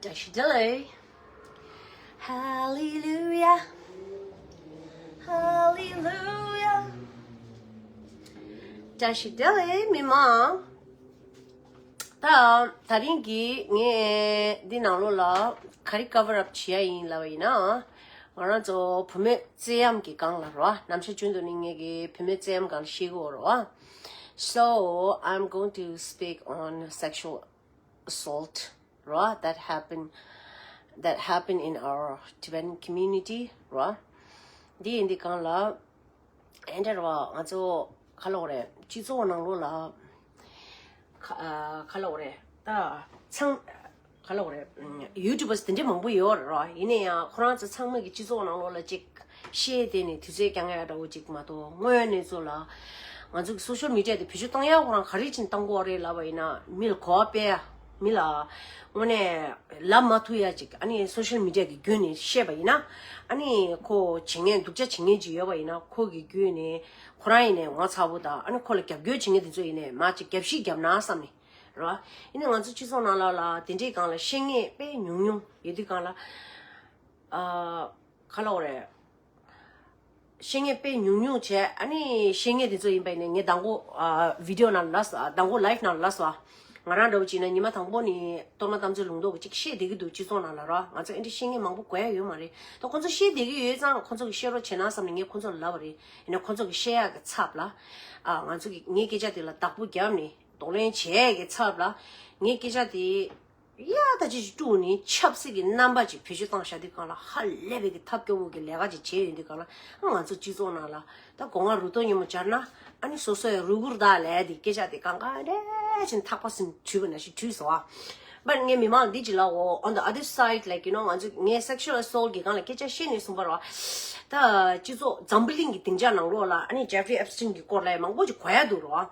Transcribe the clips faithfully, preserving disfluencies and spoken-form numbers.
བཀྲ་ཤིས་བདེ་ལེགས། Hallelujah. Hallelujah. བཀྲ་ཤིས་བདེ་ལེགས་མི་མང་། ད་ད་རིང་གི་ངས་འདི་ནང་ལོགས་ལ་ག་རེ་cover up བྱེད་ཡ་ཡིན་ལབ་པ་ཡིན་ན། ང་རང་ཚོ་བུད་མེད་བཙན་གཡེམ་གྱི་སྒང་ལ་རོ། ནམ་ཞག་རྒྱུན་དུ་ནི་ངས་ཀྱི་བུད་མེད་བཙན་གཡེམ་སྒང་ལ་བཤད་ཀྱི་ཡོད་རོ། So I'm going to speak on sexual assault རོ། That happen, that happen in our Tibetan community རོ། འདི་ཡིན་འདི་སྒང་ལ་ཨེ་འདྲ་རོ། ང་ཚོ་ག་ལབ་དགོས་རེད། སྤྱི་ཚོགས་ནང་ལོགས་ལ་ག་ཨ་ག་ལབ་དགོས་རེད། ད་ཚང་ག་ལབ་དགོས་རེད། ཨམ་YouTubers དེ་འདྲ་མང་པོ་ཡོད་རེད་རོ། ཡིན་ན་ཡང་ཁོ་རང་ཚོ་ཚང་མ་གི་སྤྱི་ཚོགས་ནང་ལོགས་ལ་ཅིག་བཤད་དེ་ནས་དུས་ཚོད་འགྱངས་ཡ་འདྲ་བོ་ཅིག་མ་གཏོགས། དངོས་གནས་ཚོ་ལ་ང་ཚོ་གི་social media དེ་བེད་སྤྱོད་བཏང་ཡ་ཁོ་རང་ག་རེ་བྱས་ནས་བཏང་དགོས་རེད་ལབ་པ་ཡིན་ན། མི་ལ་གོ་བ་སྤེལ་ཡ། མི་ལ་དངོས་གནས་ལབ་མ་ཐུབ་ཡ་ཅིག་ཨ་ནི་social media གི་བརྒྱུད་ནས་བཤད་པ་ཡིན་ན། ཨ་ནི་ཁོ་བྱེད་མཁན་སྡུག་ཅག་བྱེད་མཁན་ཅིག་ཡོད་པ་ཡིན་ན། ཁོ་གི་བརྒྱུད་ནས་ཁོ་རང་ཡིན་ནའི་ངོ་ཚ་པོ་དང་། ཨ་ནི་ཁོ་ལ་རྒྱབ་སྐྱོར་བྱེད་མཁན་དེ་ཚོ་ཡིན་ནའི་མར་ཅིག་རྒྱབ་བཤིག་རྒྱབ་ན་བསམ་ནས་རོ། ཡིན་ནའི་ང་ཚོ་སྤྱི་ཚོགས་ནང་ལོགས་ལ་དེ་འདྲའི་སྒང་ལ་བཤད་མཁན་དཔེ་ཉུང་ཉུང་ཡོད་དུས་སྒང་ལ། ཨ་ག་ལབ་དགོས་རེད། བཤད་མཁན་དཔེ་ཉུང་ཉུང་བྱས། ཨ་ནི་བཤད་མཁན་དེ་ཚོ་ཡིན་པ་ཡིན་ནའི་ངས་མདང་དགོང་ཨ་video ནང་ལ་ལབ་སོང་། མདང་དགོང་live ནང་ལ་ལབ་སོང་། ང་རང་འདྲ་བོ་བྱས་ན་ཉི་མ་དང་པོ་ནས་གཏོར་མ་དམ་ཚིག་ལུང་རྟོགས་ཀྱིས་ཅིག་བཤད་བསྡད་ཀྱི་འདུག་སྤྱི་ཚོགས་ནང་ལ་རོ། ང་ཚོ་ཨེ་འདྲ་བཤད་མཁན་མང་པོ་དགོས་ཡ་ཡོད་མ་རེད། ད་ཁོང་ཚོ་བཤད་བསྡད་ཀྱི་ཡོད་ཙང་ཁོང་ཚོ་གིས་བཤད་རོགས་བྱས་ན་བསམ་ནས་ངས་ཁོང་ཚོ་ལ་ལབ་པ་རེད། ཡིན་ནའི་ཁོང་ཚོ་གིས་བཤད་ཡག་གི་ཚབ་ལ། ཨ་ང་ཚོ་གིས་ངའི་སྐད་ཆ་དེ་ལ་བདག་པོ་བརྒྱབ་ནས་གདོང་ལེན་བྱེད་ཡག་གི་ཚབ་ལ། ངའི་སྐད་ཆ་དེ་ཡ་ད་ཅི་ཞིག་དཀྲུགས་ནས་ཆབ་སྲིད་ཀྱི་རྣམ་པ་ཅིག་བེད་སྤྱོད་བཏང་བཞག་དུས་སྒང་ལ། ཧ་ལས་པའི་གི་ཐབས་སྐྱོ་བོ་གི་ལས་ཀ་ཅིག་བྱས་ཡོང་དུས་སྒང་ལ། ང་ཚོ་སྤྱི་ཚོགས་ནང་ལ་ད་སྒོ་ང་རུ་ཏོ་ཉིན་མོ་སྦྱར་ན། ཨ་ནི་སོ་སོའི་རུ་གུར་དག་ལས་དེ་སྐད་ཆ་དེ་གང་ག་འདྲ་ཅིག་ཐག་པ་སེ་བྲུས་པ་ནང་བཞིན་བྲུས་སོང་ཨ། But ངས་མི་མང་འདི་ཅིག་ལབ་འོ། On the other side, like, you know, ང་ཚོ་ངས་sexual assault གི་སྒང་ལ་སྐད་ཆ་བཤད་ནས་གསུངས་པ་རོ། ད་སྤྱི་ཚོགས་འཛམ་བུ་གླིང་གི་སྡིངས་ཆ་ནང་ལོགས་ལ་ཨ་ནི་Jeffrey Epstein གི་སྐོར་ལ་མང་པོ་ཅིག་གོ་ཡ་འདུག་རོ།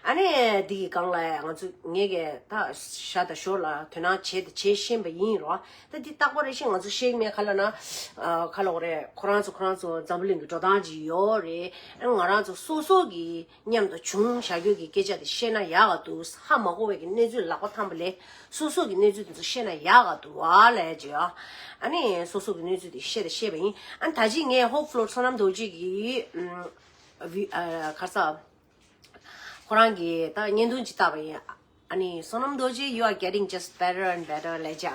ཨ་ནི་འདི་གི་སྒང་ལ་ང་ཚོ་ངས་གི་ད་ཤ་དང་ཞོར་ལ་དོ་སྣང་བྱས་ཏེ་བྱེད་ཤེས་པ་ཡིན་རོ། ད་འདི་རྟག་པར་རེ་ཞིག་ང་ཚོ་ཤེས་མེད་ག་ལབ་ན། ཨ་ག་ལབ་དགོས་རེད། ཁོ་རང་ཚོ་ཁོ་རང་ཚོ་འཛམ་བུ་གླིང་གི་འགྲོ་སྟངས་ཅིག་ཡོད་རེད། ཨ་ང་རང་ཚོ་སོ་སོ་གི་མཉམ་དུ་བྱུང་བཞག་རྒྱུ་གི་སྐད་ཆ་དེ་བཤད་ན་ཡག་ག་འདུག་ཧ་མ་གོ་བའི་གི་གནས་ཚུལ་ལག་པ་འཐམ་པ་ལས་སོ་སོ་གི་གནས་ཚུལ་དེ་ཚོ་བཤད་ན་ཡག་ག་འདུག་བ་ལས་ཅི་ཡ། ཨ་ནི་སོ་སོ་གི་གནས་ཚུལ་དེ་བཤད་དང་བཤད་པ་ཡིན། ཨ་ནི་ད་ཅི་ངས་Hope Float བསོད་ནམས་རྡོ་རྗེ་གི་ཨམ་བི་ཨ་ག་རེ་ཟ། ཁོ་རང་གི་ད་བརྙན་ཐུང་ཅིག་བལྟས་པ་ཡིན། ཨ་ནི་བསོད་ནམས་རྡོ་རྗེ, you are getting just better and better ལབ་བྱས།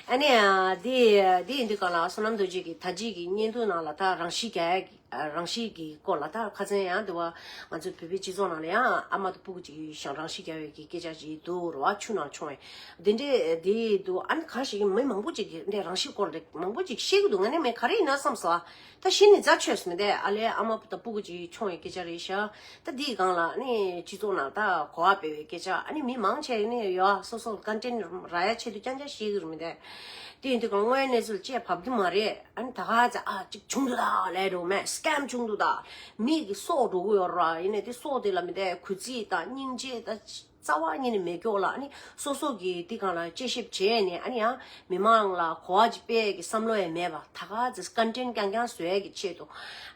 ཨ་ནི་ཨ་དེ་དེ་ཡིན་དུས་སྒང་ལ་བསོད་ནམས་རྡོ་རྗེ་གི་ད་ཅི་གི་བརྙན་ཐུང་ནང་ལ་ད་རང་ཤི་རྒྱག་ཡ་གི་ཨ་རང་ཤི་གི་སྐོར་ལ། ད་ཁ་སང་ཡང་འདི་བ་ང་ཚོའི་བོད་པའི་སྤྱི་ཚོགས་ནང་ལ་ཡང་ཨ་མ་དང་སྤུ་གུ་ཅིག་ཞང་རང་ཤི་རྒྱག་ཡ་གི་སྐད་ཆ་ཅིག་འདུག་རོ། ཨ་ཆུ་ནང་མཆོངས་ཡ་དེ་འདྲས་དེ་འདུག་ཨ་ནི་གང་ཞིག་མི་མང་པོ་ཅིག་གིས་འདི་རང་ཤི་སྐོར་ལ་མང་པོ་ཅིག་བཤད་གི་འདུག་ང་ནི་མེད་ག་རེ་ཡིན་ན་བསམ་སོང་། ད་གཞི་ནས་རྫ་ཆོས་སུ་མི་བསྡད། ཨ་ལས་ཨ་མ་དང་སྤུ་གུ་ཅིག་མཆོངས་ཡ་སྐད་ཆ་རེད་ཤག་ད་འདིའི་སྒང་ལ་ནི་སྤྱི་ཚོགས་ནང་ད་གོ་བ་སྤེལ་བའི་སྐད་ཆ། ཨ་ནི་མི་མང་ཆེ་ནི་ཡོད། སོ་སོ་ཀོན་ཊེན་རག་ཡ་ཆེད་དུ་རྐྱང་རྐྱང་བཤད་གི་རེད་མི་འདུག་དེ་ཡིན་དུས་སྒང་དངོས་གནས་ཚུལ་བཅས་བབས་ཀྱི་མ་རེད། ཨ་ནི་ད་ག་ཚ་ཨ་ཅིག་བྱུང་འདུག་ད་ལས་འགྲོ་མེད། སི་ཀེམ་བྱུང་འདུག་ད་མི་གི་སྲོག་འགྲོ་གི་ཡོད་ར། ཡིན་ནའི་དེ་སྲོག་དེ་ལ་མི་འདུག་གུས་བརྩི་དང་སྙིང་རྗེ་ད་རྩ་བ་ཉིད་ནས་མེད་ཀྱོག་ལ། ཨ་ནི་སོ་སོ་གི་དེ་སྒང་ལ་དཔྱད་ཞིབ་བྱས་ནས། ཨ་ནི་ཡང་མི་མང་ལ་གོ་བ་ཅིག་སྤེལ་གི་བསམ་བློ་ཡང་མེད་པ། ད་ག་ཚོད་ཀོན་ཊེན་རྐྱང་རྐྱང་བཟོ་ཡ་གི་ཆེད་དུ།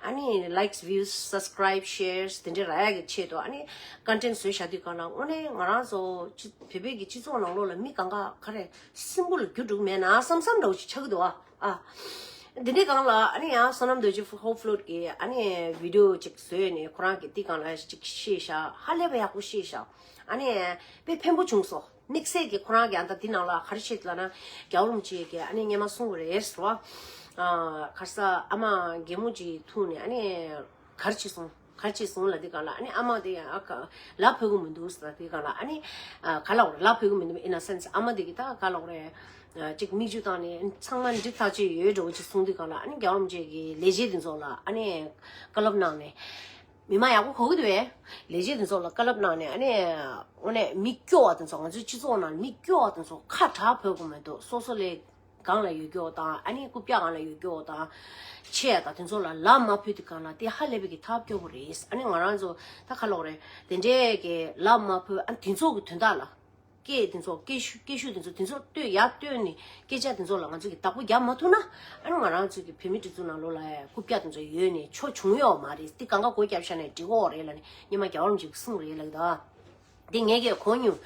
ཨ་ནི་likes, views, subscribe, shares དེ་འདྲ་རག་ཡ་གི་ཆེད་དུ། ཨ་ནི་ཀོན་ཊེན་བཟོས་བཞག་དུས་སྒང་ལ་དངོས་གནས་ང་རང་ཚོ་སྤྱི་བོད་པའི་གི་སྤྱི་ཚོགས་ནང་ལོགས་ལ་མི་གང་ག་ག་རེ་སྲིན་པོ་ལ་རྒྱུ་འགྲོ་གི་མེད་ན་བསམ་བསམ་འདྲ་བོ་ཅིག་ཆགས་ཀྱི་འདུག་ཨ། ཨ། འདི་འདྲའི་སྒང་ལ་ཨ་ནི་ཡང་བསོད་ནམས་རྡོ་རྗེ་Hope Float གི་ཨ་ནི་བི་ཌི་ཡོ་ཅིག་བཟོས་ནས་ཁོ་རང་གིས་འདི་སྒང་ལ་ཅིག་བཤད་ཤག་ཧ་ལས་པ་ཡག་པོ་བཤད་ཤག་ཨ་ནི་དཔེ་ཕན་པོ་བྱུང་སོང་། དམིགས་བསལ་གྱིས་ཁོ་རང་གིས་ཨ་ད་འདི་ནང་ལ་ག་རེ་བཤད་ལབ་ན། རྒྱལ་བ་རིན་པོ་ཆེ་གིས་ཨ་ནི་སྔོན་མ་གསུངས་པ་རེད་ཟེར་བ། ཨ་ག་རེ་ཟ། ཨ་མ་རྒན་མོ་ཅིག་ཐུག་ནས་ཨ་ནི་ག་རེ་བྱས་སོང་། ག་རེ་བྱས་སོང་ལབ་དུས་སྒང་ལ། ཨ་ནི་ཨ་མ་དེ་ཡང་ཨ་ཁ་ལབ་ཕོད་ཀྱི་མི་འདུག་ཟེར་དུས་སྒང་ལ། ཨ་ནི་ཨ་ག་ལབ་དགོས་རེད། ལབ་ཕོད་ཀྱི་མི་འདུག in a sense ཨ་མ་དེ་གིས་ད་ག་ལབ་དགོས་རེད། ཨ་ཅིག་མིག་ཆུ་བཏང་ནས་ཚང་མ་འགྲིག་ཐག་ཆོད་ཡོད་འདྲ་བོ་ཅིག་གསུངས་དུས་སྒང་ལ། ཨ་ནི་རྒྱལ་བ་རིན་པོ་ཆེ་གི་ལས་བྱེད་དེ་ཚོ་ལ་ཨ་ནི་བཀའ་སློབ་གནང་ནས། མི་མང་ཡག་པོ་གོ་གི་འདུག་པས། ལས་བྱེད་དེ་ཚོ་ལ་བཀའ་སློབ་གནང་ནས། ཨ་ནི་དངོས་གནས་མི་སྐྱོ་བ་དེ་ཚོ། ང་ཚོའི་སྤྱི་ཚོགས་ནང་མི་སྐྱོ་བ་དེ་ཚོ་ཁ་གྲག་ཕོད་ཀྱི་མི་འདུག་སོ་སོ་ལས་སྒང་ལ་ཡོད་རྒྱུ་དང་། ཨ་ནི་རྐུབ་བཀྱག་སྒང་ལ་ཡོད་རྒྱུ་དང་། ཆེ་ཡ་དང་དེ་ཚོ་ལ་ལབ་མ་ཕོད་དུས་སྒང་ལ་དེ་ཧ་ལས་པའི་གི་ཐབས་སྐྱོ་པོ་རེད། ཨ་ནི་ང་རང་ཚོ་ད་ག་ལབ་དགོས་རེད། དེ་འདྲའི་གི་ལབ་མ་ཕོད། ཨ་དེ་ཚོ་གི་དོན་དག་ལ་སྐད་དེ་ཚོ་སྐད་ཤུགས་སྐད་ཤུགས་དེ་ཚོ་དེ་ཚོ་བཏོན་ཡར་བཏོན་ནས་སྐད་ཆ་དེ་ཚོ་ལ་ང་ཚོ་གི་བདག་པོ་རྒྱབ་མ་ཐུབ་ན། ཨ་ནི་ང་རང་ཚོ་གི་བོད་མི་སྒྲིག་འཛུགས་ནང་ལོགས་ལ་རྐུབ་བཀྱག་དེ་ཚོ་ཡོད་ནས་ཆོ་བྱུང་ཡོད་མ་རེད། དེ་གང་ག་སྒོ་བརྒྱབ་བཞག་ནས་འགྲིག་གི་རེད་ལབ་ནས་སྔོན་མ་རྒྱལ་བ་རིན་པོ་ཆེས་གསུངས་རེད་ལབ་ཀྱི་འདུག་འདི་ངས་ཀྱིས་གོ་མྱོང་།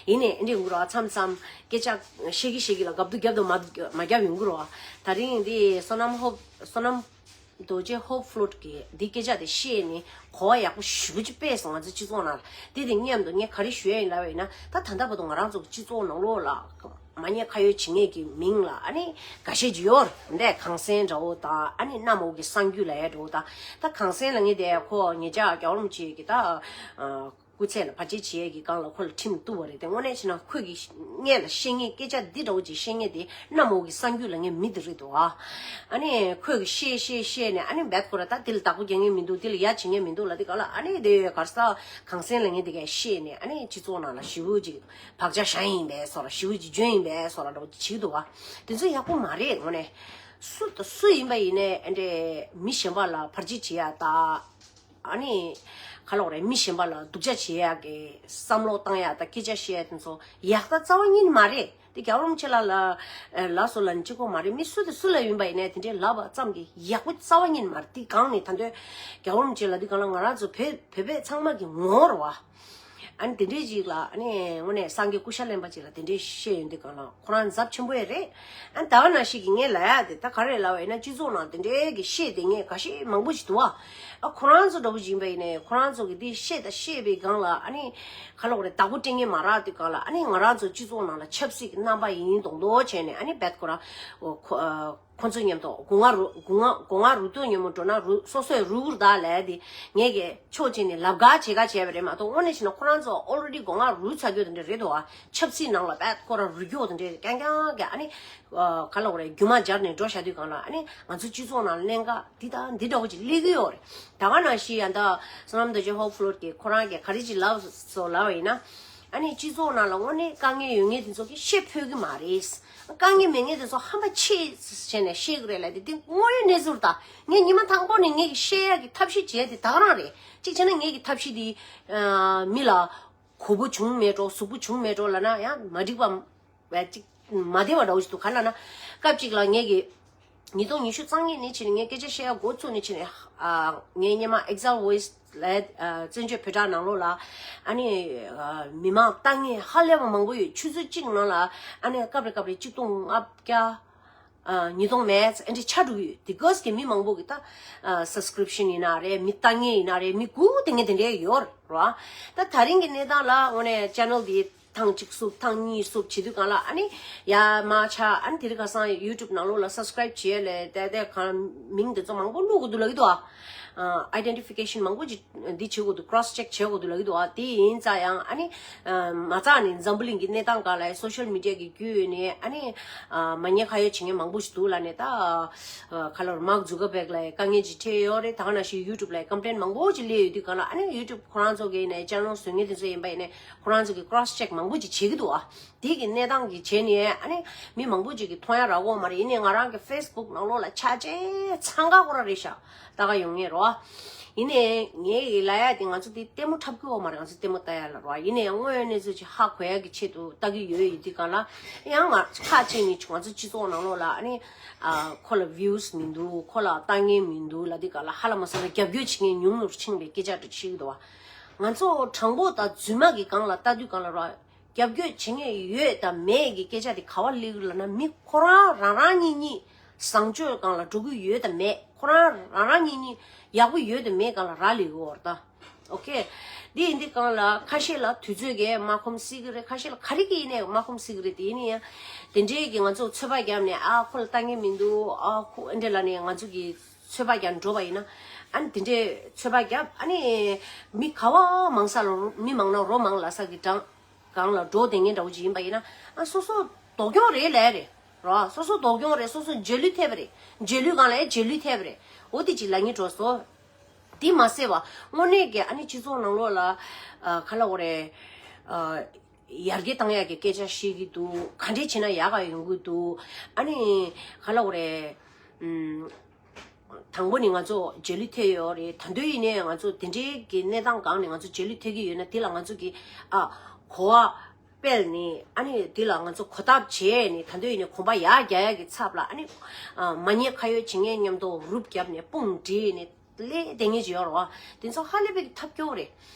ཡིན་ནའི་འདི་འགུ་རོ་མཚམས་མཚམས་སྐད་ཆ་བཤད་ཀྱི་བཤད་ཀྱི་ལ་རྒབ་ཏུ་རྒྱབ་ཏུ་མ་མ་རྒྱབ་ཡོང་གི་རོ། ད་རིང་འདི་བསོད་ནམས་ཧོབ་བསོད་ནམས་རྡོ་རྗེ་ཧོབ་ཕློ་ཊི་གིས་འདི་སྐད་ཆ་དེ་བཤད་ནས་གོ་བ་ཡག་པོ་ཞེ་པོ་ཅིག་སྤེལ་སོང་། ང་ཚོ་སྤྱི་ཚོགས་ནང་ལ་དེ་དེ་མཉམ་དུ་ངས་ག་རེ་ཞུ་ཡ་ཡིན་ལབ་པ་ཡིན་ན། ད་ད་ལྟ་བར་དུ་ང་རང་ཚོ་གི་སྤྱི་ཚོགས་ནང་ལོགས་ལ་མ་ཉེས་ཁ་གཡོགས་བྱེད་མཁན་གྱི་མིང་ལ་ཨ་ནི་འགའ་ཤས་ཅིག་ཡོད་རེད། གངས་སེང་འདྲ་བོ་དང་ཨ་ནི་གནམ་འོག་གི་གསང་རྒྱུད་ལབ་ཡ་འདྲ་བོ་དང་། ད་གངས་སེང་ལབ་མཁན་དེ་ཁོ་ངེད་ཅག་རྒྱལ་བ་རིན་པོ་ཆེ་གི་ད་སྐུ་ཚེ་ལ་བར་ཆད་བྱེད་ཡས་ཀྱི་སྒང་ལ་ཁོ་ལ་ཁྲིམས་གཏུགས་པ་རེད་དེ། དངོས་གནས་བྱས་ན་ཁོས་ཀྱི་སྔོན་ལ་བཤད་མཁན་སྐད་ཆ་འདི་འདྲ་བོ་ཅིག་བཤད་མཁན་དེ་གནམ་འོག་གི་གསང་རྒྱུད་ལབ་མཁན་མི་དེ་རེད་འདུག་ཨ། ཨ་ནི་ཁོས་ཀྱི་བཤད་བཤད་བཤད་ནས་ཨ་ནི་རྦད་ཁོ་ར་ད་དེ་ལ་བདག་པོ་རྒྱག་མཁན་མི་འདུག་དེ་ལ་ཡ་བྱེད་མཁན་མི་འདུག་ལབ་དེ་ག་ལ་ཨ་ནི་དེ་གར་ས་གངས་སེང་ལབ་མཁན་དེ་གས་བཤད་ནས་ཨ་ནི་སྤྱི་ཚོགས་ནང་ལ་ཞེ་པོ་ཅིག་བག་ཆགས་བཞག་ཡིན་པས་སོགས་ལ་ཞེ་པོ་ཅིག་འཇོན་ཡིན་པས་སོགས་ལ་འདྲ་བོ་ཅིག་བྱེད་ཀྱི་འདུག་བ། དེ་ཚོ་ཡག་པོ་མ་རེད། དངོས་གནས་སུ་དང་སུ་ཡིན་པ་ཡིན་ནའི་ཨ་འདྲས་མི་གཞན་པ་ལ་བར་ཆད་བྱེད་ཡ་ད། ཨ་ནི་ག་ལབ་དགོས་རེད། མི་གཞན་པ་ལ་སྡུག་ཅག་བྱེད་ཡག་གི་བསམ་བློ་བཏང་ཡག་དང་སྐད་ཆ་བཤད་ཡག་དེ་ཚོ་ཡག་ད་རྩ་བ་ཉིད་ནས་མ་རེད། དེ་རྒྱལ་བ་རིན་པོ་ཆེ་ལ་ལ་ལ་སོགས་ལ་ནི་གཅིག་པོ་མ་རེད། མི་སུ་དང་སུ་ལ་ཡིན་པ་ཡིན་ནའི་དེ་འདྲའི་ལབ་པ་ཙམ་གྱིས་ཡག་པོ་རྩ་བ་ཉིད་ནས་མ་རེད། དེ་གང་ནས་ད་འདོད་རྒྱལ་བ་རིན་པོ་ཆེ་ལ་དེ་གང་ལ་ང་རང་ཚོ་བོད་བོད་པའི་ཚང་མ་གི་ངོ་བོ་རེད་བ། ཨ་ནི་དེ་འདྲའི་ཅིག་ལ་ཨ་ནི་དངོས་གནས་སངས་རྒྱས་སྐུ་ཤ་ལེན་པ་ཅིག་ལ་དེ་འདྲའི་བཤད་ཡོང་དུས་གང་ལ་ཁོ་རང་ཚབས་ཆེན་པོ་ཡང་རེད། ཨ་ནི་ད་ག་ནང་བཞིན་གྱི་ངས་ལབ་ཡག་དེ་ད་ག་རེ་ལབ་པ་ཡིན་ན། སྤྱི་ཚོགས་ནང་དེ་འདྲའི་གི་བཤད་དེ་ངས་འགའ་ཤས་མང་པོ་ཞིག་འདུག་བ། ཨ་ཁོ་རང་ཚོ་འདྲ་པོ་ཅིག་ཡིན་པ་ཡིན་ནའི་ཁོ་རང་ཚོ་གི་དེ་བཤད་ད་བཤད་པའི་སྒང་ལ་ཨ་ནི་ག་ལབ་དགོས་རེད། བདག་པོ་སྤྲད་མཁན་མ་རག་དུས་གང་ལ་ཨ་ནི་ང་རང་ཚོ་སྤྱི་ཚོགས་ནང་ལ་ཆབ་སྲིད་ཀྱི་རྣམ་པ་ཡིན་མདོག་མདོག་བྱས་ནས་ཨ་ནི་རྦད་ཁོ་རང་ཁོ་ཨ་ཁོ་ཚོ་མཉམ་དུ་སྒོ་ང་རུ་སྒོ་ང་སྒོ་ང་རུ་སྟོད་མཉམ་པོ་འགྲོ་ན་རུ་སོ་སོས་རུ་གུར་བདག་ལས་དེ་ངས་ཀྱི་ཕྱོགས་གཅིག་ནས་ལབ་ག་བྱེད་ག་བྱས་པ་རེད་མ་གཏོགས། དངོས་གནས་བྱས་ན་ཁོ་རང་ཚོ་ཨོ་རེ་ཌི་སྒོ་ང་རུ་ཚར་རྒྱུ་དེ་འདྲ་རེད་འདུག་ཨ། ཆབ་སྲིད་ནང་ལ་རྦད་ཁོ་རང་རུ་རྒྱུ་དེ་འདྲ་རྐྱང་རྐྱང་གི་ཨ་ནི་ག་ལབ་དགོས་རེད། རྒྱུ་མ་སྦྱར་ནས་འགྲོ་བཞག་དུས་གང་ལ་ཨ་ནི་ང་ཚོ་སྤྱི་ཚོགས་ནང་གནད་འགག་འདི་དང་འདི་འདྲ་བོ་ཅིག་སླེབས་ཀྱི་ཡོད་རེད། ད་ག་ནང་བཞིན་ཡང་ད་བསོད་ནམས་རྡོ་རྗེ་ཧོབ་ཕློ་ཊི་གིས་ཁོ་རང་གིས་ག་རེ་ཅིག་ལབ་སོང་ལབ་པ་ཡིན་ན། ཨ་ནི་སྤྱི་ཚོགས་ནང་ལ་དངོས་གནས་དཀའ་ངལ་ཡོད་མཁན་དེ་ཚོ་གིས་བཤད་ཕོད་ཀྱི་མ་རེད། དཀའ་ངལ་མེད་མཁན་དེ་ཚོ་ཧམ་པ་ཆེ་བྱས་ནས་བཤད་ཀྱི་རེད་ལབ་དེ། དེ་དངོས་ཡོད་གནས་ཚུལ་ད་ངས་ཉི་མ་དང་པོ་ནས་ངས་ཀྱི་བཤད་ཡག་གི་ཐབས་ཤེས་བྱས་དེ་ད་ག་རང་རེད། གཅིག་བྱས་ན་ངས་ཀྱི་ཐབས་ཤེས་དེ་མི་ལ་གོ་བོ་བྱུང་མེད་འགྲོ་ཟུག་པོ་བྱུང་མེད་འགྲོ་ལབ་ན་ཡང་མ་འགྲིག་པ་བས་གཅིག་མ་བདེ་བ་འདྲ་བོ་ཞིག་འདུག་ག་ལབ་ན་སྐབས་གཅིག་ལ་ངས་ཀྱི་ཉིས་སྟོང་ཉི་ཤུ་རྩ་གཉིས་ནས་བྱས་ནས་ངས་སྐད་ཆ་བཤད་ཡ་འགོ་བཙུགས་ནས་བྱས་ནས། ཨ་ངའི་སྔོན་མ་Exile Voice ལ་ཨ་བཙན་བྱོལ་བོད་དྲ་ནང་ལོགས་ལ་ཨ་ནི་ཨ་མི་མང་ལྟ་མཁན་ཧ་ལས་པ་མང་པོ་ཡོད། ཆུ་ཚོད་གཅིག་ནང་ལ་ཨ་ནི་སྐབས་རེ་སྐབས་རེ་གཅིག་སྟོང་ལྔ་བརྒྱ་ཨ་ཉིས་སྟོང་མེད་ཨ་འདྲ་ཆགས་འགྲོ་གི་ཡོད། དེ་གོས་ཀྱི་མི་མང་པོ་གི་ད་ཨ་Subscription ཡིན་ན་རེད། མི་ལྟ་མཁན་ཡིན་ན་རེད། མི་སྒུག་བསྡད་མཁན་དེ་འདྲ་ཡོད་རེད་བ། ད་ད་རིང་གི་གནས་སྟངས་ལ་དངོས་གནས་Channel འདི་ཐེངས་གཅིག་བསུབ། ཐེངས་གཉིས་བསུབ་བྱེད་དུས་གང་ལ་ཨ་ནི་ཡར་མར་ཆག་ཨ་ནི་དེ་རིང་ཁ་སང་YouTube ནང་ལོགས་ལ་Subscribe བྱས་ལས་དེ་དེ་གང་མིང་དེ་ཚོ་མང་པོ་བླུག་དགོས་འདུག་ལབ་ཀྱི་འདུག་ཨ། Identification མང་པོ་ཅིག་འདི་བྱེད་དགོས་འདུག Cross check བྱེད་དགོས་འདུག་ལབ་ཀྱི་འདུག་ཨ། དེ་ཡིན་ཙང་ཡང་ཨ་ནི་མ་རྩ་ནས་འཛམ་བུ་གླིང་གི་གནས་སྟངས་སྒང་ལ་Social Media གི་བརྒྱུད་ནས་ཨ་ནི་མ་ཉེས་ཁ་གཡོགས་བྱེད་མཁན་མང་པོ་ཞིག་འདུག་ལབ་ནས། ད་ག་ལབ་Mark Zuckerberg ལ་དཀའ་ངལ་ཅིག་འཕྲད་ཡོད་རེད། ད་ག་ནང་བཞིན་YouTube ལ་Complaint མང་པོ་ཅིག་སླེབས་ཡོད་དུས་གང་ལ་ཨ་ནི་YouTube ཁོ་རང་ཚོ་གི་ནས་Channel བཟོ་མཁན་དེ་ཚོ་ཡིན་པ་ཡིན་ནས་ཁོ་རང་ཚོ་གི་Cross check མང་པོ་ཅིག་བྱེད་ཀྱི་འདུག་ཨ། དེ་གི་གནས་སྟངས་ཀྱི་བྱས་ནས་ཨ་ནི་མི་མང་པོ་ཅིག་གི་མཐོང་ཡ་རག་གི་ཡོད་མ་རེད། ཡིན་ནའི་ང་རང་གི་Facebook ནང་ལོགས་ལ་ཆ་ཅན་འཚང་ཁ་ཁོ་རང་རེད་ཤག་ལྟ་ག་ཡོང་ངེས་རོ། ཡིན་ནའི་ངས་ལབ་ཡ་དེ་ང་ཚོ་དེ་ལྟད་མོ་འཁྲབ་ཀྱི་ཡོད་མ་རེད། ང་ཚོ་ལྟད་མོ་ལྟ་ཡ་ལ་རོ། ཡིན་ནའི་དངོས་ཡོད་གནས་ཚུལ་ཅིག་ཧ་གོ་ཡ་གི་ཆེད་དུ་ལྟ་གི་ཡོད། ཡིན་དུས་གང་ལ་ཡང་ང་ཁ་ཅིག་ནས་ང་ཚོ་སྤྱི་ཚོགས་ནང་ལོགས་ལ་ཨ་ནི་ཨ་ཁོ་ལ་Views མི་འདུག་ཁོ་ལ་ལྟ་མཁན་མི་འདུག་ལབ་དུས་གང་ལ་ཧ་ལམ་སང་ལ་རྒྱབ་སྐྱོར་བྱེད་མཁན་ཉུང་ཉུང་རུ་ཕྱིན་པའི་སྐད་ཆ་དེ་བཤད་ཀྱི་འདུག་བ། ང་ཚོ་དྲང་པོ་དང་རྫུན་མ་གི་སྒང་ལ་ལྟ་དུས་གང་ལ་རོ། རྒྱབ་སྐྱོར་བྱེད་མཁན་ཡོད་དང་མེད་ཀྱི་སྐད་ཆ་དེ་ག་པར་སླེབས་ཀྱི་ལབ་ན། མི་ཁོ་རང་རང་ཉིད་ཉིད་བཟང་སྤྱོད་སྒང་ལ་འགྲོ་གི་ཡོད་དང་མེད། ཁོ་རང་རང་རང་ཉིད་ཉིད་ཡག་པོ་ཡོད་དང་མེད་སྒང་ལ་རག་ལས་ཀྱི་ཡོད་རེད་ད། ཨོ་ཁེ། འདི་ཡིན་དུས་གང་ལ་ཁ་ཤས་ལ་དུས་ཚོད་ཀྱིས་མ་ཁོམ་སྲིད་ཀྱི་རེད། ཁ་ཤས་ལ་ག་རེ་གིས་ཡིན་ནའི་མ་ཁོམ་སྲིད་ཀྱི་རེད། དེ་ཡིན་ན་ཡང་དེ་འདྲའི་གི་ང་ཚོ་ཚོད་དཔག་བརྒྱབ་ནས་ཨ་ཁོ་ལ་ལྟ་མཁན་མི་འདུག་ཨ་ཁོ་ཨེ་འདྲ་ལབ་ནས་ང་ཚོ་གི་ཚོད་དཔག་བརྒྱབ་འགྲོ་བ་ཡིན་ན། ཨ་ནི་དེ་འདྲའི་ཚོད་དཔག་བརྒྱབ་ཨ་ནི་མི་ག་བ་མང་ས་ལ་རོ་མི་མང་ན་རོ་མང་ལབ་ས་གི་གྲངས་སྒང་ལ་འགྲོ་བསྡད་མཁན་འདྲ་བོ་ཅིག་ཡིན་པ་ཡིན་ན། ཨ་སོ་སོ་སྡུག་གྱོང་རེད་ལབ་རེད་རོ། སོ་སོ་སྡུག་གྱོང་རེད། སོ་སོ་རྗེས་ལུས་ཐེབས་པ་རེད། རྗེས་ལུས་སྒང་ལ་ཡང་རྗེས་ལུས་ཐེབས་པ་རེད། འོ་དེ་ཅིག་ལབ་མཁན་འགྲོ་སོང་། དེ་མ་ཟད་པ་དངོས་གནས་ཀྱི་ཨ་ནི་སྤྱི་ཚོགས་ནང་ལོགས་ལ་ཨ་ག་ལབ་དགོས་རེད། ཨ་ཡར་རྒྱས་བཏང་ཡག་གི་སྐད་ཆ་བཤད་ཀྱི་འདུག་ག་འདྲས་བྱས་ན་ཡག་ག་ཡོང་གི་འདུག་ཨ་ནི་ག་ལབ་དགོས་རེད། ཨུམ། དང་པོ་ནི་ང་ཚོ་རྗེས་ལུས་ཐེབས་ཡོད་རེད། ད་དུང་ཡིན་ནའི་ང་ཚོ་དེ་འདྲའི་གི་གནས་སྟངས་སྒང་ནས་ང་ཚོ་རྗེས་ལུས་ཐེབས་ཀྱི་ཡོད་ན་དེ་ལ་ང་ཚོ་གི་ཨ་གོ་བ་སྤེལ་ནས་ཨ་ནི་དེ་ལ་ང་ཚོ་གོ་ཐབས་བྱས་ནས་ད་དུང་ཡིན་ནའི་གོམ་པ་ཡར་རྒྱག་ཡག་གི་ཚབ་ལ་ཨ་ནི་ཨ་མ་ཉེས་ཁ་གཡོགས་བྱེད་མཁན་མཉམ་དུ་རུབ་བརྒྱབ་ནས་དཔུང་སྒྲིལ་ནས་སླེབས་བསྡད་མཁན་ཅིག་ཡོད་རེད་བ། དེ་ཚོ་ཧ་ལས་པའི་གི་ཐབས་སྐྱོ་བོ་རེད།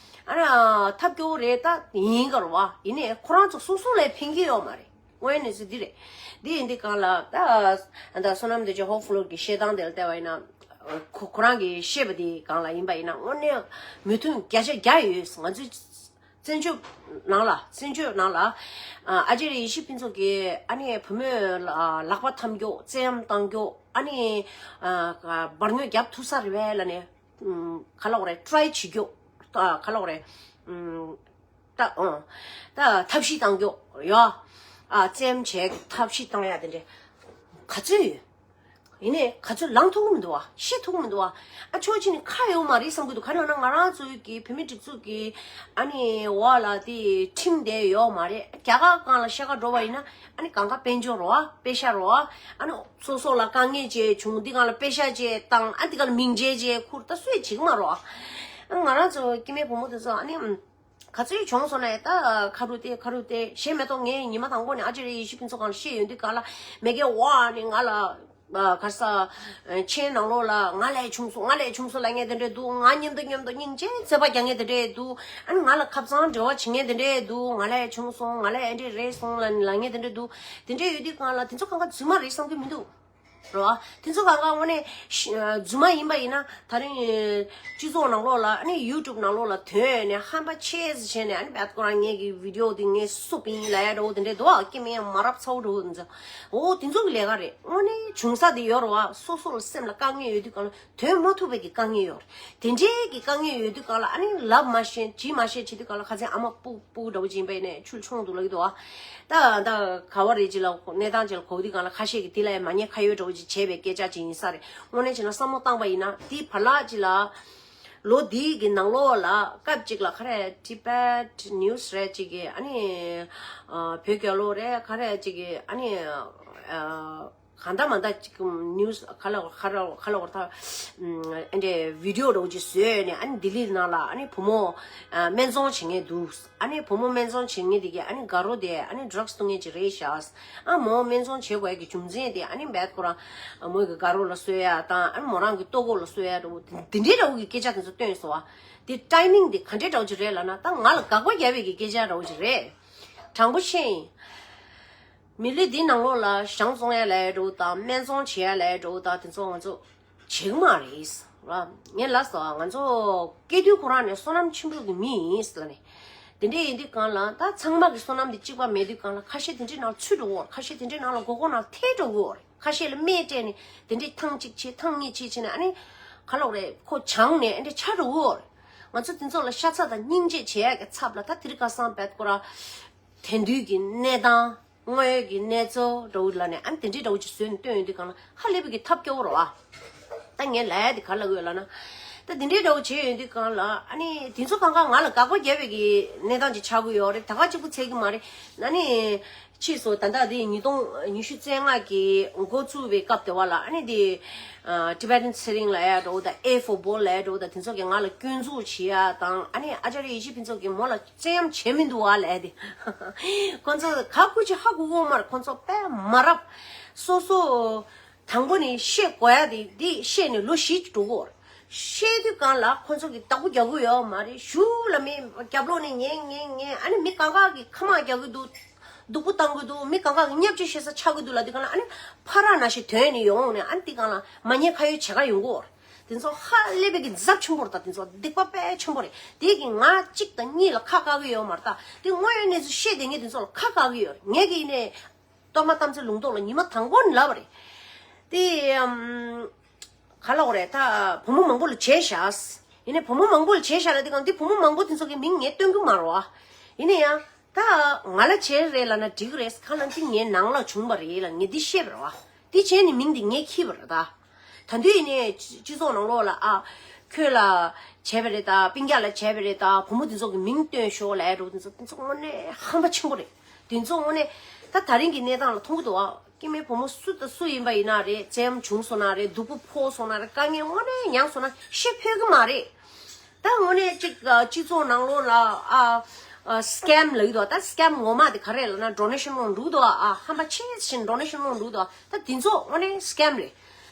ཨ་ཐབས་སྐྱོ་བོ་རེད། ད་ཡིན་ག་རེད་བ། ཡིན་ནའི་ཁོ་རང་ཚོ་སོ་སོ་ལ་ཕན་གྱི་ཡོད་མ་རེད། དངོས་གནས་ཚུལ་འདི་རེད། འདི་ཡིན་དུས་གང་ལ་ད་ད་བསོད་ནམས་དེ་ཅོ་ཧོབ་ཧྥུ་ལོར་གྱི་བཤད་སྟངས་དེ་ལ་བལྟས་པ་ཡིན་ན། ཁོ་ཁོ་རང་གིས་བཤད་པ་དེ་གང་ལ་ཡིན་པ་ཡིན་ན་དངོས་གནས་མོས་མཐུན་བརྒྱ་ཆ་བརྒྱ་ཡོད། ང་ཚོའི་བཙན་བྱོལ་ནང་ལ་བཙན་བྱོལ་ནང་ལ་ཨ་ཨ་ཅེ་རེ་ཡེ་ཤེས་ཕུན་ཚོགས་ཀྱིས་ཨ་ནི་བུ་མོའི་ལག་པ་འཐམ་རྒྱུ། བཙན་གཡེམ་བཏང་རྒྱུ། ཨ་ནི་འབར་ཉོ་རྒྱབ་ཐུབ་ས་རེད་པས་ལབ་ནས། ག་ལབ་དགོས་རེད། ཊི་རའི་བྱེད་རྒྱུ། ག་ལབ་དགོས་རེད། ད་ཨོ། ད་ཐབས་ཤེས་བཏང་རྒྱུ་ཡོད། ཨ་བཙན་གཡེམ་བྱེད་ཐབས་ཤེས་བཏང་ཡ་དེ་འདྲ་ག་ཚོད་ཡོད། ཡིན་ནའི་ག་ཚོད་ལངས་ཐུབ་ཀྱི་མི་འདུག་བ། ཤེས་ཐུབ་ཀྱི་མི་འདུག་བ། ཨ་ཕྱོགས་གཅིག་ནས་ཁ་ཡོད་མ་རེད་བསམ་གྱི་འདུག་ག་རེ་ལབ་ན་ང་རང་ཚོའི་གི་བོད་མི་སྒྲིག་འཛུགས་ཀྱི་ཨ་ནི་འོག་ལ་དེ་ཁྲིམས་དེ་ཡོད་མ་རེད། རྒྱ་གར་སྒང་ལ་བཤད་ག་འགྲོ་བ་ཡིན་ན་ཨ་ནི་གང་ག་དཔལ་འབྱོར་རོ། ཨ་པེ་ཤ་རོ། ཨ་ནི་སོ་སོ་ལ་དཀའ་ངལ་ཅིག་བྱུང་འདི་སྒང་ལ་པེ་ཤ་ཅིག་བཏང་། ཨ་འདི་སྒང་ལ་མིང་ཆད་ཅིག་ཁུར། ད་སུས་བྱེད་ཀྱི་མ་རོ། ཨ་ང་རང་ཚོ་སྐྱེ་དམན་བུ་མོ་དེ་ཚོ་ཨ་ནི། ག་ཚོད་བྱུང་སོང་ན་ད་ཁ་རུ་ཏེ་ཁ་རུ་ཏེ་ཞེ་མེད་དོ། ངས་ཉི་མ་དང་པོ་ནས་ཨ་ཅེ་རེ་ཡེ་ཤེས་ཕུན་ཚོགས་སྒང་ལ་བཤད་ཡོང་དུས་སྒང་ལ་མི་སྒེར་བ་ནི་ང་ལ་ག་རེ་ཟ། མཆན་ནང་ལོགས་ལ་ང་ལས་བྱུང་སོང་། ང་ལས་བྱུང་སོང་ལབ་མཁན་དེ་འདྲས་འདུག་ང་མཉམ་དུ་མཉམ་དུ་སྙིང་རྗེ་བརྩེ་བ་རྒྱག་མཁན་དེ་འདྲས་འདུག་ཨ་ནི་ང་ལ་ཁ་སང་འབྲེལ་བ་བྱེད་མཁན་དེ་འདྲས་འདུག་ང་ལས་བྱུང་སོང་། ང་ལས་ཨེ་འདྲས་རེད་སོང་ལབ་ལབ་མཁན་དེ་འདྲས་འདུག་དེ་འདྲས་ཡོད་དུས་སྒང་ལ་དེ་ཚོ་གང་ག་རྫུན་མ་རེད་བསམ་གྱི་མི་འདུག་རོ། དེ་ཚོ་གང་ག་དངོས་གནས་ཤ་རྫུན་མ་ཡིན་པ་ཡིན་ན་ད་རིང་སྤྱི་ཚོགས་ནང་ལོགས་ལ་ཨ་ནི་ཡུ་ཊུབ་ནང་ལོགས་ལ་ཐོན་ནས་ཧམ་པ་ཆེ་ཙམ་བྱས་ནས་ཨ་ནི་བད་ཁོ་རང་ངེད་ཀྱི་བི་ཌི་ཡོ་དེ་ངས་བསུབ་པ་ཡིན་ལབ་ཡ་འདྲ་བོ་དེ་འདྲས་འདུག་ཨ་སྐྱེ་དམན་མ་རབས་ཚ་བོ་འདྲ་བོ་འདི་ཚོ། འོ་དེ་ཚོ་གི་ལས་ཀ་རེད། དངོས་གནས་བྱུང་ས་དེ་ཡོད་རེད་བ། སོ་སོ་ལ་སེམས་ལ་དཀའ་ངལ་ཡོད་དུས་གང་ལ་ཐོན་མ་ཐུབ་པའི་གི་དཀའ་ངལ་ཡོད་རེད། དེ་འདྲའི་གི་དཀའ་ངལ་ཡོད་དུས་གང་ལ་ཨ་ནི་ལབ་མ་ཤེས་བྱེད་མ་ཤེས་བྱེད་དུས་གང་ལ་ཁ་སང་ཨ་མ་སྤུ་སྤུ་གུ་འདྲ་བོ་ཅིག་ཡིན་པ་ཡིན་ནས་ཆུ་མཆོང་འདུག་ལབ་ཀྱི་འདུག་བ། ད་ད་ག་བ་རེད་ཅིག་ལ་གནས་སྟངས་ཅིག་ལ་གོ་དུས་གང་ལ་ཁ་ཤས་ཀྱིས་དེ་ལ་ཡང་མ་ཉེས་ཁ་གཡོག་འདྲ་བོ་ཅིག་བྱས་པའི་སྐད་ཆ་ཅིག་ཡིན་ས་རེད། དངོས་གནས་བྱས་ན་བསམ་བློ་བཏང་པ་ཡིན་ན་དེའི་བར་ལ་ཅིག་ལ་ལོ་འདིའི་གི་ནང་ལོགས་ལ་སྐབས་ཅིག་ལ་ག་རེ་ཊི་བེཊ་ནིའུ་སི་རེད་ཅིག་གི་ཨ་ནི་བོད་རྒྱལ་ལོ་རེད་ག་རེ་ཅིག་གི་ཨ་ནི། གང་ལྟར་མ་ལྟར་ཅིག་ནིའུ་སི་ག་ལ་ག་ལ་ག་ལ་བར་ཐག་ཨ་འདྲས་བི་ཌི་ཡོ་འདྲ་བོ་ཅིག་བཟོས་ནས་ཨ་ནི་ལྡི་ལི་ནང་ལ་ཨ་ནི་བུ་མོ་སྨན་བཙོང་བྱེད་མཁན་འདུག་ཨ་ནི་བུ་མོ་སྨན་བཙོང་བྱེད་མཁན་དེ་གས་ཨ་ནི་དགའ་རོགས་དེ་ཨ་ནི་ཌྲག་སི་བཏུང་མཁན་ཅིག་རེད་ཤག་ཨ་མོ་སྨན་བཙོང་བྱེད་དགོས་ཀྱི་རྒྱུ་མཚན་དེ་ཨ་ནི་བད་ཁོ་རང་མོ་གི་དགའ་རོགས་ལ་གསོད་ཡ་དང་ཨ་ནི་མོ་རང་གི་ལྟོ་གོས་ལ་གསོད་ཡ་འདྲ་བོ་དེ་འདྲའི་འདྲ་བོ་གི་སྐད་ཆ་དེ་ཚོ་བཏོན་སོང་བ། དེ་ཊའི་མིང་དེ་ག་འདྲའི་འདྲ་བོ་ཅིག་རེད་ལབ་ན་ད་ང་ལ་དགག་པ་རྒྱབ་པའི་གི་སྐད་ཆ་འདྲ་བོ་ཅིག་རེད། དྲང་པོ་བཤད་ཡིན། མི་ལུས་འདི་ནང་ལོགས་ལ་ཞང་བཙོང་ཡ་ལས་འགྲོ་དང་སྨན་བཙོང་བྱེད་ཡ་ལས་འགྲོ་དང་དེ་ཚོ་ང་ཚོ་བྱེད་ཀྱི་མ་རེད་ར། ངས་ལབ་སོང་ང་ཚོ་སྐྱེ་དུས་ཁོ་རང་ནས་བསོད་ནམས་ཆེན་པོ་གི་མི་ཡིན་ཟེར་ནས། དེ་འདྲས་ཡིན་དུས་གང་ལ་ད་ཚང་མ་གི་བསོད་ནམས་དེ་གཅིག་པ་མེད་དུས་གང་ལ་ཁ་ཤས་དེ་འདྲས་ནང་ཚུད་འགྲོ་གི་ཡོད་རེད། ཁ་ཤས་དེ་འདྲས་ནང་ལ་མགོ་སྐོར་ནང་ཐལ་འགྲོ་གི་ཡོད་རེད། ཁ་ཤས་ལ་སྨན་སྤྲད་ནས་དེ་འདྲས་ཐེངས་གཅིག་བྱས་ཐེངས་གཉིས་བྱས་བྱས་ནས་ཨ་ནི་ག་ལབ་དགོས་རེད། ཁོ་བྱང་ནས་ཨ་འདྲས་ཆགས་འགྲོ་གི་ཡོད་རེད། ང་ཚོ་དེ་ཚོ་ལ་ཤ་ཚ་དང་སྙིང་རྗེ་བྱེད་ཡག་གི་ཚབ་ལ་ད་དེ་རིང་ཁ་སང་བད་ཁོ་ར། དེང་དུས་ཀྱི་གནས་སྟངས་དངོས་ཡོད་ཀྱི་གནས་ཚུལ་འདྲ་བོ་ལ་ནས་ཨ་ནི་དེ་འདྲའི་འདྲ་བོ་ཅིག་བཟོས་ནས་སྟོན་ཡོང་དུས་གང་ལ་ཧ་ལས་པའི་གི་ཐབས་སྐྱོ་བོ་རེད་བ། ད་ངས་ལབ་ཡ་དེ་ག་ལབ་དགོས་ལབ་ན། ད་དེ་འདྲའི་འདྲ་བོ་བྱས་ཡོང་དུས་གང་ལ་ཨ་ནི་དེ་ཚོ་གང་ག་ང་ལ་དགག་པ་རྒྱབ་པའི་གི་གནས་སྟངས་ཅིག་ཆགས་ཀྱི་ཡོད་རེད། ད་ག་གཅིག་པུ་ཚད་ཀྱི་མ་རེད། ཨ་ནི་ཕྱིས་སུ་ད་ལྟ་དེ་ཉིས་སྟོང་ཉི་ཤུ་རྩ་ལྔ་གི་འགོ་བཙུགས་པའི་སྐབས་དེ་བ་ལ་ཨ་ནི་དེ། ཨ་Tibetan Tshering ལབ་ཡ་འདྲ་བོ་དང་A for Ball ལབ་ཡ་འདྲ་བོ་དང་དེ་ཚོ་གིས་ང་ལ་སྐྱོན་འཛུགས་བྱེད་ཡ་དང་ཨ་ནི་ཨ་ཅཱརྱ་ཡེ་ཤེས་ཕུན་ཚོགས་ཀྱིས་མོ་ལ་བཙན་གཡེམ་བྱས་མི་འདུག་བ་ལབ་ཡ་དེ། ཁོ་ཚོ་ག་ཁུ་ཅི་ཧ་གོ་གོ་མ་རེད། ཁོ་ཚོ་དཔེ་མ་རབས། སོ་སོ་དང་པོ་ནས་བཤད་དགོས་ཡ་དེ་འདི་བཤད་ནས་ལོ་བཞི་འགྲོ་གོ་རེད། བཤད་དུས་གང་ལ་ཁོ་ཚོ་གིས་བདག་པོ་རྒྱག་གི་ཡོད་མ་རེད། གཞུག་ལ་མི་རྒྱབ་ལོགས་ནས་ཉན་ཉན་ཉན་ཨ་ནི་མི་གང་ག་གིས་ཁ་མང་རྒྱག་གི་འདུག་སྡུག་པོ་བཏང་གི་འདུག་མི་གང་ག་གིས་བརྙས་བཅོས་བྱེད་ས་ཆགས་ཀྱི་འདུག་ལབ་དུས་གང་ལ་ཨ་ནི་ཕ་ར་ནང་བཞིན་དོན་ནི་ཡོང་ནས་ཨ་ནི་དེ་གང་ལ་མ་ཉེས་ཁ་གཡོག་བྱེད་ག་ཡོང་གི་ཡོད་རེད། དེ་ཚོ་ཧ་ལས་པའི་གི་འཛབ་ཆེན་པོ་རེད། ད་དེ་ཚོ་སྡིག་པ་དཔེ་ཆེན་པོ་རེད། དེ་གི་ང་གཅིག་དང་གཉིས་ལ་ཁ་བཀག་གི་ཡོད་མ་རེད། ད་དེ་དངོས་ཡོད་གནས་ཚུལ་བཤད་བསྡད་མཁན་དེ་ཚོ་ལ་ཁ་བཀག་གི་ཡོད་རེད། ངས་གི་ནས་གཏོར་མ་དམ་ཚིག་ལུང་རྟོགས་ལ་ཉི་མ་དང་པོ་ནས་ལབ་པ་རེད། དེ་ཨམ། ག་ལབ་དགོས་རེད། ད་བུ་མོ་མང་པོ་ལ་བྱས་བཞག་ཡིན་ནའི་བུ་མོ་མང་པོ་ལ་བྱས་བཞག་ལབ་དུས་གང་འདི་བུ་མོ་མང་པོ་དེ་ཚོ་གི་མིང་ངས་སྟོན་གི་མ་རེད་བ། ཡིན་ན་ཡང་ད་ང་ལ་བྱས་རེད་ལབ་ན་འགྲིག་གི་རེད། གང་ལབ་འདི་ངའི་ནང་ལ་བྱུང་བ་རེད་ལ་ངས་འདི་བཤད་པ་རེད་བ། འདི་བྱས་ནས་མིང་འདི་ངས་འཁྱེར་བ་རེད་ད། ད་དུང་ཡིན་ནའི་སྤྱི་སྤྱི་ཚོགས་ནང་ལོགས་ལ་ཨ། ཁྱོད་ལ་བྱས་པ་རེད་ད། སྤུན་ཀྱག་ལ་བྱས་པ་རེད་ད། བུ་མོ་འདི་ཚོ་གི་མིང་བཏོན་ཤོག་ལབ་ཡ་འདྲ་བོ་འདི་ཚོ་འདི་ཚོ་དངོས་གནས་ཧམ་པ་ཆེན་པོ་རེད། འདི་ཚོ་དངོས་གནས་ད་ད་རིང་གི་གནས་སྟངས་ལ་མཐོང་གི་འདུག་ཨ། སྐྱེ་དམན་བུ་མོ་སུ་དང་སུ་ཡིན་པ་ཡིན་ན་རེད། བཙན་གཡེམ་བྱུང་སོང་ན་རེད། སྡུག་པོ་ཕོག་སོང་ན་རེད། དཀའ་ངལ་དངོས་གནས་མྱངས་སོང་ན་ཤི་ཕོད་ཀྱི་མ་རེད། ད་དངོས་གནས་གཅིག་ཨ། སྤྱི་ཚོགས་ནང་ལོགས་ལ་ཨ། ཨ། སི་ཀེམ་ལབ་ཀྱི་འདུག་ད་སི་ཀེམ་ངོ་མ་དེ་ག་རེ་ལབ་ན་ཌོ་ནེ་ཤན་སློང་འགྲོ་གི་འདུག་ཨ། ཧམ་པ་ཆེ་ཞིང་ཌོ་ནེ་ཤན་སློང་འགྲོ་གི་འདུག་ད་དེ་ཚོ་དངོས་གནས་སི་ཀེམ་རེད།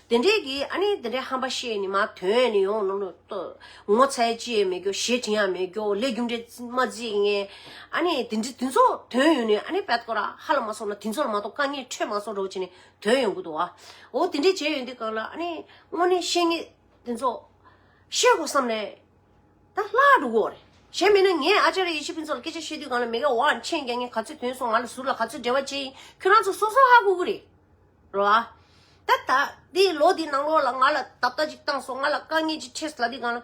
དེ་འདྲས་ཀྱི་ཨ་ནི་དེ་འདྲས་ཧམ་པ་བཤད་ནི་མ་དོན་ནི་ཡོང་ནོ་ལོ་ཏོ། ངོ་ཚ་ཡ་ཅི་ཡང་མེད་རྒྱུ། ཞེ་དྲིང་ཡང་མེད་རྒྱུ། ལས་རྒྱུ་འབྲས་མ་བརྩིས་ངས། ཨ་ནི་དེ་འདྲས་དེ་ཚོ་དོན་ཡོད་ནི་ཨ་ནི་བད་ཀོ་ར་ཧ་ལ་མ་སོང་ན་དེ་ཚོ་ལ་མ་གཏོགས་དཀའ་ངལ་འཕྲད་མ་སོང་འགྲོ་བྱས་ནི་དོན་ཡོང་གི་འདུག་ཨ། འོ་དེ་འདྲས་བྱས་ཡོད་འདི་གང་ལ་ཨ་ནི་དངོས་གནས་བཤད་ངས་དེ་ཚོ་བཤད་དགོས་བསམ་ནས། ད་ལྷག་འགྲོ་གི་རེད། གཞན་མིན་ན་ངས་ཨ་ཅར་ཡེ་ཤེས་ཕུན་ཚོགས་ལ་སྐད་ཆ་བཤད་དུས་གང་ལ་མི་ག་བ་མཆན་རྒྱག་མཁན་ག་ཚོད་ཐོན་སོང་། ང་ལ་ཟུར་ལ་ག་ཚོད་འབྲེལ་བ་བྱས་ཡིན། ཁྱོད་རང་ཚོ་སོ་སོ་ཧ་གོ་གི་རེད། རེད་བ། ད་ད་འདི་ལོ་འདི་ནང་ལོགས་ལ་ང་ལ་ད་ལྟ་ཅིག་བཏང་སོང་། ང་ལ་དཀའ་ངལ་ཅིག་འཕྲད་སོང་ལབ་དུས་གང་ལ།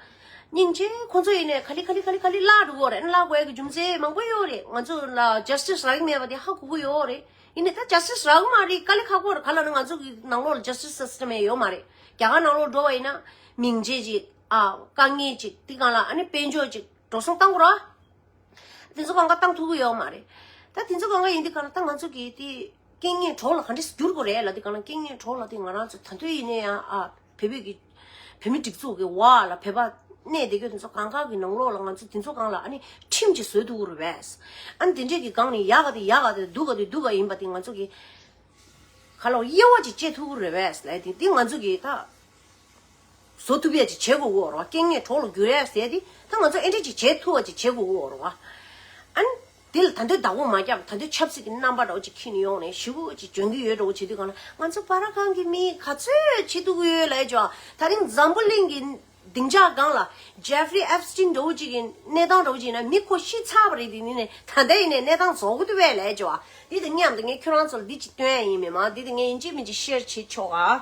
སྙིང་རྗེ་ཁོང་ཚོ་ཡིན་ནས་ག་ལེ་ག་ལེ་ག་ལེ་ག་ལེ་ལྷག་འགྲོ་གི་རེད། ལྷག་དགོས་ཀྱི་རྒྱུ་མཚན་མང་པོ་ཡོད་རེད། ང་ཚོ་ལ་ཇ་སི་ཊི་སི་རག་གི་མེད་པ་དེ་ཧ་གོ་གི་ཡོད་རེད། ཡིན་ནས་ད་ཇ་སི་ཊི་སི་རག་གི་མ་རེད། དཀའ་ལས་ཁག་པོ་རེད། ག་ལ་ནི་ང་ཚོ་གི་ནང་ལོགས་ལ་ཇ་སི་ཊི་སི་སི་སི་ཊམ་ཡང་ཡོད་མ་རེད། རྒྱ་གར་ནང་ལོགས་འགྲོ་བ་ཡིན་ན་མིང་རྗེ་ཅིག་ཨ། དཀའ་ངལ་ཅིག་དེ་གང་ལ་ཨ་ནི་དཔལ་འབྱོར་ཅིག་འགྲོ་སོང་བཏང་དགོས་ར། དེ་ཚོ་གང་ག་བཏང་ཐུབ་ཀྱི་ཡོད་མ་རེད། ད་དེ་ཚོ་གང་ག་ཡིན་དུས་གང་ལ་ད་ང་ཚོ་གི་དེ་རྐྱེན་ངན་གྲོགས་ལ་ག་འདྲས་སེ་འགྱུར་དགོས་རེད་ལབ་དུས་གང་ལ། རྐྱེན་ངན་གྲོགས་ལབ་དུས་ང་རང་ཚོ་ད་དུང་ཡིན་ན་ཡང་ཨ་བོད་པའི་གི་བོད་མི་སྒྲིག་འཛུགས་ཀྱི་འོག་ལ་བོད་པ་གནས་བསྡད་རྒྱུ་དེ་ཚོ་གང་ག་གི་ནང་ལོགས་ལ་ང་ཚོ་དེ་ཚོ་གང་ལ་ཨ་ནི་ཁྲིམས་ཅིག་བཟོས་ཐུབ་ཀྱི་རེད་པས། ཨ་ནི་དེ་འདྲས་ཀྱི་སྒང་ནས་ཡག་ག་དེ་ཡག་ག་དེ་སྡུག་ག་དེ་སྡུག་ག་ཡིན་པ་དེ་ང་ཚོ་གི་ཁ་ལོ་དབྱེ་བ་ཅིག་བཅད་ཐུབ་ཀྱི་རེད་པས་ལབ་དེ། དེ་ང་ཚོ་གི་ད། བཟོ་ཐུབ་ཡ་ཅིག་བྱེད་དགོས་ཀྱི་ཡོད་རེད་བ། རྐྱེན་ངན་གྲོགས་ལ་འགྱུར་ཡ་ཟེར་དེ་ད་ང་ཚོ་ཨེ་འདྲ་ཅིག་བྱེད་ཐུབ་པ་ཅིག་བྱེད་དགོས་ཀྱི་ཡོད་རེད་བ། ཨ་ནི་དེ་ལ་ད་འདོད་བདག་པོ་མ་བརྒྱབ། ད་འདོད་ཆབ་སྲིད་ཀྱི་རྣམ་པ་འདྲ་བོ་ཅིག་འཁྱེར་ནས་ཡོང་ནས་ཞེ་པོ་ཅིག་འཇོན་གྱི་ཡོད་འདྲ་བོ་བྱེད་དུས་གང་ལ་ང་ཚོ་བར་ཁང་གི་མི་ག་ཚོད་བྱེད་ཐུབ་ཀྱི་ཡོད་ལབ་ཀྱི་ཡོད། ད་རིང་འཛམ་བུ་གླིང་གི་སྡིངས་ཆ་སྒང་ལ་ཇེ་ཧྥ་རི་ཨེབ་སི་ཊིན་འདྲ་བོ་ཅིག་གི་གནས་སྟངས་འདྲ་བོ་ཅིག་ཡིན་ན་མི་ཁོ་ཤི་ཚར་བ་རེད། དེ་ནི་ནས་ད་ལྟ་ཡིན་ནས་གནས་སྟངས་རྫོགས་ཀྱི་འདུག་པས་ལབ་ཀྱི་ཡོད། འདི་དང་མཉམ་དུ་ངས་ཁྱོད་རང་ཚོ་ལ་འདི་ཅིག་སྟོན་ཡ་ཡིན་མིན་མ། འདི་དང་ངས་ཡིན་གཅིག་མིན་གཅིག་ཤེར་བྱེད་ཆོག་ཨ།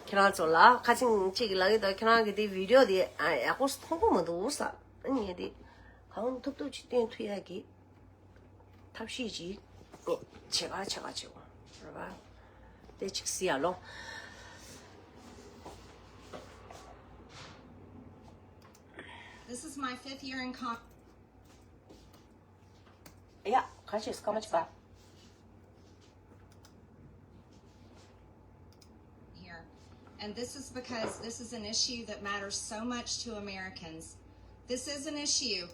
ཁྱེད་རང་ཚོ་ལ་ཁ་སང་གཅིག་གིས་ལབ་ཀྱི་འདུག་ཁྱེད་རང་གི་དེ་བི་ཌི་ཡོ་དེ་ཨ་ཡག་པོ་མཐོང་གི་མི་འདུག་ས། ཨ་ངས་དེ་གང་ཐུབ་ཐུབ་ཅིག་སྟོན་ཐུབ་ཡ་གི་ཐབས་ཤེས་ཅིག་ངས་བྱེད་ག་བྱེད་ག་བྱེད་གོ་རེད་པ། དེ་ཅིག་གཟིགས་ཡ་ལོ། This is my fifth year in Congress. ཡ། ག་ཅེས་སྐར་མ་གཅིག་པ། Here. And this is because this is an issue that matters so much to Americans. This is an issue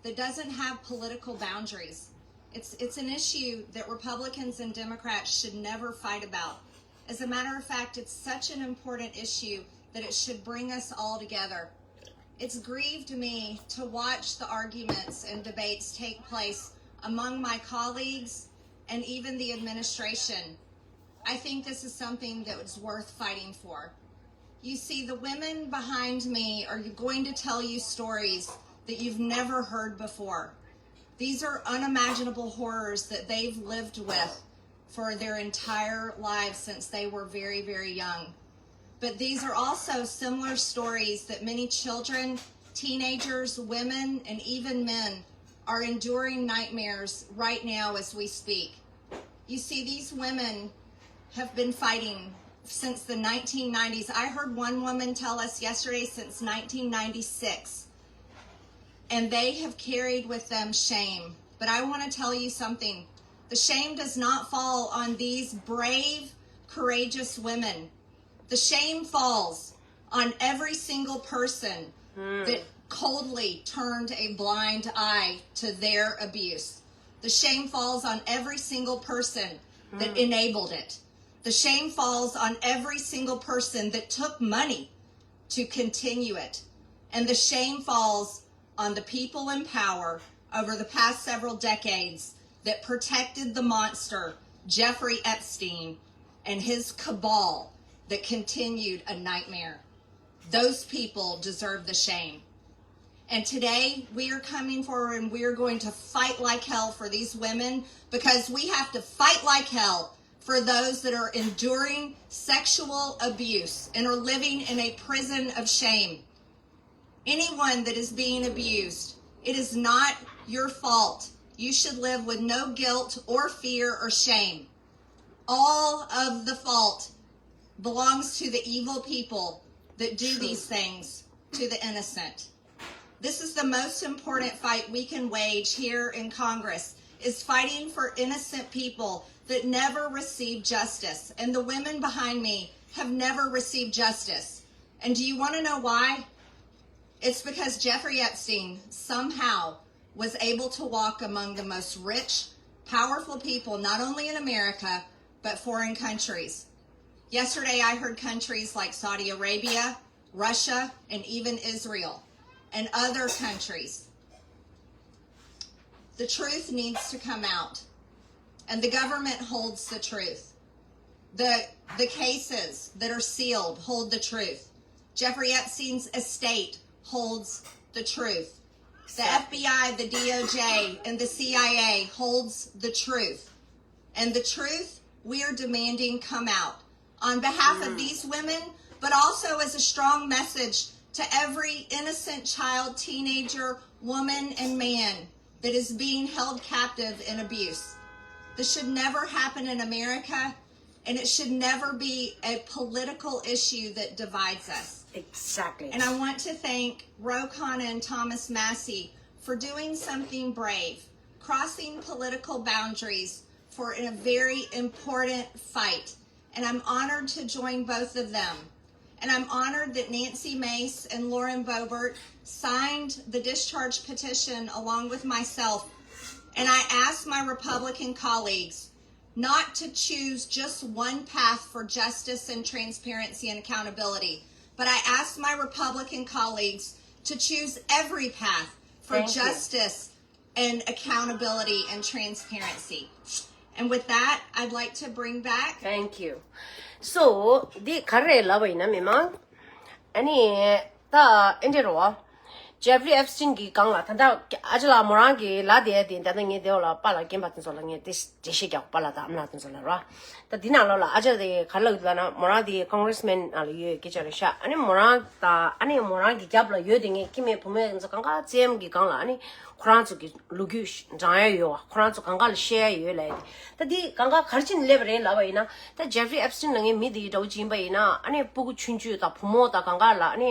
that doesn't have political boundaries. It's, it's an issue that Republicans and Democrats should never fight about. As a matter of fact, it's such an important issue that it should bring us all together. It's grieved me to watch the arguments and debates take place among my colleagues and even the administration. I think this is something that is worth fighting for. You see, the women behind me are going to tell you stories that you've never heard before. These are unimaginable horrors that they've lived with for their entire lives since they were very, very young. But these are also similar stories that many children, teenagers, women, and even men are enduring nightmares right now as we speak. You see, these women have been fighting since the nineteen nineties. I heard one woman tell us yesterday, since nineteen ninety-six. And they have carried with them shame. But I want to tell you something. The shame does not fall on these brave, courageous women. The shame falls on every single person that coldly turned a blind eye to their abuse. The shame falls on every single person that enabled it. The shame falls on every single person that took money to continue it. And the shame falls on the people in power over the past several decades that protected the monster, Jeffrey Epstein, and his cabal that continued a nightmare. Those people deserve the shame. And today, we are coming forward and we are going to fight like hell for these women, because we have to fight like hell for those that are enduring sexual abuse and are living in a prison of shame. Anyone that is being abused, it is not your fault. You should live with no guilt or fear or shame. All of the fault belongs to the evil people that do these things to the innocent. This is the most important fight we can wage here in Congress, is fighting for innocent people that never received justice. And the women behind me have never received justice. And do you want to know why? It's because Jeffrey Epstein somehow was able to walk among the most rich, powerful people, not only in America, but foreign countries. Yesterday, I heard countries like Saudi Arabia, Russia, and even Israel, and other countries. The truth needs to come out, and the government holds the truth. The, the cases that are sealed hold the truth. Jeffrey Epstein's estate holds the truth. The F B I, the D O J, and the C I A holds the truth. And the truth we are demanding come out on behalf of these women, but also as a strong message to every innocent child, teenager, woman, and man that is being held captive in abuse. This should never happen in America, and it should never be a political issue that divides us. Exactly. And I want to thank Ro Khanna and Thomas Massie for doing something brave, crossing political boundaries for a very important fight. And I'm honored to join both of them. And I'm honored that Nancy Mace and Lauren Boebert signed the discharge petition along with myself. And I asked my Republican colleagues not to choose just one path for justice and transparency and accountability, but I asked my Republican colleagues to choose every path for Thank you. Justice and accountability and transparency. And with that, I'd like to bring back Thank you. So, འདི་ག་རེ་ལབ་པ་ཡིན་ན་མི་མང་། ཨ་ནི་ད་ཨེ་འདྲ་རོ། Jeffrey Epstein གི་སྒང་ལ་ད་ལྟ་ཨ་ཅག་ལགས་མོ་རང་གི་ལ་དེ་དེ་ད་ལྟ་ངས་དེ་བ་ལ་པཱ་ལགས་རྒན་པ་དེ་ཚོ་ལ་ངས་དེ་འགྲེལ་བཤད་རྒྱག་པཱ་ལགས་དང་ཨ་མ་ལགས་དེ་ཚོ་ལ་རོ། ད་འདི་ནང་ལོགས་ལ་ཨ་ཅག་དེ་ག་ལབ་ཡོད་ལབ་ན་མོ་རང་དེ་Congressman ནང་ལ་ཡོད་སྐད་ཆ་རེད་ཤག་ཨ་ནི་མོ་རང་དང་ཨ་ནི་མོ་རང་གི་རྒྱབ་ལ་ཡོད་དེ་ངས་སྐྱེ་དམན་བུ་མོ་དེ་ཚོ་གང་ག་བཙན་གྱི་སྒང་ལ་ཨ་ནི་ཁོ་རང་ཚོ་གི་ལོ་རྒྱུས་འབྲང་ཡ་ཡོད་བ། ཁོ་རང་ཚོ་གང་ག་ལ་བཤད་ཡ་ཡོད་ལབ་ཡ་དེ། ད་འདི་གང་ག་ག་རེ་བྱས་ནས་སླེབས་པ་རེད་ལབ་པ་ཡིན་ན། ད་Jeffrey Epstein ལབ་མཁན་མི་དེ་འདྲ་བོ་ཅིག་ཡིན་པ་ཡིན་ན། ཨ་ནི་སྤུ་གུ་ཆུང་ཆུང་དང་བུ་མོ་དང་གང་ག་ལ་ཨ་ནི་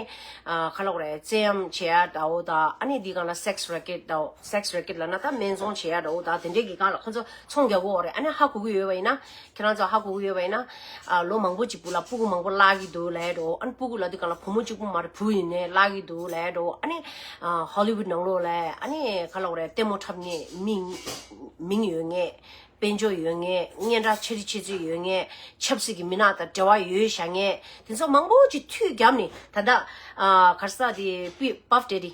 ཨ་ག་ལབ་དགོས་རེད། བཙན་གཡེམ་བྱེད་ཡ་འདྲ་བོ་དང་། ཨ་ནི་འདི་སྒང་ལ་sex racket འདྲ་བོ། Sex racket ལབ་ན་ད་སྨད་འཚོང་བྱེད་ཡ་འདྲ་བོ་དང་། དེ་འདྲའི་གི་སྒང་ལ་ཁོ་ཚོ་ཚོང་རྒྱག་གི་ཡོད་རེད། ཨ་ནི་ཧ་གོ་གི་ཡོད་པ་ཡིན་ན། ཁྱེད་རང་ཚོ་ཧ་གོ་གི་ཡོད་པ་ཡིན་ན། ཨ་ལོ་མང་པོ་ཅིག་སྦུག་ལ་སྤུ་གུ་མང་པོ་བརླག་གི་འདུག་ལབ་ཡ་འདྲ་བོ། ཨ་ནི་སྤུ་གུ་ལབ་དུས་སྒང་ལ་བུ་མོ་གཅིག་པུ་མ་རེད། བུ་ཡིན་ནའི་བརླག་གི་འདུག་ལབ་ཡ་འདྲ་བོ། ཨ་ནི་ཨ་Hollywood ནང་ལོགས་ལ་ཨ་ནི་ག་ལབ་དགོས་རེད། ལྟད་མོ་འཁྲབ་མཁན་མི་མིང་ཡོད་མཁན། དཔལ་འབྱོར་ཡོད་མཁན། སྙན་གྲགས་ཆེ་རི་ཆེ་ཚོད་ཡོད་མཁན། ཆབ་སྲིད་ཀྱི་མི་སྣ་དང་འབྲེལ་བ་ཡོད་བཞག་མཁན་དེ་ཚོ་མང་པོ་ཅིག་མཐུད་བརྒྱབ་ནས། ད་ལྟ་ཨ་ག་རེ་ཟེར་དེ་པི་Puff Daddy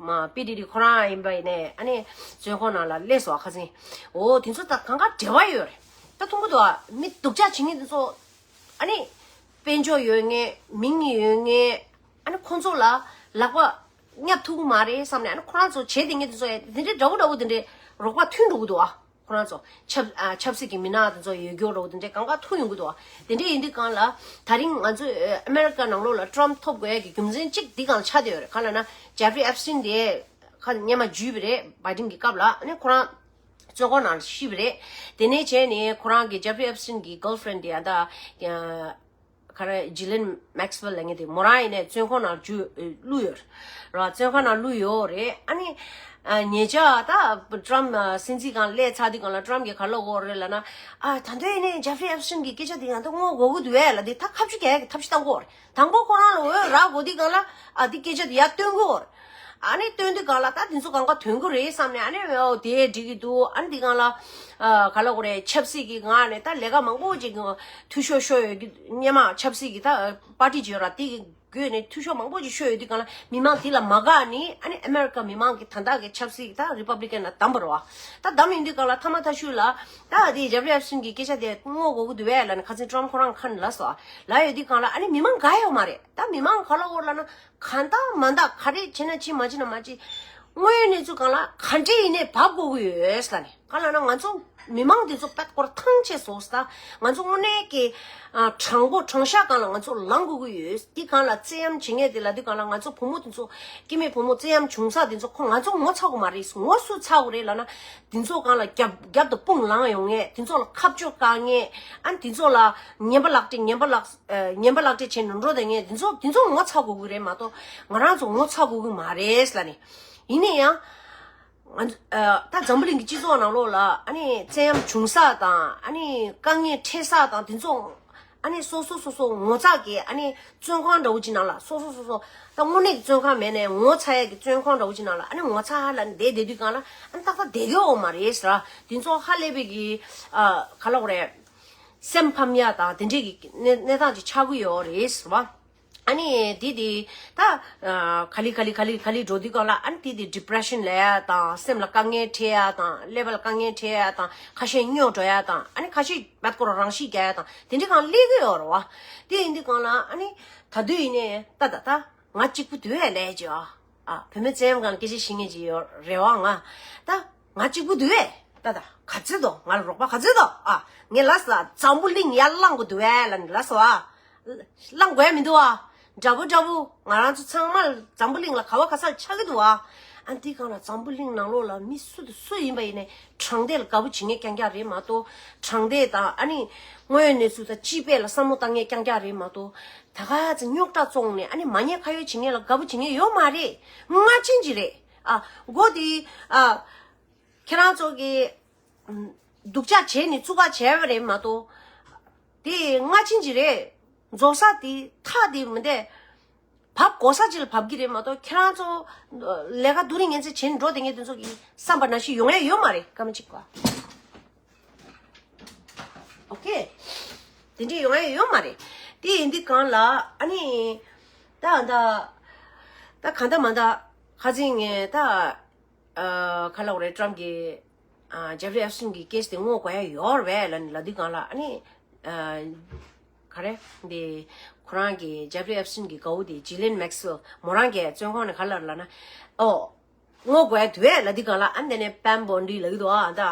མ་པི་ཌི་ཌི་ཁོ་རང་ཡིན་པ་ཡིན་ནའི་ཨ་ནི་བཙོན་ཁང་ནང་ལ་སླེབས་སོང་། ཁ་སང་། འོ་དེ་ཚོ་ད་གང་ག་འབྲེལ་བ་ཡོད་རེད། ད་མཐོང་གི་འདུག་ཨ། མི་སྡུག་ཅག་བྱེད་མཁན་དེ་ཚོ་ཨ་ནི་དཔལ་འབྱོར་ཡོད་མཁན། མིང་ཡོད་མཁན། ཨ་ནི་ཁོང་ཚོ་ལ་ལག་པ་བརྙབ་ཐུབ་ཀྱི་མ་རེད་བསམ་ནས། ཨ་ནི་ཁོ་རང་ཚོ་བྱེད་དེ་ངེད་དེ་ཚོ་ཡ་དེ་འདྲའི་འདྲ་བོ་འདྲ་བོ་དེ་འདྲའི་རོགས་པ་ཐོན་འགྲོ་གི་འདུག་ཨ། ཁོ་རང་ཚོ་ཆབ་ཨ་ཆབ་སྲིད་ཀྱི་མི་སྣ་དེ་ཚོ་ཡོད་རྒྱུ་འདྲ་བོ་དེ་འདྲའི་གང་ག་ཐོན་ཡོང་གི་འདུག་ཨ། དེ་འདྲའི་ཡིན་དུས་སྒང་ལ་ད་རིང་ང་ཚོ་ཨ་མེ་རི་ཀ་ནང་ལོགས་ལ་Trump ཐོབ་དགོས་ཡ་གི་རྒྱུ་མཚན་གཅིག་འདི་སྒང་ལ་ཆགས་བསྡད་ཡོད་རེད། གང་ལབ་ན་Jeffrey Epstein དེ་ཁ་སྔོན་མ་འཇུས་པ་རེད། Biden གི་སྐབས་ལ། ཨ་ནི་ཁོ་རང་བཙོན་ཁང་ནང་ཤི་བ་རེད། དེ་ནས་བྱས་ནས་ཁོ་རང་གི་Jeffrey Epstein གི་girlfriend དེ་ཡ་ད་ག་རེ་Ghislaine Maxwell ལབ་མཁན་དེ་མོ་རང་ཡིན་ནའི་བཙོན་ཁང་ནང་འཇུ་བླུགས་ཡོད་རེད། བཙོན་ཁང་ནང་བླུགས་ཡོད་རེད། ཨ་ནི་ཨ་ཉེ་ཆར་ད་Trump ཨ་སྲིད་འཛིན་སྒང་སླེབས་ཚར་དུས་སྒང་ལ་Trump གིས་ག་ལབ་ཡོད་རེད་ལབ་ན། ཨ་ད་དུང་ཡིན་ནའི་Jeffrey Epstein གི་སྐད་ཆ་དེ་ཡང་ད་དངུལ་དགོས་ཀྱི་འདུག་ཨེ་ལབ་དེ་ད་ཁ་མཆུ་རྒྱག་ཡ་གི་ཐབས་ཤེས་བཏང་གི་ཡོད་རེད། དང་པོ་ཁོ་རང་ལ་འོས་རག་དགོས་དུས་སྒང་ལ་ཨ་དེ་སྐད་ཆ་དེ་ཡར་བཏོན་གྱི་ཡོད་རེད། ཨ་ནི་བཏོན་དུས་སྒང་ལ་ད་དེ་ཚོ་གང་ག་ཐོན་གྱི་རེད་བསམ་ནས། ཨ་ནི་འོ་དེ་འགྲིག་གི་འདུག་ཨ་ནི་དེ་སྒང་ལ་ཨ་ག་ལབ་དགོས་རེད། ཆབ་སྲིད་ཀྱི་ངག་ནས་ད་ལས་ཀ་མང་པོ་ཅིག་འཐུས་ཤོར་ཤོར་ཡོད་ཀྱི། སྔོན་མ་ཆབ་སྲིད་ཀྱི་ད་པར་ཊི་ཅིག་ཡོད་ར། དེ་གི་བརྒྱུད་ནས་འཐུས་ཤོར་མང་པོ་ཅིག་ཤོར་ཡོད་དུས་སྒང་ལ་མི་མང་དེ་ལ་མ་དགའ་ནས། ཨ་ནི་ཨ་མེ་རི་ཀ་མི་མང་གིས་ད་ལྟ་གི་ཆབ་སྲིད་ཀྱི་ད་Republican ལ་བདམས་པ་རེད་བ། ད་བདམས་ཡོང་དུས་སྒང་ལ་མཐའ་མ་མཐའ་གཞུག་ལ་ད་དེ་Jeffrey Epstein གི་སྐད་ཆ་དེ་དངུལ་དགོས་ཀྱི་འདུག་ཨེ་ལབ་ནས་ཁ་སང་Trump ཁོ་རང་ཁ་ནས་ལབ་སོང་། ལབ་ཡོད་དུས་སྒང་ལ་ཨ་ནི་མི་མང་དགའ་ཡོད་མ་རེད། ད་མི་མང་ག་ལབ་ཡོད་ལབ་ན། གང་ལྟར་མ་ལྟར་ག་རེ་བྱས་ན་བྱེད། མ་བྱེད་ན་མ་བྱེད། དངོས་ཡོད་གནས་ཚུལ་སྒང་ལ་ག་འདྲ་ཡིན་ནའི་བབས་དགོས་ཀྱི་ཡོད་ལབ་ནས། གང་ལབ་ན་ང་ཚོ་མི་མང་འདི་ཚོ་དཔེ་སྐོར་ཐང་ཆད་སོང་ཟེར། ང་ཚོ་དངོས་གནས་ཀྱི་ཨ་དྲང་པོ་དྲང་བཞག་སྒང་ལ་ང་ཚོ་ལངས་དགོས་ཀྱི་ཡོད། འདི་སྒང་ལ་བཙན་གཡེམ་བྱེད་མཁན་དེ་ལབ་དུས་སྒང་ལ་ང་ཚོ་བུ་མོ་དེ་ཚོ། སྐྱེ་དམན་བུ་མོ་བཙན་གཡེམ་བྱུང་ས་དེ་ཚོ་ཁོ་ང་ཚོ་ངོ་ཚ་དགོས་མ་རེད། ངོ་སུ་ཚ་དགོས་རེད་ལབ་ན། དེ་ཚོ་སྒང་ལ་རྒྱབ་རྒྱབ་ཏུ་དཔུང་ལངས་ཡོང་མཁན། དེ་ཚོ་ལ་ཁ་གཅོད་བཀག་མཁན། ཨ་ནི་དེ་ཚོ་ལ་ངན་པ་ལག་སྤྲད། ངན་པ་ལག་ཨ་ངན་པ་ལག་སྤྲད་བྱས་ནས་འགྲོ་བསྡད་མཁན་དེ་ཚོ། དེ་ཚོ་ངོ་ཚ་དགོས་ཀྱི་རེད་མ་གཏོགས་ང་རང་ཚོ་ངོ་ཚ་དགོས་ཀྱི་མ་རེད་ལབ་ནས། ཡིན་ན་ཡང་ང་ཚོ་ཨ་ད་འཛམ་བུ་གླིང་གི་སྤྱི་ཚོགས་ནང་ལོགས་ལ་ཨ་ནི་བཙན་གཡེམ་བྱུང་ས་དང་། ཨ་ནི་དཀའ་ངལ་འཕྲད་ས་དང་། དེ་ཚོ་ཨ་ནི་སོ་སོ་སོ་སོ་ངོ་ཚ་གི། ཨ་ནི་བཙོན་ཁང་འདྲ་བོ་ཅིག་ནང་ལ་སོ་སོ་སོ་སོ་ད་དངོས་གནས་ཀྱི་བཙོན་ཁང་མེད་ནའི་ངོ་ཚ་ཡ་གི་བཙོན་ཁང་འདྲ་བོ་ཅིག་ནང་ལ་ཨ་ནི་ངོ་ཚ་ཧ་ལབ་ནས་བསྡད་བསྡད་དུས་སྒང་ལ། ཨ་ནི་ཏག་ཏག་བསྡད་ཀྱི་ཡོད་མ་རེད་ཟེར། དེ་ཚོ་ཧ་ལས་པའི་གི་ཨ་ག་ལབ་དགོས་རེད། སེམས་ཕམ་ཡ་དང་དེ་འདྲས་ཀྱི་གནས་གནས་སྟངས་ཅིག་ཆགས་ཀྱི་ཡོད་རེད་ཟེར་བ། ཨ་ནི་དེ་དེ་ད་ག་ལེ་ག་ལེ་ག་ལེ་ག་ལེ་འགྲོ་དུས་སྒང་ལ་ཨ་ནི་དེ་དེ་depression ལབ་ཡ་དང་སེམས་ལ་དཀའ་ངལ་འཕྲད་ཡ་དང་ཀླད་པ་ལ་དཀའ་ངལ་འཕྲད་ཡ་དང་ཁ་ཤས་སྨྱོ་འགྲོ་ཡ་དང་ཨ་ནི་ཁ་ཤས་བད་ཀོ་ར་རང་ཤི་རྒྱག་ཡ་དང་དེ་འདྲས་སྒང་སླེབས་ཀྱི་ཡོད་རེད་བ། དེ་ཡིན་དུས་སྒང་ལ་ཨ་ནི་ད་དུས་ཡིན་ནའི་ད་ད་ད་ང་གཅིག་པུ་དུས་ལས་ཀྱི་ཨ། ཨ། བུད་མེད་ཙེ་ཡམ་སྒང་ལ་སྐད་ཆ་བཤད་མཁན་ཅིག་ཡོད་རེད་བ་ང་། ད་ང་གཅིག་པུ་འདུག་ཨེ། ད་ད་ག་ཚོད་དོ་ང་ལ་རོགས་པ་ག་ཚོད་དོ་ཨ། ངས་ལབ་སོང་ཨ། འཛམ་བུ་གླིང་ཡར་བླངས་དགོས་འདུག་ཨེ་ལབ་ནས་ལབ་སོང་ཨ། བླངས་དགོས་ཡ་མི་འདུག་ཨ། འདྲ་པོ་འདྲ་པོ་ང་རང་ཚོ་ཚང་མ་འཛམ་བུ་གླིང་ལ་ག་བ་ག་ས་ལ་ཆགས་ཀྱི་འདུག་ཨ། ཨ་འདི་སྒང་ལ་འཛམ་བུ་གླིང་ནང་ལོགས་ལ་མི་སུ་དང་སུ་ཡིན་པ་ཡིན་ནའི་དྲང་བདེན་ལ་དགའ་པོ་བྱེད་མཁན་རྐྱང་རྐྱང་རེད་མ་གཏོགས། དྲང་བདེན་དང་ཨ་ནི་དངོས་ཡོད་གནས་ཚུལ་དང་སྤྱི་པའི་ལ་བསམ་བློ་བཏང་མཁན་རྐྱང་རྐྱང་རེད་མ་གཏོགས། ད་ག་ཚོད་རྙོག་དྲ་བཙོང་ནས་ཨ་ནི་མ་ཉེས་ཁ་གཡོགས་བྱེད་མཁན་ལ་དགའ་པོ་བྱེད་མཁན་ཡོད་མ་རེད། སྔ་ཕྱི་ཅིག་རེད། ཨ་མགོ་དེ་ཨ་ཁྱེད་རང་ཚོ་གི་སྡུག་ཅག་བྱས་ནས་བཙུགས་པ་བྱས་པ་རེད་མ་གཏོགས། དེ་སྔ་ཕྱི་ཅིག་རེད། རྫོགས་ས་དེ་ཐག་དེ་མི་འདས། བབ་གོ་ས་ཅིག་ལ་བབ་ཀྱི་རེད་མ་གཏོགས་ཁྱེད་རང་ཚོ་ལས་ཀ་སྡུག་རུས་ངན་ཚད་བྱས་ནས་འགྲོ་བསྡད་མཁན་དེ་ཚོ་གི་བསམ་པ་ནང་བཞིན་ཡོང་ཡ་ཡོད་མ་རེད་སྐར་མ་གཅིག་གོ། ཨོ་ཁེ། དེ་འདྲས་ཡོང་ཡ་ཡོད་མ་རེད། དེ་ཡིན་དུས་སྒང་ལ་ཨ་ནི་ད་ད་ད་གང་ལྟར་མ་ད་ཁ་སང་ངས་ད་ཨ་ག་ལབ་དགོས་རེད། ཊམ་གྱིས་ཨ་ཇེ་ཕ་རི་ཨེབ་སི་ཊིན་གྱི་ཀེ་སི་དེ་སྔོག་དགོས་ཡ་ཡོད་རེད་པས་ལབ་ནས་ལབ་དུས་སྒང་ལ་ཨ་ནི་ཨ་ག་རེ་འདི་ཁོ་རང་གི་ཇེ་ཕ་རི་ཨེབ་སི་ཊིན་གྱི་དགའ་བོ་དེ་ཇི་ལེན་མེག་སི་ཝེལ་མོ་རང་གི་བཙོན་ཁང་ནས་ག་ལབ་ལབ་ན་ཨོ། སྔོག་དགོས་ཡ་འདུག་ཨེ་ལབ་དུས་སྒང་ལ་ཨ་ནི་དེ་ནས་པེན་བོན་ཌི་ལབ་ཀྱི་འདུག་ཨ། ད་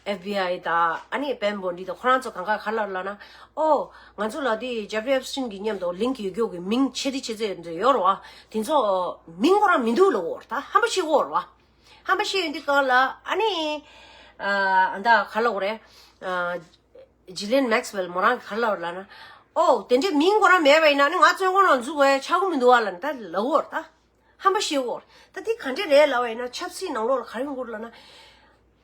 ཨེཕ་བི་ཨའི་དང་ཨ་ནི་པེན་བོན་ཌི་དང་ཁོ་རང་ཚོ་གང་ག་ག་ལབ་ལབ་ན། ཨོ། ང་ཚོ་ལ་དེ་ཇེ་ཕ་རི་ཨེབ་སི་ཊིན་གྱི་མཉམ་དུ་ལིང་ཡོད་རྒྱུ་གི་མིང་ཆེ་དེ་ཆེ་ཚོད་འདི་ཡོད་རེད་བ། དེ་ཚོ་མིང་ཁོ་རང་མི་འདུག་ལབ་ཀྱི་ཡོད་རེད། ད་ཧམ་པ་ཤེས་ཀྱི་ཡོད་རེད་བ། ཧམ་པ་ཤེས་ཡོང་དུས་སྒང་ལ་ཨ་ནི་ཨ་ད་ག་ལབ་དགོས་རེད། ཨ་ཇི་ལེན་མེག་སི་ཝེལ་མོ་རང་གི་ག་ལབ་ལབ་ན། ཨོ་དེ་འདྲའི་མིང་ཁོ་རང་མེད་པ་ཡིན་ན་ནི་ང་བཙོན་ཁང་ནང་འཛུལ་དགོས་ཡ་ཆགས་ཀྱི་མི་འདུག་བ་ལབ་ནས་ད་ལབ་ཀྱི་ཡོད་རེད་ད། ཧམ་པ་ཤེས་ཀྱི་ཡོད་རེད། ད་དེ་ག་འདྲ་རེད་ལབ་པ་ཡིན་ན་ཆབ་སྲིད་ནང་ལོགས་ལ་ག་རེ་ཡོང་གི་རེད་ལབ་ན།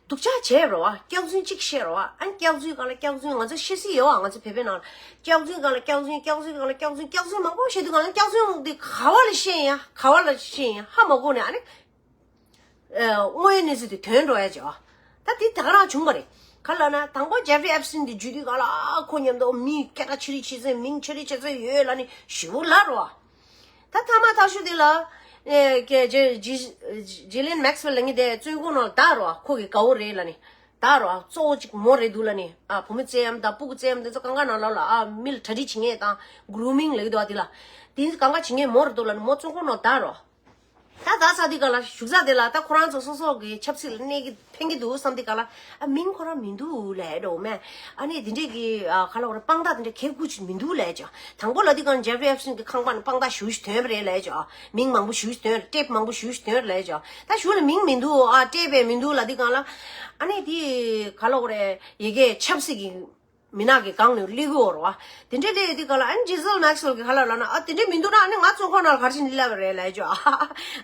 སྡུག་ཅག་བྱས་རེད་བ། སྐྱག་རྫུན་གཅིག་བཤད་རེད་བ། ཨ་ནི་སྐྱག་རྫུན་སྒང་ལ་སྐྱག་རྫུན། ང་ཚོ་བཤད་སྲིད་ཡོད་བ། ང་ཚོ་བོད་པའི་ནང་ལ་སྐྱག་རྫུན་སྒང་ལ་སྐྱག་རྫུན། སྐྱག་རྫུན་སྒང་ལ་སྐྱག་རྫུན། སྐྱག་རྫུན་མང་པོ་བཤད་དུས་སྒང་ལ་སྐྱག་རྫུན་དེ་ག་བ་ལ་བཤད་ཡ་ག་བ་ལ་བཤད་ཡ་ཧ་མ་གོ་ནས་ཨ་ནི། ཨ་དངོས་ཡོད་གནས་ཚུལ་དེ་ཐོན་འགྲོ་ཡ་བྱས་བ། ད་དེ་ད་ག་རང་བྱུང་བ་རེད། ག་ལབ་ན་དང་པོ་ཇེ་ཕ་རི་ཨེབ་སི་ཊིན་དེ་འཇུས་དུས་སྒང་ལ་ཨ་ཁོ་མཉམ་དུ་མི་སྐད་གྲགས་ཆེ་རིགས་ཆེ་ཚད་མིང་ཆེ་རིགས་ཆེ་ཚད་ཡོད་ལབ་ནས་ཞེ་པོ་ལབ་རེད་བ། ད་ཐ་མ་ཐག་ཤུ་དེ་ལ་ཨེ་ཀེ་ཇེ་ཇི་ཇི་ལེན་མེག་སི་ཝེལ་ལབ་མཁན་དེ་བཙོན་ཁང་ནང་ལ་བདའ་རེད་བ། ཁོ་གི་དགའ་བོ་རེད་ལབ་ནས་བདའ་རེད་བ། གཙོ་བོ་གཅིག་མོ་རེད་འདུག་ལབ་ནས། ཨ་བུ་མོ་བཙན་གཡེམ་དང་སྤུ་གུ་བཙན་གཡེམ་དེ་ཚོ་གང་ག་ནང་ལོགས་ལ་ཨ་མི་ལ་གྲ་སྒྲིག་བྱེད་མཁན་དང་གུ་རུ་མིང་ལབ་ཀྱི་འདུག་བ། དེ་ལ་དེ་གང་ག་བྱེད་མཁན་མོ་རེད་འདུག་ལབ་ནས་མོ་བཙོན་ཁང་ནང་བདའ་རེད་བ། ད་ད་ས་དེ་ག་ལ་བཞུགས་ས་དེ་ལ་ད་ཁོ་རང་ཚོ་སོ་སོ་གི་ཆབ་སྲིད་ལ་གནས་ཀྱི་ཕན་གྱི་འདུག་བསམ་དེ་ག་ལ་ཨ་མིང་ཁོ་རང་མི་འདུག་ལས་འགྲོ་མེད། ཨ་ནི་དེ་འདྲས་ཀྱི་ཨ་ག་ལ་བ་རེད། དཔང་རྟགས་དེ་འདྲ་གལ་ཁུ་ཅིག་མི་འདུག་ལས་ཅོ། དང་པོ་ལ་དེ་ག་ཇེ་ཕ་རི་ཨེབ་སི་ཊིན་གྱི་ཁང་པ་ནས་དཔང་རྟགས་ཞུ་ཞིག་ཐོན་པ་རེད་ལས་ཅོ། མིང་མང་པོ་ཞུ་ཞིག་ཐོན། ཊེབ་མང་པོ་ཞུ་ཞིག་ཐོན་ལས་ཅོ། ད་ཞུ་ལ་མིང་མི་འདུག་ཨ་སྤྲད་པས་མི་འདུག་ལ་དེ་ག་ལ་ཨ་ནི་དེ་ག་ལ་བ་རེད། ཡི་གེ་ཆབ་སྲིད་ཀྱི་མི་ནག་གི་སྒང་ནས་སླེབས་ཀྱི་ཡོད་རེད་བ། དེ་འདྲའི་སླེབས་དུས་སྒང་ལ་ཨ་ནི་ཇི་ལེན་མེག་སི་ཝེལ་གྱིས་ག་ལ་ལབ་ན། ཨ་དེ་འདྲའི་མི་འདུག་ན་ཨ་ནི་ང་བཙོན་ཁང་ནང་ལ་ག་རེ་བྱས་ནས་སླེབས་པ་རེད་ལབ་ཅོ།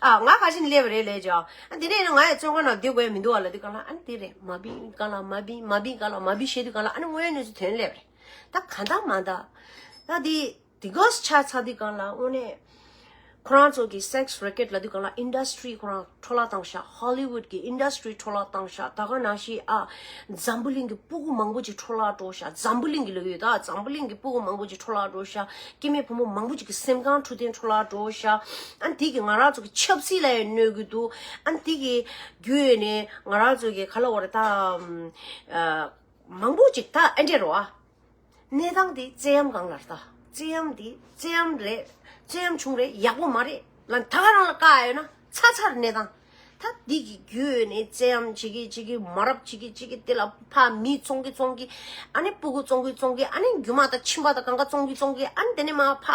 ཨ་ང་ག་རེ་བྱས་ནས་སླེབས་པ་རེད་ལབ་ཅོ། ཨ་དེ་འདྲ་ཡིན་ན་ང་ཡང་བཙོན་ཁང་ནང་སྡོད་དགོས་མི་འདུག་བ་ལབ་དུས་སྒང་ལ་ཨ་ནི་དེ་རེད། མ་བིང་ག་ལ་མ་བིང་མ་བིང་ག་ལ་མ་བིང་བཤད་དུས་སྒང་ལ་ཨ་ནི་དངོས་ཡོད་གནས་ཚུལ་ཐོན་སླེབས་པ་རེད། ད་ག་འདྲ་མ་འདྲ་ད་དེ། དེ་ག་ཆ་ཚང་དུས་སྒང་ལ་དངོས་གནས་ཁོ་རང་ཚོ་གི་སེག་སི་རེ་ཀེཊ་ལབ་དུས་སྒང་ལ་ཨིན་ཌ་སི་ཊི་རི་ཁོ་རང་འཕྲོ་བརླག་བཏང་ཤག་ཧོ་ལི་ཝུཌ་གི་ཨིན་ཌ་སི་ཊི་རི་འཕྲོ་བརླག་བཏང་ཤག་ད་ག་ནང་བཞིན་ཨ་འཛམ་བུ་གླིང་གི་སྤུ་གུ་མང་པོ་ཅིག་འཕྲོ་བརླག་འགྲོ་ཤག་འཛམ་བུ་གླིང་གི་ལབ་ཡོད་ད། འཛམ་བུ་གླིང་གི་སྤུ་གུ་མང་པོ་ཅིག་འཕྲོ་བརླག་འགྲོ་ཤག་སྐྱེ་དམན་ཕོ་མོ་མང་པོ་ཅིག་གི་སེམས་ཁམས་འཁྲུག་དེ་འཕྲོ་བརླག་འགྲོ་ཤག་ཨ་འདི་གི་ང་རང་ཚོ་གི་ཆབ་སྲིད་ལ་ཡང་གནོད་གི་འདུག་ཨ་འདི་གི་བརྒྱུད་ནས་ང་རང་ཚོ་གི་ག་ལ་བ་རེད་ད། ཨ་མང་པོ་ཅིག་ད་ཨ་འདྲས་རོ་ཨ། གནས་སྟངས་དེ་བཙན་གཡེམ་སྒང་ལ་རེད་ད། བཙན་གཡེམ་དེ་བཙན་གཡེམ་རེད། བཙན་གཡེམ་བྱུང་རེད། ཡག་པོ་མ་རེད་ལ་ད་ག་རང་ལ་བཀག་ཡོད་ན་ཚར་ཚར་གནས་སྟངས། ད་འདི་གི་བརྒྱུད་ནས་བཙན་གཡེམ་བྱེད་ཀྱི་བྱེད་ཀྱི་མ་རབས་བྱེད་ཀྱི་བྱེད་ཀྱི་དེ་ལ་ཕ་མི་བཙོང་གི་བཙོང་གི་ཨ་ནི་སྤུ་གུ་བཙོང་གི་བཙོང་གི་ཨ་ནི་རྒྱུ་མ་དང་ཁྱིམ་པ་དང་གང་ག་བཙོང་གི་བཙོང་གི་ཨ་ནི་དེ་ནས་མ་ཕ་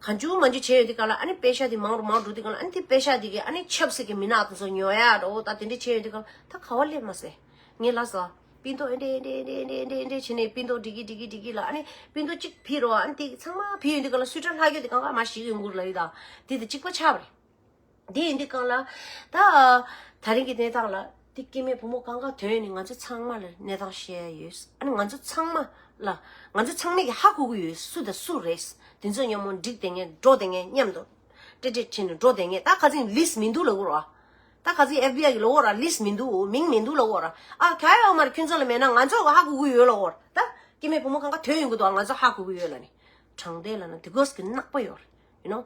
གང་བྱུང་མ་བྱུང་བྱས་ཡོད་དུས་སྒང་ལ་ཨ་ནི་པེ་ཤ་དེ་མང་རུ་མང་རུ་འགྲོ་དུས་སྒང་ལ་ཨ་ནི་དེ་པེ་ཤ་དེ་གི་ཨ་ནི་ཆབ་སྲིད་ཀྱི་མི་ནག་དེ་ཚོ་ཉོ་ཡ་འགྲོ་ད་དེ་འདྲས་བྱས་ཡོད་དུས་སྒང་ལ་ད་ག་བ་སླེབས་མ་སོང་། ངས་ལབ་སོང་། སྤུན་ཐོག་ཨེ་འདྲས་ཨེ་འདྲས་ཨེ་འདྲས་ཨེ་འདྲས་ཨེ་འདྲས་བྱས་ནས་སྤུན་ཐོག་འགྲིག་གི་འགྲིག་གི་འགྲིག་གི་ལ་ཨ་ནི་སྤུན་ཐོག་གཅིག་ཕུད་རོགས། ཨ་ནི་དེ་ཚང་མ་ཕུད་ཡོང་དུས་སྒང་ལ་སུའི་ཊར་ལྷག་རྒྱུ་དེ་གང་ག་མ་ཞིག་ཡོང་གི་རེད་ལབ་ཡོད་ད། དེ་དེ་གཅིག་པ་ཆགས་པ་རེད། དེ་ཡིན་དུས་སྒང་ལ་ད་ད་རིང་གི་གནས་སྟངས་ལ་དེ་སྐྱེ་དམན་བུ་མོ་གང་ག་ཐོན་ནས་ང་ཚོ་ཚང་མ་ལ་གནས་སྟངས་བཤད་ཡ་ཡོད། ཨ་ནི་ང་ཚོ་ཚང་མ་ལ་ང་ཚོ་ཚང་མས་ཀྱི་ཧ་གོ་གི་ཡོད། སུ་དང་སུ་རེད། དེ་ཚོ་མཉམ་པོ་འགྲིག་བསྡད་མཁན་འགྲོ་བསྡད་མཁན་མཉམ་དུ་ཏྲེ་ཏྲེ་བྱས་ནས་འགྲོ་བསྡད་མཁན་ད་ཁ་སང་ལིས་མི་འདུག་ལབ་དགོས་ར། ད་ཁ་སང་ཨེཕ་བི་ཨའི་གི་ལབ་དགོས་ར། ལིས་མི་འདུག་མིང་མི་འདུག་ལབ་དགོས་ར། ཨ་ག་ཡོད་མ་རེད། ཁྱོད་ཚོ་ལ་མེད་ན་ང་ཚོ་ཧ་གོ་གི་ཡོད་ལབ་དགོས་ར། ད་ སྐྱེ་དམན་བུ་མོ་གང་ག་ཐོན་ཡོང་གི་འདུག་ང་ཚོ་ཧ་གོ་གི་ཡོད་ལབ་ནས། དྲང་བདེན་ལབ་ན་དེ་གོས་ཀྱི་ནག་པོ་ཡོད་རེད། ཡིན་ནོ།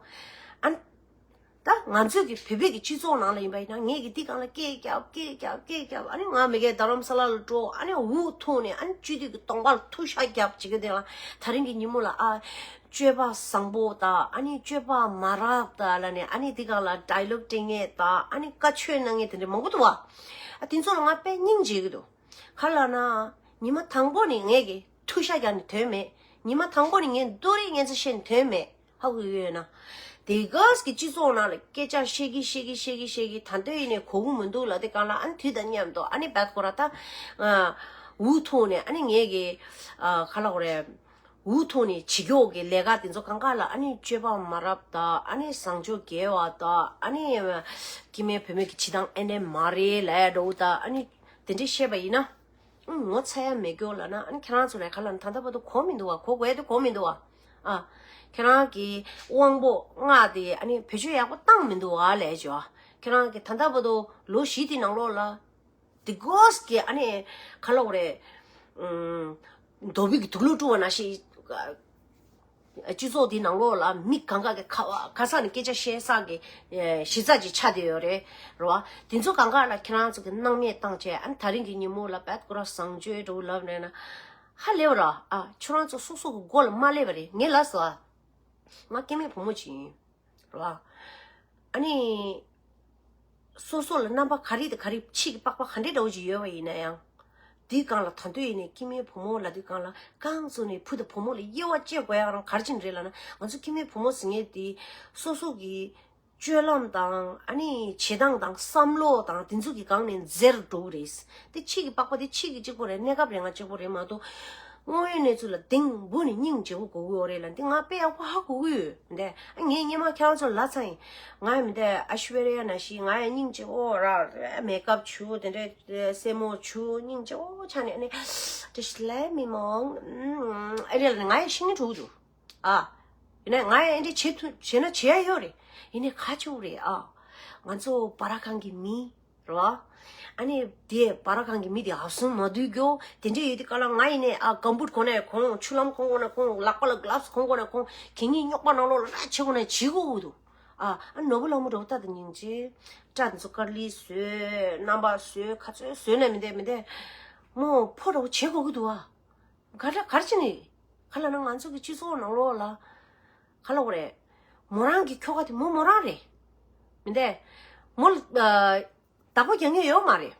ཨ་ནི། ད་ང་ཚོས་ཀྱི་བོད་པའི་གི་སྤྱི་ཚོགས་ནང་ལ་ཡིན་པ་ཡིན་ན། ངས་ཀྱི་འདི་སྒང་ལ་སྐད་རྒྱབ་སྐད་རྒྱབ་སྐད་རྒྱབ། ཨ་ནི་ང་མི་གའི་རྡ་རམ་ས་ལ་ལ་འགྲོ། ཨ་ནི་འུ་ཐུག་ནས། ཨ་ནི་སྤྱི་འཐུས་ཀྱི་གདོང་པ་ལ་ཐུག་ཤ་རྒྱབ་བྱེད་ཀྱི་དེ་ལ། ད་རིང་གི་ཉིན་མོ་ལ་ཨ། སྤྱོད་པ་བཟང་པོ་དང་། ཨ་ནི་སྤྱོད་པ་མ་རབས་དང་ལབ་ནས། ཨ་ནི་འདི་སྒང་ལ་ཌའི་ལོག་སྤྲད་མཁན་དང་། ཨ་ནི་བཀའ་ཆོས་གནང་མཁན་དེ་འདྲ་མང་པོ་འདུག་བ། ཨ་དེ་ཚོ་ལ་ང་དཔེ་སྙིང་རྗེ་གི་འདུག་ག་ལབ་ན། ཉི་མ་དང་པོ་ནས་ངས་ཀྱི་ཐུག་ཤ་རྒྱག་ནས་ཐོན་མེད། ཉི་མ་དང་པོ་ནས་ངས་རྡོ་རིང་ངན་ཚ་བཤད་ནས་ཐོན་མེད། ཧ་གོ་ཡོད་ན། དེ་ག་གི་སྤྱི་ཚོགས་ནང་ལ་སྐད་ཆ་བཤད་གི་བཤད་གི་བཤད་གི་བཤད་གི། ད་ལྟ་ཡིན་ནས་གོ་གི་མི་འདུག་ལབ་དེ་སྒང་ལ། ཨ་ནི་དུས་དང་མཉམ་དུ་ཨ་ནི་བད་ཁོ་ར་ད། ཨ། འུ་ཐུག་ནས། ཨ་ནི་ངས་ཀྱི། ཨ། ག་ལབ་དགོས་རེད། འུ་ཐུག་ནས་བྱེད་ཀྱོག་གི་ལས་ཀ་དེ་ཚོ་གང་ག་ལ། ཨ་ནི་སྤྱོད་པ་མ་རབས་དང་། ཨ་ནི་བཟང་སྤྱོད་དགེ་བ་དང་། ཨ་ནི་སྐྱེ་དམན་བུད་མེད་ཀྱི་བྱེད་སྟངས་ཨེ་འདྲ་མ་རེད་ལབ་འདྲ་བོ་དང་། ཨ་ནི་དེ་འདྲ་བཤད་པ་ཡིན་ན། ཨང་། ངོ་ཚ་ཡ་མེད་ཀྱོག་ལབ་ན། ཨ་ནི་ཁྱེད་རང་ཚོ་ལ་ག་ལབ་ན། ད་ལྟ་བར་དུ་གོ་མི་འདུག་བ། གོ་དགོས་དེ་གོ་མི་འདུག་བ། ཨ། ཁྱེད་རང་གི་དབང་པོ་ལྔ་དེ་ཨ་ནི་བེད་སྤྱོད་ཡག་པོ་བཏང་མི་འདུག་བ་ལབ་བྱས། ཁྱེད་རང་གི་ད་ལྟ་བར་དུ་ལོ་བཞི་དེ་ནང་ལོགས་ལ། དེ་གོས་ཀྱི་ཨ་ནི་ག་ལབ་དགོས་རེད། ཨུམ། རྡོ་སྦིས་ཀྱི་དུག་ལོག་བཀྲུ་བ་ནང་བཞིན། སྤྱི་ཚོགས་དེའི་ནང་ལོགས་ལ་མི་གང་ག་གི་ཁ་བ་ཁ་ས་ནས་སྐད་ཆ་བཤད་ས་གི་གཞི་རྩ་ཅིག་ཆགས་བསྡད་ཡོད་རེད། རེད་བ། དེ་ཚོ་གང་ག་ལ་ཁྱེད་རང་ཚོ་གི་སྣང་མེད་བཏང་བྱས། ཨ་ནི་ད་རིང་གི་ཉིན་མོ་ལ་བད་ཁོ་ར་བཟང་སྤྱོད་འདྲ་བོ་ལབ་ནས་ན། ཧ་ལས་པ་ར། ཨ། ཁྱོད་རང་ཚོ་སོ་སོ་གི་མགོ་ལ་མ་སླེབས་པ་རེད། ངས་ལབ་སོང་ཨ། ང་སྐྱེ་དམན་བུ་མོ་ཅིག་ཡིན། རེད་བ། ཨ་ནི། སོ་སོ་ལ་རྣམ་པ་ག་རེ་དང་ག་རེ། ཕྱི་གི་པགས་པ་ག་འདྲའི་འདྲ་བོ་ཅིག་ཡོད་པ་ཡིན་ན་ཡང་། དེའི་སྒང་ལ་ད་དུང་ཡིན་ནའི་སྐྱེ་དམན་བུ་མོ་ལབ་དུས་སྒང་ལ། རྐང་བཙུགས་ནས་བུ་དང་བུ་མོ་ལ་དབྱེ་བ་བཅད་དགོས་ཡག་རང་ག་རེ་བྱས་ནས་རེད་ལབ་ན། ང་ཚོ་སྐྱེ་དམན་བུ་མོ་ཟེར་མཁན་དེ་སོ་སོ་གི་སྤྱོད་ལམ་དང་། ཨ་ནི་བྱེད་སྟངས་དང་བསམ་བློ་དང་དེ་ཚོ་གི་སྒང་ནས་འཛེར་འགྲོ་གི་རེད། དེ་ཕྱི་གི་པགས་པ་དེ་ཕྱི་གི་གཅིག་པོ་རེད། གནས་སྐབས་རེ་ང་གཅིག་པོ་རེད་མ་གཏོགས། དངོས་ཡོད་གནས་ཚུལ་ལ་གདེང་འབུ་ནས་སྙིང་རྗེ་པོ་དགོས་ཀྱི་ཡོད་རེད་ལབ། འདི་ང་དཔེ་ཡག་པོ་ཧ་གོ་གི་ཡོད། འདི་ངས་སྔོན་མ་ཁྱེད་རང་ཚོ་ལབ་ཚར་ཡིན། ང་ཡང་མི་འདི་ཨ་ཤི་ཝེ་རི་ཡ་ནང་བཞིན་ང་ཡང་སྙིང་རྗེ་པོ་ར། མེག་ཨབ་བྱུག་དེ་འདྲའི་སེན་མོ་བྱུག་སྙིང་རྗེ་པོ་ཆགས་ནས། ཨ་ནི་just let me mom ཨེ་རེད་ལབ་ནས་ང་ཡང་ཤི་ནས་འགྲོ་གི་འདུག་ཨ། ཡིན་ནའི་ང་ཡང་ཨེ་འདྲ་བྱེད་ཐུབ། བྱས་ན་བྱེད་ཡ་ཡོད་རེད། ཡིན་ནའི་ཁ་ཆུ་རེད་ཨ། ང་ཚོ་སྦ་ར་ཁང་གི་མི་རེད་བ། ཨ་ནི་དེ་སྦ་ར་ཁང་གི་མི་དེ་ཨབ་སུ་མ་འདུག་གྱོ། དེ་འདྲ་ཡོད་དུས་སྐབས་ལ་ང་ཡིན་ནའི་ཨ་གམ་བུཊ་གོན་ནའི་གོན། ཆུ་ལྷམ་གོན་དགོས་ན་གོན། ལག་པ་ལ་གྷི་ལབ་སི་གོན་དགོས་ན་གོན། གད་སྙིགས་རྙོག་པ་ནང་ལོགས་ལ་ར་བྱེད་དགོས་ན་བྱེད་དགོས་ཀྱི་འདུག་ཨ། ཨ་ནོར་བུ་ལྷ་མོ་འདྲ་བོ་ལྟ་དང་སྙིང་རྗེ། སྐྲ་དེ་ཚོ་དཀར་ལི་བཟོས། རྣམ་པ་བཟོས། ཁ་ཚོད་བཟོས་ནས་མི་འདེ་མི་འདེ། མོ་ཕོ་འདྲ་བོ་བྱེད་དགོས་ཀྱི་འདུག་ཨ། ག་རེ་ག་རེ་བྱས་ནས། ག་ལབ་ན་ང་ཚོ་གི་སྤྱི་ཚོགས་ནང་ལོགས་ལ། ག་ལབ་དགོས་རེད། མོ་རང་གི་ཁྱོ་ག་དེ་མོ་མོ་རང་རེད། མི་འདུག་མོ་ལ་ཨ་བདག་པོ་རྒྱག་མཁན་ཡོད་མ་རེད།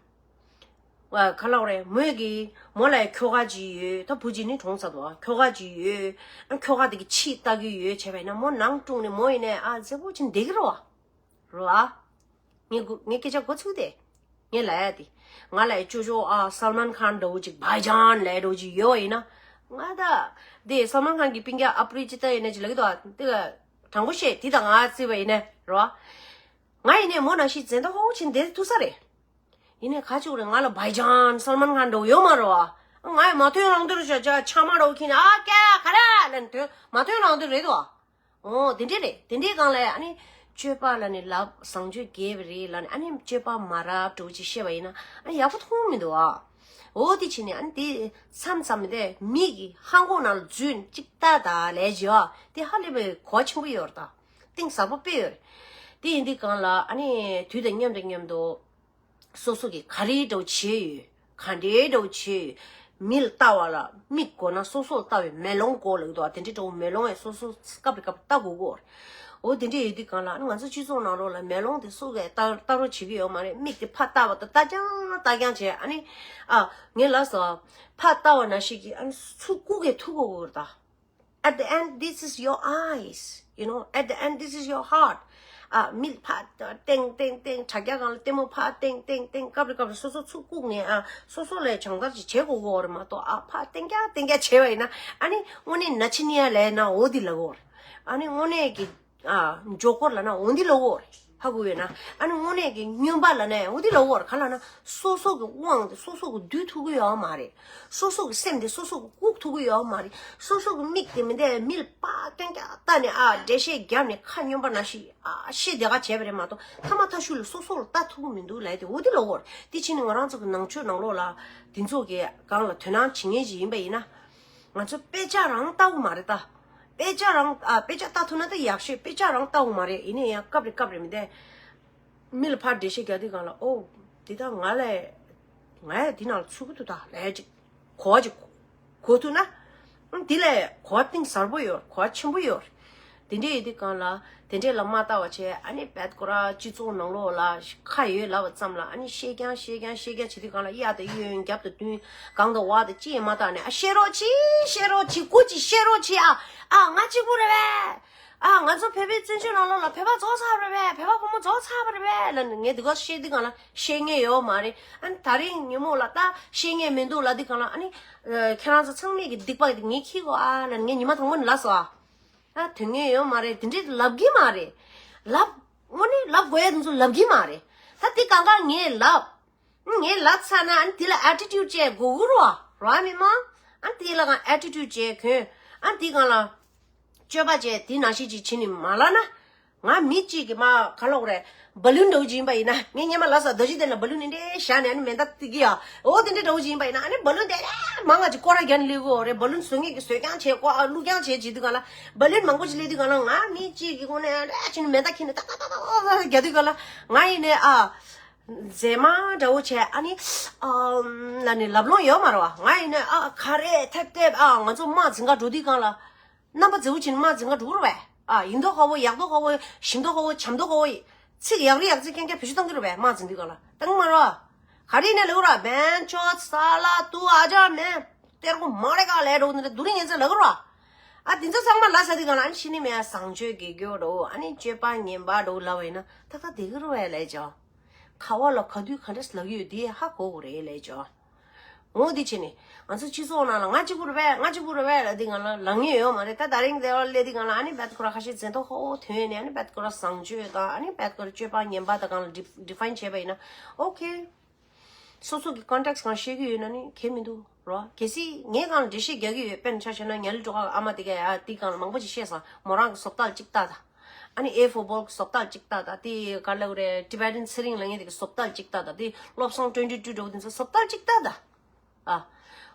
ཨ་ག་ལབ་དགོས་རེད། མོས་གི་མོ་ལ་ཡ་ཁྱོ་ག་ཅིག་ཡོད། ད་བུ་གཅིག་ནི་གྲོངས་ཚར་འདུག་ཨ། ཁྱོ་ག་ཅིག་ཡོད། ཨ་ཁྱོ་ག་དེ་གི་ཕྱི་ལྟ་གི་ཡོད་བྱས་པ་ཡིན་ན། མོ་ནང་བཀྲུངས་ནས་མོ་ཡིན་ནའི་ཨ་མཛེས་པོ་ཅིག་བསྡད་ཀྱི་རེད་བ། རོ་ཨ། ངས་གོ་ངས་སྐད་ཆ་གོ་ཚུགས་ཏེ། ངས་ལབ་ཡ་དེ། ང་ལ་ཅོ་ཅོ་ཨ་སལ་མན་ཁཱན་འདྲ་བོ་ཅིག་བྷའི་ཇཱན་ལབ་འདྲ་བོ་ཅིག་ཡོད་པ་ཡིན་ན། ང་ད། དེ་སལ་མན་ཁཱན་གྱི་སྤུན་ཀྱག་ཨ་པྲི་ཇི་ཏ་ཡིན་ན་ཅིག་ལབ་ཀྱི་འདུག་ཨ། དེ་ག་དྲང་པོ་བཤད། དེ་དང་ང་རྩིས་པ་ཡིན་ན་རོ་ཨ། ང་ཡིན་ནའི་མོ་ནང་བཞིན་བཙན་ད་ཧོ་ཆེན་བསྡད་ཐུབ་ས་རེད། ཡིན་ནའི་ག་ཅིག་རེད། ང་ལ་བྷའི་ཇཱན་སལ་མན་ཁཱན་འདྲ་བོ་ཡོད་མ་རེད་བ། ང་ཡི་མ་ཐོན་རང་དོན་ཞོ་ཅག་ཆ་མ་འདྲ་བོ་ཁྱེར་ནས་ཨ་ཀྱ་ག་རེ་ལབ་ནས་ཐོན་མ་ཐོན་རང་དོན་རེད་དོ། འོ་དེ་འདྲས་རེད། དེ་འདྲས་སྒང་ལ་ཨ་ནི་སྤྱོད་པ་ལབ་ནས་ལབ། བཟང་སྤྱོད་རྒྱས་པ་རེད་ལབ་ནས། ཨ་ནི་སྤྱོད་པ་མ་རབས་འདྲ་བོ་ཅིག་བཤད་པ་ཡིན་ན་ཨ་ནི་ཡག་པོ་མཐོང་མི་འདུག་ཨ། འོ་དེ་བྱས་ནས་ཨ་ནི་དེ་མཚམས་མཚམས་དེ་མི་གི་ཧང་གོ་ནང་ལ་འཛུལ་ནས་ཅིག་ལྟ་ད་ལས་བྱེད་ཨ། དེ་ཧ་ལས་པའི་གོ་བ་ཆེན་པོ་ཡོད་རེད་ད། གཏིང་ཟབ་པོ་དཔེ་ཡོད་རེད། དེ་ཡིན་དུས་སྒང་ལ་ཨ་ནི་དུས་དང་མཉམ་དུ་མཉམ་དུ། སོ་སོ་གིས་ག་རེ་འདྲ་བོ་བྱས་ཡོད། ག་འདྲའི་འདྲ་བོ་བྱས་ཡོད། མི་ལ་ལྟ་བ་ལ་མིག་དགོས་ན་སོ་སོ་ལ་ལྟ་བའི་མེ་ལོང་དགོས་ལབ་ཀྱི་འདུག་ཨ། དེ་འདྲའི་འདྲ་བོ་མེ་ལོང་ཡང་སོ་སོ་སྐབས་རེ་སྐབས་ལྟ་དགོས་ཀྱི་ཡོད་རེད། འོ་དེ་འདྲ་ཡོད་དུས་སྒང་ལ་ང་ཚོ་སྤྱི་ཚོགས་ནང་ལོགས་ལ་མེ་ལོང་དེ་སུ་གིས་ལྟ་ལྟ་རོགས་བྱེད་ཀྱི་ཡོད་མ་རེད། མིག་དེ་ཕར་ལྟ་བ་དང་ལྟ་རྐྱང་ལྟ་རྐྱང་བྱས། ཨ་ནི་ཨ་ངས་ལབ་སོང་། ཕར་ལྟ་བ་ནང་བཞིན་གྱི་ཨ་ནི་ཚུར་བཀུག་གི་ཐུག་དགོས་ཀྱི་ཡོད་རེད་ད། At the end, this is your eyes. You know, at the end, this is your heart. ཨ་མིག་ཕར་ཏེང་ཏེང་ཏེང་། དྲ་རྒྱ་སྒང་ལ་ལྟད་མོ་ཕར་ཏེང་ཏེང་ཏེང་། སྐབས་རེ་སྐབས་རེ་སོ་སོ་ཚུར་བཀུག་ནས་ཨ་སོ་སོ་ལ་སྦྱོང་བརྡར་ཅིག་བྱེད་དགོས་ཀྱི་ཡོད་རེད་མ་གཏོགས། ཨ་ཕར་ཏེང་རྒྱ་ཏེང་རྒྱ་བྱས་པ་ཡིན་ན་ཨ་ནི་དངོས་གནས་ན་ཆི་ནི་ཡ་ལབ་ན་འོ་འདི་ལབ་ཀྱི་ཡོད་རེད། ཨ་ནི་དངོས་གནས་ཀྱི་ཨ་མགྱོགས་སྐོར་ལབ་ན་འོ་འདི་ལབ་ཀྱི་ཡོད་རེད། ཧ་གོ་ཡོད་ན། ཨ་ནི་དངོས་གནས་ཀྱི་སྨྱོན་པ་ལབ་ན་འོ་འདི་ལབ་ཀྱི་ཡོད་རེད། ག་ལབ་ན་སོ་སོ་གི་དབང་དེ་སོ་སོ་གི་བསྡུ་ཐུབ་ཀྱི་ཡོད་མ་རེད། སོ་སོ་གི་སེམས་དེ་སོ་སོ་གི་བཀུག་ཐུབ་ཀྱི་ཡོད་མ་རེད། སོ་སོ་གི་མིག་དེ་མི་འདེ་མི་ལ་ཕར་སྟོན་རྒྱག་ལྟ་ནས་ཨ་འགྲེལ་བཤད་བརྒྱབ་ནས་ཁ་སྨྱོན་པ་ནང་བཞིན་ཨ་བཤད་བདེ་ག་བྱས་པ་རེད་མ་གཏོགས། ཐ་མ་ཐ་ཤུལ་ལ་སོ་སོ་ལ་ལྟ་ཐུབ་ཀྱི་མི་འདུག་ལབ་དེ་འོ་དེ་ལབ་ཀྱི་ཡོད་རེད། དེ་ཕྱིན་ནས་ང་རང་ཚོ་གི་ནང་ཆོས་ནང་ལོགས་ལ་དེ་ཚོ་གི་སྒང་ལ་དོ་སྣང་བྱེད་མཁན་ཞིག་ཡིན་པ་ཡིན་ན། ང་ཚོ་དཔེ་ཆ་རང་ལྟ་བུ་མ་རེད་ད། དཔེ་ཆ་རང་ཨ་དཔེ་ཆ་ལྟ་ཐུབ་ན་ད་ཡག་ཤོས། དཔེ་ཆ་རང་ལྟ་བུ་མ་རེད། ཡིན་ན་ཡང་སྐབས་རེ་སྐབས་རེ་མི་བདེ། མི་ལ་ཕར་འགྲེལ་བཤད་རྒྱག་དུས་སྒང་ལ། ཨོ། འདི་ད་ང་ལས། ང་ཡང་འདི་ནང་ལ་ཚུད་ཀྱི་འདུག་ད་ལས་ཅིག་གོ་བ་ཅིག་གོ་ཐུབ་ན། ཨང་། འདི་ལས་གོ་བ་གཏིང་ཟབ་པོ་ཡོད། གོ་བ་ཆེན་པོ་ཡོད། དེ་འདྲ་ཡོད་དུས་སྒང་ལ། དེ་འདྲས་ལ་མ་ལྟ་བ་བྱས། ཨ་ནི་བད་ཁོ་ར་སྤྱི་ཚོགས་ནང་ལོགས་ལ་ཁ་ཡོད་ལབ་པ་ཙམ་ལ། ཨ་ནི་བཤད་རྐྱང་བཤད་རྐྱང་བཤད་རྐྱང་བྱེད་དུས་སྒང་ལ། གཡས་དང་གཡོན་རྒྱབ་དང་མདུན་སྒང་དང་འོག་དང་ཅི་ཡང་མ་བལྟས་ནས། ཨ། བཤད་རོགས་གྱིས། བཤད་རོགས་གྱིས། སྐུ་མཁྱེན། བཤད་རོགས་གྱིས་ཨ། ཨ། ང་གཅིག་པུ་རེད་པས། ཨ། ང་ཚོ་བོད་པའི་བཙན་བྱོལ་ནང་ལོགས་ལ་བོད་པ་རྫོགས་ཚར་བ་རེད་པས། བོད་པ་ཕོ་མོ་རྫོགས་ཚར་བ་རེད་པས་ལབ་ནས། ངས་འདི་ག་བཤད་དུས་སྒང་ལ་བཤད་མཁན་ཡོད་མ་རེད། ཨ་ནི་ད་རིང་ཉིན་མོ་ལ་ད་བཤད་མཁན་མི་འདུག་ལབ་དུས་སྒང་ལ། ཨ་ནི་ཁྱེད་རང་ཚོ་ཚང་མས་ཀྱི་སྡིག་པ་ངས་འཁྱེར་དགོས་ཨ་ལབ་ནས། ངས་ཉི་མ་དང་པོ་ནས་ལབ་སོང་ཨ། ཨ། དོན་གཉེར་ཡོད་མ་རེད། དེ་འདྲས་ལབ་ཀྱི་མ་རེད། ལབ། དངོས་གནས་ལབ་དགོས་ཡ་དེ་ཚོ་ལབ་ཀྱི་མ་རེད། ད་དེ་གང་ག་ངས་ལབ། ངས་ལབ་ཚར་ན། ཨ་ནི་དེ་ལ་attitude་བྱེད་དགོས་ཀྱི་རེད་པ། རེད་པ་མི་མང་། ཨ་ནི་དེ་ལ་གང་attitude་བྱེད་གོ། ཨ་ནི་དེ་སྒང་ལ་སྤྱོད་པ་བྱེད། དེ་ནང་བཞིན་ཅིག་བྱེད་ནས་མ་ལབ་ན། ང་མི་གཅིག་གིས་མ་ག་ལབ་དགོས་རེད། བ་ལུན་འདྲ་བོ་ཅིག་ཡིན་པ་ཡིན་ན། ངས་སྔོན་མ་ལབ་སོང་། རྡོ་རྗེ་གདན་ལ་བ་ལུན་དེ་འདྲས་བཞག་ནས། ཨ་ནི་མེ་མདའ་གཏད་ཀྱི་ཡ། འོ། དེ་འདྲས་འདྲ་བོ་ཅིག་ཡིན་པ་ཡིན་ན། ཨ་ནི་བ་ལུན་དེ་ལས་མང་ང་ཅིག་སྐོར་ར་རྒྱག་ནས་སླེབས་ཀྱི་ཡོད་རེད། བ་ལུན་བཟོ་མཁན་གྱིས་བཟོ་རྐྱང་བྱེད། ཀོ། ཨ། བླུགས་རྐྱང་བྱེད་བྱེད་དུས་སྒང་ལ། བ་ལུན་མང་པོ་ཅིག་སླེབས་དུས་སྒང་ལ། ང་མི་གཅིག་གི་སྒོ་ནས་ཨ་འདྲས་བྱས་ནས་མེ་མདའ་འཁྱེར་ནས་ཏག་ཏག་ཏག་ཏག་རྒྱག་དུས་སྒང་ལ། ང་ཡིན་ནའི་ཨ། མཛེས་མ་འདྲ་བོ་བྱས། ཨ་ནི། ཨམ། ལབ་ནས་ལབ་ལོང་ཡོད་མ་རེད་པ། ང་ཡིན་ནའི་ཨ། ག་རེ་ཐེབས་ཐེབས། ཨ། ང་ཚོ་དམག་འཛིང་ག་འགྲོ་དུས་སྒང་ལ། རྣམ་པ་མཛེས་པོ་བྱས་ནས་དམག་འཛིང་ག་འགྲོ་གི་རེད་པས། ཨ། ཡིན་མདོག་ཁ་པོ། ཡག་མདོག་ཁ་པོ། ཞིམ་མདོག་ཁ་པོ། འཇམ་མདོག་ཁ་པོ། ཚིག་ཡག་རེ་ཡག་རྩེ་རྐྱང་རྐྱང་བེད་སྤྱོད་གཏོང་གི་རེད་པས། དམག་འཛིང་དུས་སྒང་ལ། གཏོང་གི་མ་རེད་པ། ག་རེ་ཡིན་ནའི་ལབ་ཀྱི་རེད་པ། བན་ཆོད་ས་ལ་ཏུ་ཨ་ཅར་མེན། ཏེར་ཀོ་མ་རེ་ག་ལས་འགྲོ་འདི་འདྲ་སྡུག་རུས་ངན་ཚད་ལབ་ཀྱི་རེད་པ། ཨ། དེ་ཚོ་ཚང་མ་ལབ་ཚར་དུས་སྒང་ལ། ཨ་ནི་ཕྱི་ནས་མེད་བཟང་སྤྱོད་དགེ་སྐྱོར་འདྲ་བོ། ཨ་ནི་སྤྱོད་པ་ངན་པ་འདྲ་བོ་ལབ་པ་ཡིན་ན། ཏག་ཏག་བསྡད་ཀྱི་རེད་པས་ལབ་བྱས། ག་པ་ལ་ག་དུས་ག་འདྲས་ལབ་ཀྱི་ཡོད་དེ་ཧ་གོ་དགོས་རེད་ལབ་བྱས། འོ། འདི་བྱས་ནས་ང་ཚོ་སྤྱི་ཚོགས་ནང་ལ་ང་གཅིག་པུ་རེད་པས། ང་གཅིག་པུ་རེད་པས་ལབ་དུས་སྒང་ལ་ལབ་མཁན་ཡོད་མ་རེད། ད་དེ་རིང་འདི་ལ་སླེབས་དུས་སྒང་ལ། ཨ་ནི་བད་ཁོ་ར་ཁ་ཤས་མཛེས་མདོག་ཁ་པོ་ཐོན་ནས། ཨ་ནི་བད་ཁོ་ར་བཟང་སྤྱོད་དང་། ཨ་ནི་བད་ཁོ་ར་སྤྱོད་པ་ངན་པ་དང་སྒང་ལ་ཌི་ཌི་ཕ་ཡིན་བྱས་པ་ཡིན་ན། ཨོ་ཁེ། སོ་སོ་གི་ཀོན་ཊེག་སི་སྒང་ཤེས་ཀྱི་ཡོད་ན་ནི་ཁྱད་མི་འདུག་རོ། གལ་སྲིད་ངའི་སྒང་ལ་འགྲེལ་བཤད་རྒྱག་གི་ཡོད། དཔེར་ན་ཆ་བཞག་ན། ཉ་ལི་སྒྲོལ་དཀར་ཨ་མ་དེ་གས་ཡ་དེའི་སྒང་ལ་མང་པོ་ཅིག་བཤད་སོང་། མོ་རང་གི་བཟོ་ལྟ་གཅིག་ལྟ་དང་། ཨ་ནི་ཨེ་ཕོར་བྷོལ་གི་བཟོ་ལྟ་གཅིག་ལྟ་དང་། དེ་ག་ལབ་དགོས་རེད། ཊི་བེ་ཊན་ཚེ་རིང་ལབ་མཁན་དེ་གི་བཟོ་ལྟ་གཅིག་ལྟ་དང་། དེ་བློ་བཟང་ཊུ་ཝེན་ཊི་ཊུ་འདྲ་བོ་དེ་ཚོ་བཟོ་ལྟ་གཅིག་ལྟ་དང་། ཨ།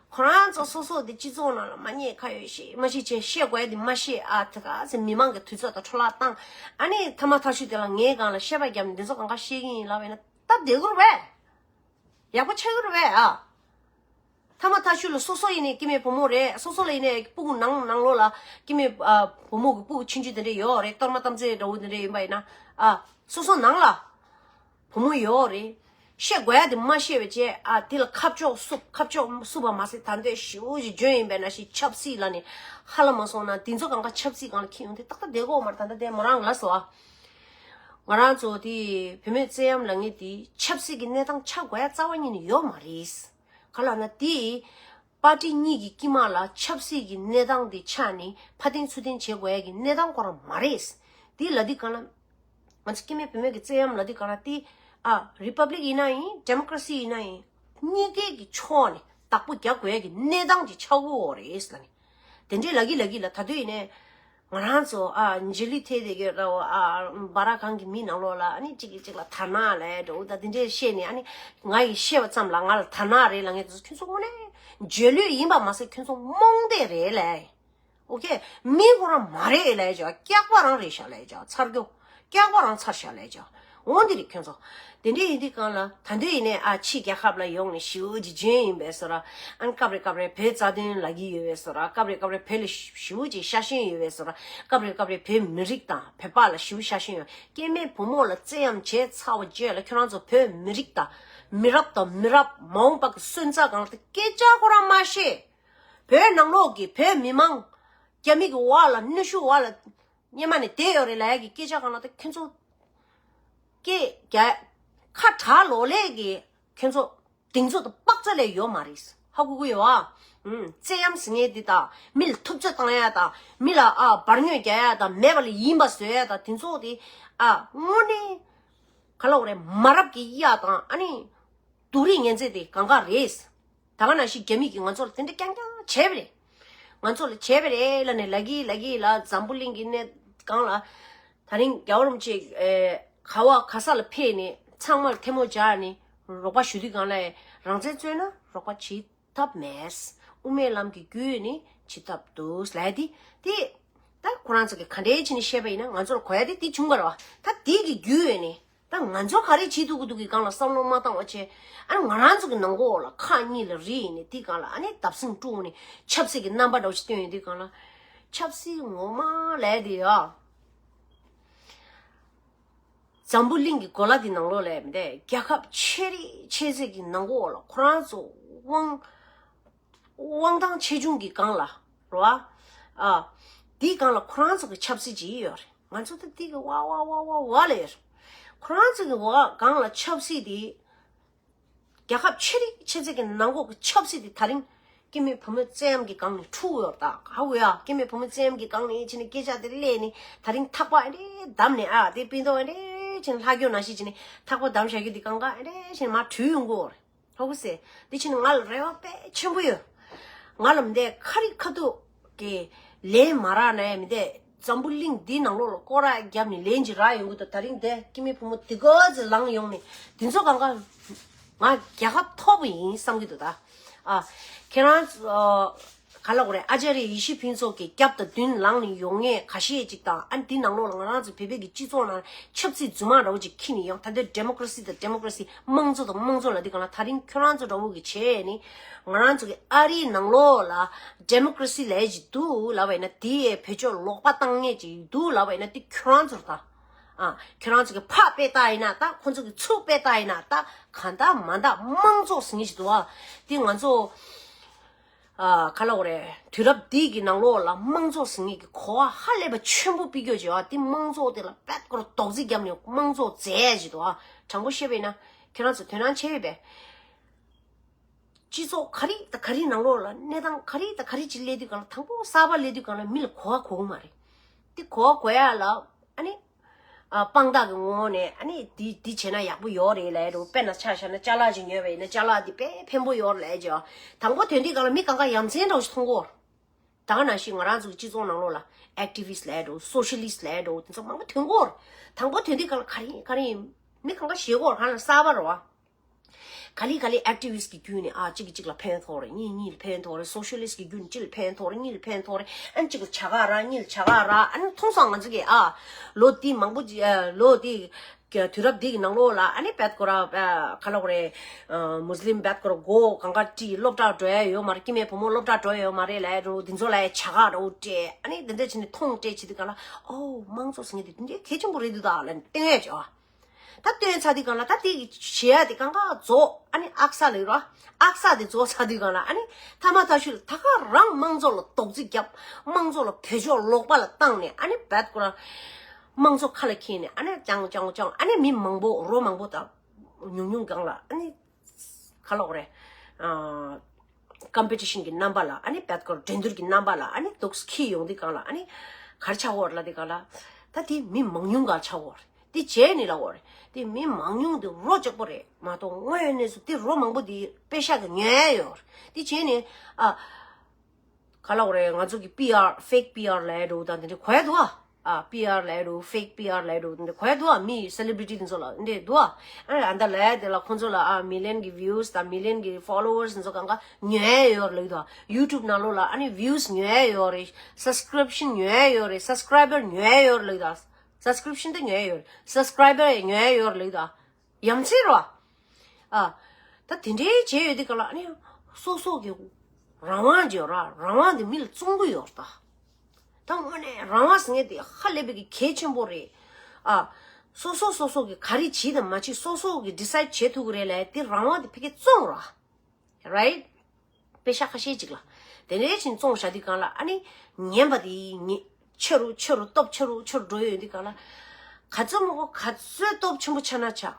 ཁོ་རང་ཚོ་སོ་སོ་དེ་སྤྱི་ཚོགས་ནང་ལ་མ་ཉེས་ཁ་ཡོད་བཤད་མ་བཤད་བྱས། བཤད་དགོས་ཡ་དེ་མ་བཤད། ཨ། དེ་ག་ཚོད་མི་མང་གི་དུས་ཚོད་དང་འཕྲོ་བརླག་བཏང་། ཨ་ནི་མཐའ་མ་ཐག་ཆོད་དེ་ལ་ངའི་སྒང་ལ་བཤད་པ་བརྒྱབ་ནས་འདི་ཚོ་གང་ག་བཤད་ཀྱི་ཡིན་ལབ་པ་ཡིན་ན། ད་བསྡད་དགོས་རེད་པས། ཡག་པོ་ཆགས་ཀྱི་རེད་པས། ཨ། མཐའ་མ་ཐག་ཆོད་ལ་སོ་སོ་ཡིན་ནའི་སྐྱེ་དམན་བུ་མོ་རེད། སོ་སོ་ལ་ཡིན་ནའི་སྤུ་གུ་ནང་ནང་ལོགས་ལ་སྐྱེ་དམན། ཨ། བུ་མོ་གི་སྤུ་གུ་ཆུང་ཆུང་དེ་འདྲ་ཡོད་རེད། གཏོར་མ་གཏམ་ཚེ་འདྲ་བོ་དེ་འདྲ་ཡིན་པ་ཡིན་ན། ཨ། སོ་སོ་ནང་ལ་བུ་མོ་ཡོད་རེད། བཤད་དགོས་ཡ་དེ་མ་བཤད་པ་བྱས། ཨ། དེ་ལ་ཁ་ཕྱོགས་བསུབ། ཁ་ཕྱོགས་བསུབ་པ་མ་ཟད། ད་འདོད་ཞེ་པོ་ཅིག་འཇོན་ཡིན་པས་ན་ཞིག་ཆབ་སྲིད་ལབ་ནས་ཧ་ལམ་མ་སོང་ན། དེ་ཚོ་གང་ག་ཆབ་སྲིད་སྒང་ལ་འཁྱེར་ཡོང་དུས་ཏག་ཏག་བསྡད་ཀྱི་ཡོད་མ་རེད། ད་ལྟ་དེ་མོ་རང་ལབ་སོང་ཨ། ང་རང་ཚོ་དེ་བུད་མེད་བཙན་གཡེམ་ལབ་མཁན་དེ་ཆབ་སྲིད་ཀྱི་གནས་སྟངས་ཆགས་དགོས་ཡ་རྩ་བ་ཉིད་ནས་ཡོད་མ་རེད། ག་ལབ་ན་དེ། པར་ཊི་གཉིས་ཀྱི་དཀྱིལ་མ་ལ་ཆབ་སྲིད་ཀྱི་གནས་སྟངས་དེ་ཆགས་ནས་ཕར་འཐེན་ཚུར་འཐེན་བྱེད་དགོས་ཡ་གི་གནས་སྟངས་ཁོ་རང་མ་རེད། དེ་ལབ་དུས་སྒང་ལ། ང་ཚོ་སྐྱེ་དམན་བུད་མེད་ཀྱི་བཙན་གཡེམ་ལབ་དུས་སྒང་ལ་དེ། ཨ། རི་པབ་ལིག་ཡིན་ན་ཡིན། ཌེ་མོ་ཀ་རེ་སི་ཡིན་ན་ཡིན། གཉིས་ཀའི་གི་ཕྱོགས་ནས་བདག་པོ་རྒྱག་དགོས་ཡ་གི་གནས་སྟངས་ཅིག་ཆགས་ཀྱི་ཡོད་རེད་ལབ་ནས། དེ་འདྲས་ལབ་ཀྱི་ལབ་ཀྱི་ལ། ད་དུང་ཡིན་ནའི་ང་རང་ཚོ། ཨ། རྗེས་ལུས་ཐེབས་བསྡད་ཀྱི་རེད་པ། ཨ། སྦ་ར་གང་གི་མི་ནང་ལོགས་ལ། ཨ་ནི་གཅིག་གིས་གཅིག་ལ་དར་ནག་ལབ་འདྲ་བོ་དང་དེ་འདྲས་བཤད་ནས། ཨ་ནི་ང་ཡིས་བཤད་པ་ཙམ་ལ་ང་ལ་དར་ནག་རེད་ལབ་མཁན་དེ་ཚོ་ཁྱོད་ཚོ་དངོས་གནས་རྗེས་ལུས་ཡིན་པ་མ་ཟད་ཁྱོད་ཚོ་རྨོངས་དད་རེད་ལབ། ཨོ་ཁེ། མི་ཁོ་རང་མ་རེད་ལབ་བྱས། སྐྱག་པ་རང་རེད་ཤག་ལབ་བྱས། ཚར་རྒྱུ། སྐྱག་པ་རང་ཚར་ཤག་ལབ་བྱས། འོ་འདི་རེད་ཁྱོད་ཚོ། དེ་འདྲས་ཡིན་དུས་སྒང་ལ། ད་དུང་ཡིན་ནའི། ཨ། ཕྱི་རྒྱལ་ཁབ་ལ་ཡོང་ནས་ཞེ་པོ་ཅིག་འཇོན་ཡིན་པའི་བཟོ་འདྲ། ཨ་ནི་སྐབས་རེ་སྐབས་རེ་བོད་རྩ་དོན་ལབ་ཀྱི་ཡོད་པའི་བཟོ་འདྲ། སྐབས་རེ་སྐབས་རེ་བོད་ལ་ཞེ་པོ་ཅིག་ཤ་ཞེན་ཡོད་པའི་བཟོ་འདྲ། སྐབས་རེ་སྐབས་རེ་བོད་མི་རིགས་དང་བོད་པ་ལ་ཞེ་པོ་ཤ་ཞེན་ཡོད། སྐྱེ་དམན་བུ་མོ་ལ་བཙན་གཡེམ་བྱས་ཚར་བ་བརྗེད་ལ། ཁྱོད་རང་ཚོ་བོད་མི་རིགས་དང་མི་རབས་དང་མི་རབས་མ་འོངས་པ་གི་སོན་རྩ་སྒང་ལ་སྐད་ཆ་ཁོ་རང་མ་བཤད། བོད་ནང་ལོགས་ཀྱི་བོད་མི་མང་རྒྱ་མི་གི་འོག་ལ། གནོན་ཤུགས་འོག་ལ་སྔོན་མ་ནས་བསྡད་ཡོད་རེད་ལབ་ཡ་གི་སྐད་ཆ་སྒང་ལ་ད་ཁྱོད་ཚོ་སྐད་རྒྱག་ཁ་གྲག་ལོག་ལས་ཀྱི་ཁྱོད་ཚོ་གདེང་ཚོད་དང་དཔག་ཚད་ལས་ཡོད་མ་རེད། ཧ་གོ་གི་ཡོད་ཨ། ཨུམ། བཙན་གཡེམ་ཟེར་མཁན་འདི་དང་། མི་ལ་ཐུབ་ཚོད་བཏང་ཡ་དང་། མི་ལ། ཨ། འབར་ཉོན་རྒྱག་ཡ་དང་། མེད་པ་ལ་ཡིན་པ་བཟོ་ཡ་དང་། དེ་ཚོ་དེ། ཨ། དངོས་གནས་ག་ལབ་དགོས་རེད། མ་རབས་ཀྱི་གཡའ་དང་། ཨ་ནི་སྡུག་རུས་ངན་ཚད་དེ་གང་ག་རེད། ད་ག་ནང་བཞིན་རྒྱ་མི་གིས་ང་ཚོ་ལ་དེ་འདྲ་རྐྱང་རྐྱང་བྱས་པ་རེད། ང་ཚོ་ལ་བྱས་པ་རེད་ལབ་ནས་ལབ་ཀྱི་ལབ་ཀྱི་ལ། འཛམ་བུ་གླིང་གི་གནས་སྒང་ལ། ད་རིང་རྒྱལ་བ་རིན་པོ་ཆེ། ཨེ། ག་བ་ག་ས་ལ་ཕེབས་ནས་ཚང་མར་ཐལ་མོ་སྦྱར་ནས་རོགས་པ་ཞུ་དུས་སྒང་ལ། རང་བཙན་རྩོད་ན་རོགས་པ་བྱེད། ཐབས་མེད། དབུ་མའི་ལམ་གྱི་རྒྱུད་ནི་བྱེད་ཐབས་འདུག་ལབ་དེ། དེ་ད་ཁོ་རང་ཚོ་གི་ག་འདྲའི་བྱས་ནས་བཤད་པ་ཡིན་ན་ང་ཚོར་གོ་ཡ་དེ་དེ་བྱུང་བ་རེད་བ། ད་དེ་གི་རྒྱུད་ནི་ད་ང་ཚོ་ག་རེ་བྱེད་ཐུབ་ཀྱི་འདུག་གི་སྒང་ལ་བསམ་བློ་མ་བཏང་བ་བྱས། ཨ་ནི་ང་རང་ཚོ་གི་ནང་ཁོག་ལ་ཁག་གཉིས་ལ་རེད་ཡིན་ནི་དེ་སྒང་ལ་ཨ་ནི་བརྡབ་གསིག་དཀྲུགས་ནས་ཆབ་སྲིད་ཀྱི་རྣམ་པ་འདྲ་བོ་ཞིག་སྟོན་ཡོང་དུས་སྒང་ལ། ཆབ་སྲིད་ངོ་མ་ལབ་དེ་ཡ། འཛམ་བུ་གླིང་གི་གོ་ལ་འདི་ནང་ལོགས་ལ་མི་འདུག་རྒྱལ་ཁབ་ཆེ་རིགས་ཆེ་ཚད་ཀྱི་ནང་ཁོག་ལ་ཁོ་རང་ཚོ་དབང་དབང་ཐང་ཆེ་ཆུང་གི་སྒང་ལ་རེད་བ། ཨ། འདིའི་སྒང་ལ་ཁོ་རང་ཚོ་གི་ཆབ་སྲིད་ཅིག་ཡོད་རེད། ང་ཚོ་ད་འདི་གི་བ་བ་བ་བ་བ་ལ་ཡོད་རེད། ཁོ་རང་ཚོ་གི་བ་སྒང་ལ་ཆབ་སྲིད་འདི། རྒྱལ་ཁབ་ཆེ་རིགས་ཆེ་ཚད་ཀྱི་ནང་ཁོག་གི་ཆབ་སྲིད་དེ་ད་རིང་སྐྱེ་དམན་བུ་མོའི་བཙན་གཡེམ་གྱི་སྒང་ནས་འཁྲུག་ཡོད་ད་ག་འོ་ཡ། སྐྱེ་དམན་བུ་མོའི་བཙན་གཡེམ་གྱི་སྒང་ནས་བྱས་ནས་སྐད་ཆ་དེ་སླེབས་ནས་ད་རིང་ཐག་པ་ཨེ་འདྲས་བསྡམས་ནས་ཨ་དེ་སྤུན་ཟླ་ཨེ་འདྲས་བྱས་ནས་ལྷག་རྒྱུ་ནང་བཞིན་བྱས་ནས་ཐག་པ་བསྡམས་བཞག་རྒྱུ་དེ་གང་ག་ཨེ་འདྲས་བྱས་ནས་མར་བྲུས་ཡོང་གི་ཡོད་རེད། ཧོ་གི་སེ། དེ་བྱས་ནས་ང་ལ་རེ་བ་དཔེ་ཆེན་པོ་ཡོད། ང་ལ་མི་འདས་ཁ་རི་ཁ་ཐུག་གི་ལན་མ་རག་ན་ཡང་མི་འདས་འཛམ་བུ་གླིང་འདིའི་ནང་ལོགས་ལ་སྐོར་ར་བརྒྱབ་ནས་ལན་ཅིག་རག་ཡོང་གི་འདུག་ད་རིང་འདས་སྐྱེ་དམན་བུ་མོ་འདི་ག་ཚོད་ལངས་ཡོང་ནས་འདི་ཚོ་གང་ག་ང་རྒྱལ་ཁ་ཐོབ་པ་ཡིན་བསམ་གྱི་འདུག་ད་ཨ། ཁྱེད་རང་ཚོ་ག་ལ་གོ་རེད། ཨ་ཅཱ་རི་ཡེ་ཤེས་ཕུན་ཚོགས་ཀྱི་རྒྱབ་དང་མདུན་ལངས་ནས་ཡོང་མཁན་ཁ་ཤས་ཅིག་དང་ཨ་འདི་ནང་ལོགས་ལ་ང་རང་ཚོ་བོད་པའི་གི་སྤྱི་ཚོགས་ནང་ཆབ་སྲིད་རྫུན་མ་འདྲ་བོ་ཅིག་འཁྱེར་ནས་ཡོང་། ད་ལྟའི་ཌེ་མོ་ཀ་རེ་སི་དང་ཌེ་མོ་ཀ་རེ་སི་དམངས་གཙོ་དང་དམངས་གཙོ་ལབ་དུས་གང་ལ་ད་རིང་ཁྱོད་རང་ཚོ་འདྲ་བོ་གི་བྱས་ནས་ང་རང་ཚོ་གི་ཨ་རིའི་ནང་ལོགས་ལ་ཌེ་མོ་ཀ་རེ་སི་ལབ་ཅིག་འདུག་ལབ་པ་ཡིན་ན་དེ་བེད་སྤྱོད་ལོག་པ་བཏང་མཁན་ཅིག་འདུག་ལབ་པ་ཡིན་ན་དེ་ཁྱོད་རང་ཚོ་རེད་ད། ཨ། ཁྱོད་རང་ཚོ་གི་ཕག་དཔེ་ལྟ་ཡིན་ན་ད་ཁོ་ཚོ་གི་ཚུགས་དཔེ་ལྟ་ཡིན་ན་ད་གང་ལྟར་མ་ལྟར་དམངས་གཙོ་ཟེར་མཁན་ཞིག་འདུག་ཨ། དེ་ང་ཚོ། ཨ། ག་ལ་འོ་རེད། དུས་རབས་འདི་གི་ནང་ལོགས་ལ་དམངས་གཙོ་ཟེར་མཁན་གྱི་གོ་བ་ཧ་ལས་པ་ཆེན་པོ་ཕུད་རྒྱུ་ཅིག་ཡོད་ཨ། དེ་དམངས་གཙོ་དེ་ལ་དཔེ་སྐོར་རྡོག་རྫིས་བརྒྱབ་ནས་དམངས་གཙོ་མཛད་ཅིག་འདུག་ཨ། དྲང་པོ་བཤད་པ་ཡིན་ན་ཁྱེད་རང་ཚོ་དོ་སྣང་བྱས་ཡོད་པས། སྤྱི་ཚོགས་ག་རེ་དང་ག་རེ་ནང་ལོགས་ལ་གནས་སྟངས་ག་རེ་དང་ག་རེ་ཅིག་སླེབས་དུས་གང་ལ་དང་པོ་གསར་པ་སླེབས་དུས་གང་ལ་མི་ལ་གོ་བ་གོ་གི་མ་རེད། དེ་གོ་བ་གོ་ཡ་ལ་ཨ་ནི། ཨ། དཔང་རྟགས་ཀྱི་ངོ་བོ་ནས་ཨ་ནི་འདི་འདི་བྱས་ན་ཡག་པོ་ཡོད་རེད་ལབ་ཡ་འདྲ་བོ། དཔེར་ན་ཆ་བཞག་ན་ཅ་ལག་ཅིག་ཉོས་པ་ཡིན་ན་ཅ་ལག་འདི་དཔེ་ཕན་པོ་ཡོད་རེད་ལབ་ཡ་ཅིག་དང་པོ་ཐོན་དུས་གང་ལ་མི་གང་ག་ཡ་མཚན་འདྲ་བོ་ཞིག་མཐོང་གི་ཡོད་རེད། ད་ག་ནང་བཞིན་ང་རང་ཚོ་གི་སྤྱི་ཚོགས་ནང་ལོགས་ལ་ཨེག་ཊི་བི་སི་ཊི་ལབ་ཡ་འདྲ་བོ། སོ་ཤ་ལི་སི་ཊི་ལབ་ཡ་འདྲ་བོ། དེ་ཚོ་མང་པོ་ཐོན་གི་ཡོད་རེད། དང་པོ་ཐོན་དུས་གང་ལ་ག་རེ་ཡིན་ག་རེ་ཡིན་མི་གང་ག་ཞེད་གི་ཡོད་རེད། གང་ལ་གསར་པ་རེད་བ། ག་ལེ་ག་ལེ་ཨེག་ཊི་བི་སི་ཊི་གི་བརྒྱུད་ནས་ཨ་གཅིག་གིས་གཅིག་ལ་ཕན་ཐོགས་རེད། གཉིས་གཉིས་ལ་ཕན་ཐོགས་རེད། སོ་ཤ་ལི་སི་ཊི་གི་བརྒྱུད་ནས་གཅིག་ལ་ཕན་ཐོགས་རེད། གཉིས་ལ་ཕན་ཐོགས་རེད། ཨ་ནི་གཅིག་ལ་བྱ་ག་རག་གཉིས་ལ་བྱ་ག་རག་ཨ་ནི་མཐོང་སོང་ང་ཚོ་གིས་ཨ་ལོ་འདི་མང་པོ་ཅིག་ཨ་ལོ་འདི་དུས་རབས་འདི་གི་ནང་ལོགས་ལ་ཨ་ནི་བད་ཀོ་ར་ཨ་ག་ལ་གོ་རེད། ཨ་མུ་སི་ལིམ་བད་ཀོ་ར་མགོ་གང་ག་དཀྲིས་སློབ་གྲྭ་འགྲོ་ཡ་ཡོད་མ་རེད། སྐྱེ་དམན་བུ་མོ་སློབ་གྲྭ་འགྲོ་ཡ་ཡོད་མ་རེད་ལབ་ཡ་འདྲ་བོ། འདི་ཚོ་ལ་ཡ་བྱ་ག་འདྲ་བོ་སྤྲད་ཨ་ནི་འདི་འདྲ་བྱས་ནས་མཐོང་སྤྲད་བྱེད་དུས་གང་ལ་ཨོ་དམངས་གཙོ་ཟེར་མཁན་དེ་འདི་འདྲའི་གལ་ཆེན་པོ་རེད་འདུག་ད་ལབ་ནས་བསྟན་ཡ་བྱ་བ། ད་སྟོན་ཚར་དུས་གང་ལ་ད་དེ་གི་བྱེད་ཡ་དེ་གང་ག་རྫོགས། ཨ་ནི་ཨག་ས་ལབ་རོ། ཨག་ས་དེ་རྫོགས་ཚར་དུས་གང་ལ་ཨ་ནི་ཐ་མ་ཐ་ཤུལ་ད་ག་རང་དམངས་གཙོ་ལ་རྡོག་རྫིས་བརྒྱབ། དམངས་གཙོ་ལ་བེད་སྤྱོད་ལོག་པ་ལ་བཏང་ནས་ཨ་ནི་བད་ཀོ་ར་དམངས་གཙོ་ཁ་ལ་འཁྱེར་ནས་ཨ་ནི་ཅང་ཅང་ཅང་ཨ་ནི་མི་མང་པོ་རོ་མང་པོ་དང་ཉུང་ཉུང་གང་ལ་ཨ་ནི་ག་ལ་གོ་རེད། ཨ། ཀམ་པི་ཊི་ཤན་གྱི་རྣམ་པ་ལ་ཨ་ནི་བད་ཀོ་ར་འགྲན་བསྡུར་གྱི་རྣམ་པ་ལ་ཨ་ནི་འདུག་སེ་འཁྱེར་ཡོང་དུས་གང་ལ་ཨ་ནི་ག་རེ་ཆགས་ཡོད་རེད་ལབ་དུས་གང་ལ་ད་དེ་མི་མང་ཉུང་ག་ཆགས་ཡོད་རེད། དེ་བྱས་ནས་ལབ་ཡོད་རེད། དེ་མི་མང་ཉུང་དེ་རོ་ལྕགས་པོ་རེད་མ་གཏོགས་དངོས་ཡོད་གནས་ཚུལ་དེ་རོ་མང་པོ་དེ་པེ་ཤ་གི་ཉོ་ཡ་ཡོད་རེད། དེ་བྱས་ནས་ཨ། ག་ལ་གོ་རེད། ང་ཚོ་གི་པི་ཨར་ཕེག་པི་ཨར་ལབ་ཡ་འདྲ་བོ་དང་དེ་འདྲ་གོ་ཡ་འདུག་ཨ། ཨ་པི་ཨར་ལབ་ཡ་འདྲ་བོ་ཕེག་པི་ཨར་ལབ་ཡ་འདྲ་བོ་དེ་འདྲ་གོ་ཡ་འདུག་ཨ། མི་སེ་ལི་བི་རི་ཊི་དེ་ཚོ་ལ་འདྲ་འདུག་ཨ། ཨ་ཨ་འདྲ་ལབ་ཡ་དེ་ལ་ཁོང་ཚོ་ལ་ཨ་མི་ལི་ཡན་གི་བིའུ་སི་དང་མི་ལི་ཡན་གི་ཕོ་ལོ་ཝར་སི་དེ་ཚོ་གང་ག་ཉོ་ཡ་ཡོད་རེད་ལབ་ཀྱི་འདུག་ཨ། ཡུ་ཊུབ་ནང་ལོགས་ལ་ཨ་ནི་བིའུ་སི་ཉོ་ཡ་ཡོད་རེད། སབ་སི་ཀི་རིབ་ཤན་ཉོ་ཡ་ཡོད་རེད། སབ་སི་ཀི་རའི་བར་ཉོ་ཡ་ཡོད་རེད་ལབ་ཀྱི་འདུག་ཨ། སབ་སི་ཀི་རིབ་ཤན་དེ་ཉོ་ཡ་ཡོད་རེད། སབ་སི་ཀི་རའི་བར་ཉོ་ཡ་ཡོད་རེད་ལབ་ཀྱི་འདུག་ཨ། ཡ་མཚན་རེད་བ། ཨ། ད་དེ་འདྲའི་བྱས་ཡོད་དུས་ག་ལ་ཨ་ནི་སོ་སོ་གི་རང་དབང་ཅིག་ཡོད་ར། རང་དབང་དེ་མི་ལ་བཙོང་གི་ཡོད་རེད་ད། ད་དངོས་གནས་རང་དབང་ཟེར་མཁན་དེ་ཧ་ལས་པའི་གི་གལ་ཆེན་པོ་རེད། ཨ། སོ་སོ་སོ་སོ་གི་ག་རེ་བྱེད་དང་མ་བྱེད་སོ་སོ་གི་ཌི་སའིཌ་བྱེད་ཐུབ་ཀྱི་རེད་ལབ་དེ་རང་དབང་དེ་ཕ་གིར་བཙོང་ར། རའིཊ། པེ་ཤ་ཁ་ཤས་ཅིག་ལ། དེ་འདྲའི་ཕྱིན་བཙོང་བཞག་དུས་གང་ལ་ཨ་ནི་ཉན་པ་དེ་ཉན། ཆེ་རུ་ཆེ་རུ་སྟོབས་ཆེ་རུ་ཆེ་རུ་འགྲོ་ཡོང་དུས་གང་ལ། ག་ཚོད་མང་པོ་ག་ཚོད་སྟོབས་ཆེན་པོ་ཆགས་ན་ཆགས།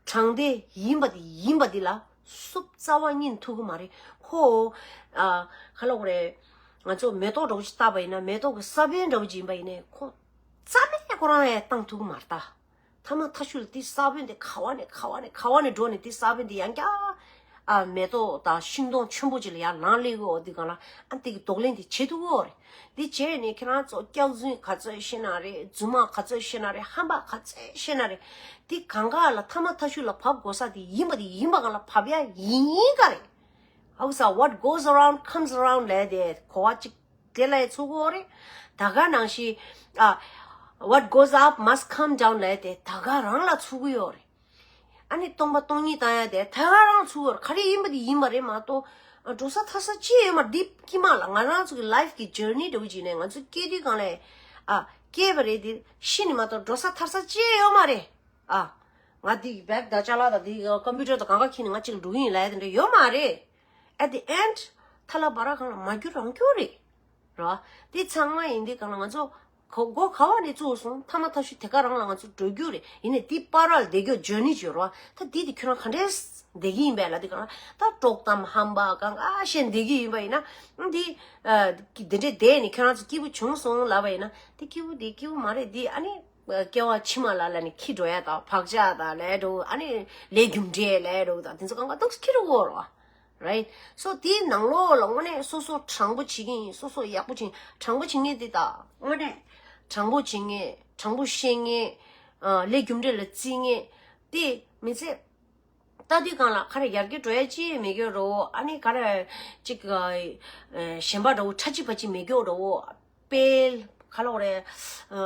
དྲང་བདེན་ཡིན་པ་དེ་ཡིན་པ་དེ་ལ་སུབ་རྩ་བ་ཉིད་ཐུབ་ཀྱི་མ་རེད། ཁོ། ཨ། ག་ལ་གོ་རེད། ང་ཚོ་མེ་ཏོག་འདྲ་བོ་ཅིག་བཏབ་པ་ཡིན་ན་མེ་ཏོག་གི་ས་བོན་འདྲ་བོ་ཅིག་ཡིན་པ་ཡིན་ནའི་ཁོ་རྩ་ནས་ཁོ་རང་ཡང་བཏང་ཐུབ་ཀྱི་མ་རེད་ད། ཐ་མ་ཐ་ཤུལ་དེ་ས་བོན་དེ་ག་བ་ནས་ག་བ་ནས་ག་བ་ནས་འགྲོ་ནས་དེ་ས་བོན་དེ་ཡང་བསྐྱར། ཨ། མེ་ཏོག་དང་ཤིང་སྡོང་ཆེན་པོ་ཅིག་ལ་ཡར་ལངས་སླེབས་ཀྱི་ཡོད་དུས་གང་ལ་ཨ་དེ་གི་གདོང་ལེན་དེ་བྱེད་ཐུབ་ཀྱི་ཡོད་རེད། དེ་བྱས་ནས་ཁྱེད་རང་ཚོ་སྐྱག་རྫུན་ག་ཚོད་བཤད་ན་རེད། རྫུན་མ་ག་ཚོད་བཤད་ན་རེད། ཧམ་པ་ག་ཚོད་བཤད་ན་རེད། དེ་གང་ག་ལ་ཐ་མ་ཐ་ཤུལ་ལ་བབས་དགོས་ས་དེ་ཡིན་པ་དེ་ཡིན་པ་གང་ལ་བབས་ཡ་ཡིན་ཡིན་ག་རེད། ཕ་གི་ས་what goes around comes around ལབ་དེ་གོ་བ་གཅིག་དེ་ལ་ཚུགས་ཀྱི་ཡོད་རེད། ད་ག་ནང་བཞིན་ཨ། What goes up must come down ལབ་དེ་ད་ག་རང་ལ་ཚུགས་ཀྱི་ཡོད་རེད། ཨ་ནི་སྟོང་པ་སྟོང་ཉིད་བཏང་ཡ་དེ་ད་ག་རང་ཚུགས་ཀྱི་ཡོད་རེད། ག་རེ་ཡིན་པ་དེ་ཡིན་པ་རེད་མ་གཏོགས་འགྲོ་ས་ཐར་ས་ཅི་ཡོད་མ་རེད། འདི་དཀྱིལ་མ་ལ་ང་རང་ཚོ་གི་life གི་journey འདྲ་བོ་ཅིག་ནས་ང་ཚོ་སྐྱེས་དུས་སྒང་ལ་ཨ་སྐྱེས་པ་རེད། དེ་ཤི་ནི་མ་གཏོགས་འགྲོ་ས་ཐར་ས་ཅི་ཡོད་མ་རེད། ཨ། ང་འདི་bag དང་ཅ་ལག་དང་འདི་computer དང་གང་ག་འཁྱེར་ནས་ང་གཅིག་ལ་འགྲོ་གི་ཡིན་ལབ་ཡ་དེ་འདྲ་ཡོད་མ་རེད། At the end ཐ་ལ་བ་ར་གང་ལ་མ་རྒྱུ་རང་རྒྱུ་རེད། ར། འདི་ཚང་མ་ཡིན་དུས་སྒང་ལ་ང་ཚོ་གོ་གོ་ག་བ་ནས་བཙུགས་སོང་། ཐ་མ་ཐ་ཤུ་དེ་ག་རང་ལ་ང་ཚོ་འགྲོ་རྒྱུ་རེད། ཡིན་ནའི་འདི་བར་ལ་བསྡད་རྒྱུ་journey ཅིག་ཡོད་ར། ད་འདི་དེ་ཁྱོད་རང་ག་འདྲས་བསྡད་ཀྱི་ཡིན་པས་ལབ་དུས་སྒང་ལ་ད་དཀྲོག་གཏམ་ཧམ་པ་གང་ག་བཤད་བསྡད་ཀྱི་ཡིན་པ་ཡིན་ན་འདི་ཨ་འདི་འདྲས་བསྡད་ནས་ཁྱོད་རང་ཚོ་སྐྱིད་པོ་བྱུང་སོང་ལབ་པ་ཡིན་ན་འདི་སྐྱིད་པོ་འདི་སྐྱིད་པོ་མ་རེད། འདི་ཨ་ནི། སྐྱེ་བ་ཕྱི་མ་ལ་ལ་ནི་ཁྱི་འགྲོ་ཡ་དང་བག་ཆགས་དང་ལས་འགྲོ། ཨ་ནི་ལས་རྒྱུ་འབྲས་ལས་འགྲོ་དང་དེ་ཚོ་གང་ག་འདུག་ཁྱི་རུ་འོར་བ། Right? So དེའི་ནང་ལོགས་ལ་དངོས་གནས་སོ་སོ་དྲང་པོ་བྱེད་ཀྱི་ཡིན། སོ་སོ་ཡག་པོ་བྱེད། དྲང་པོ་བྱེད་མཁན་དེ་དང་དངོས་གནས་དྲང་པོ་བྱེད་མཁན། དྲང་པོ་བཤད་མཁན། ཨ་ལས་རྒྱུ་འབྲས་ལ་བརྩི་མཁན་དེ་མི་ཚེ་ལྟ་དུས་སྒང་ལ་ག་རེ་ཡར་རྒྱས་འགྲོ་ཡ་ཅི་མེད་གྱོ་རོ། ཨ་ནི་ག་རེ་ཅིག་ཨ་ཞེན་པ་འདྲ་བོ་ཁྲ་ཅི་པ་ཅི་མེད་གྱོ་རོ། དཔེ་ག་ལོག་རེད། ཨ་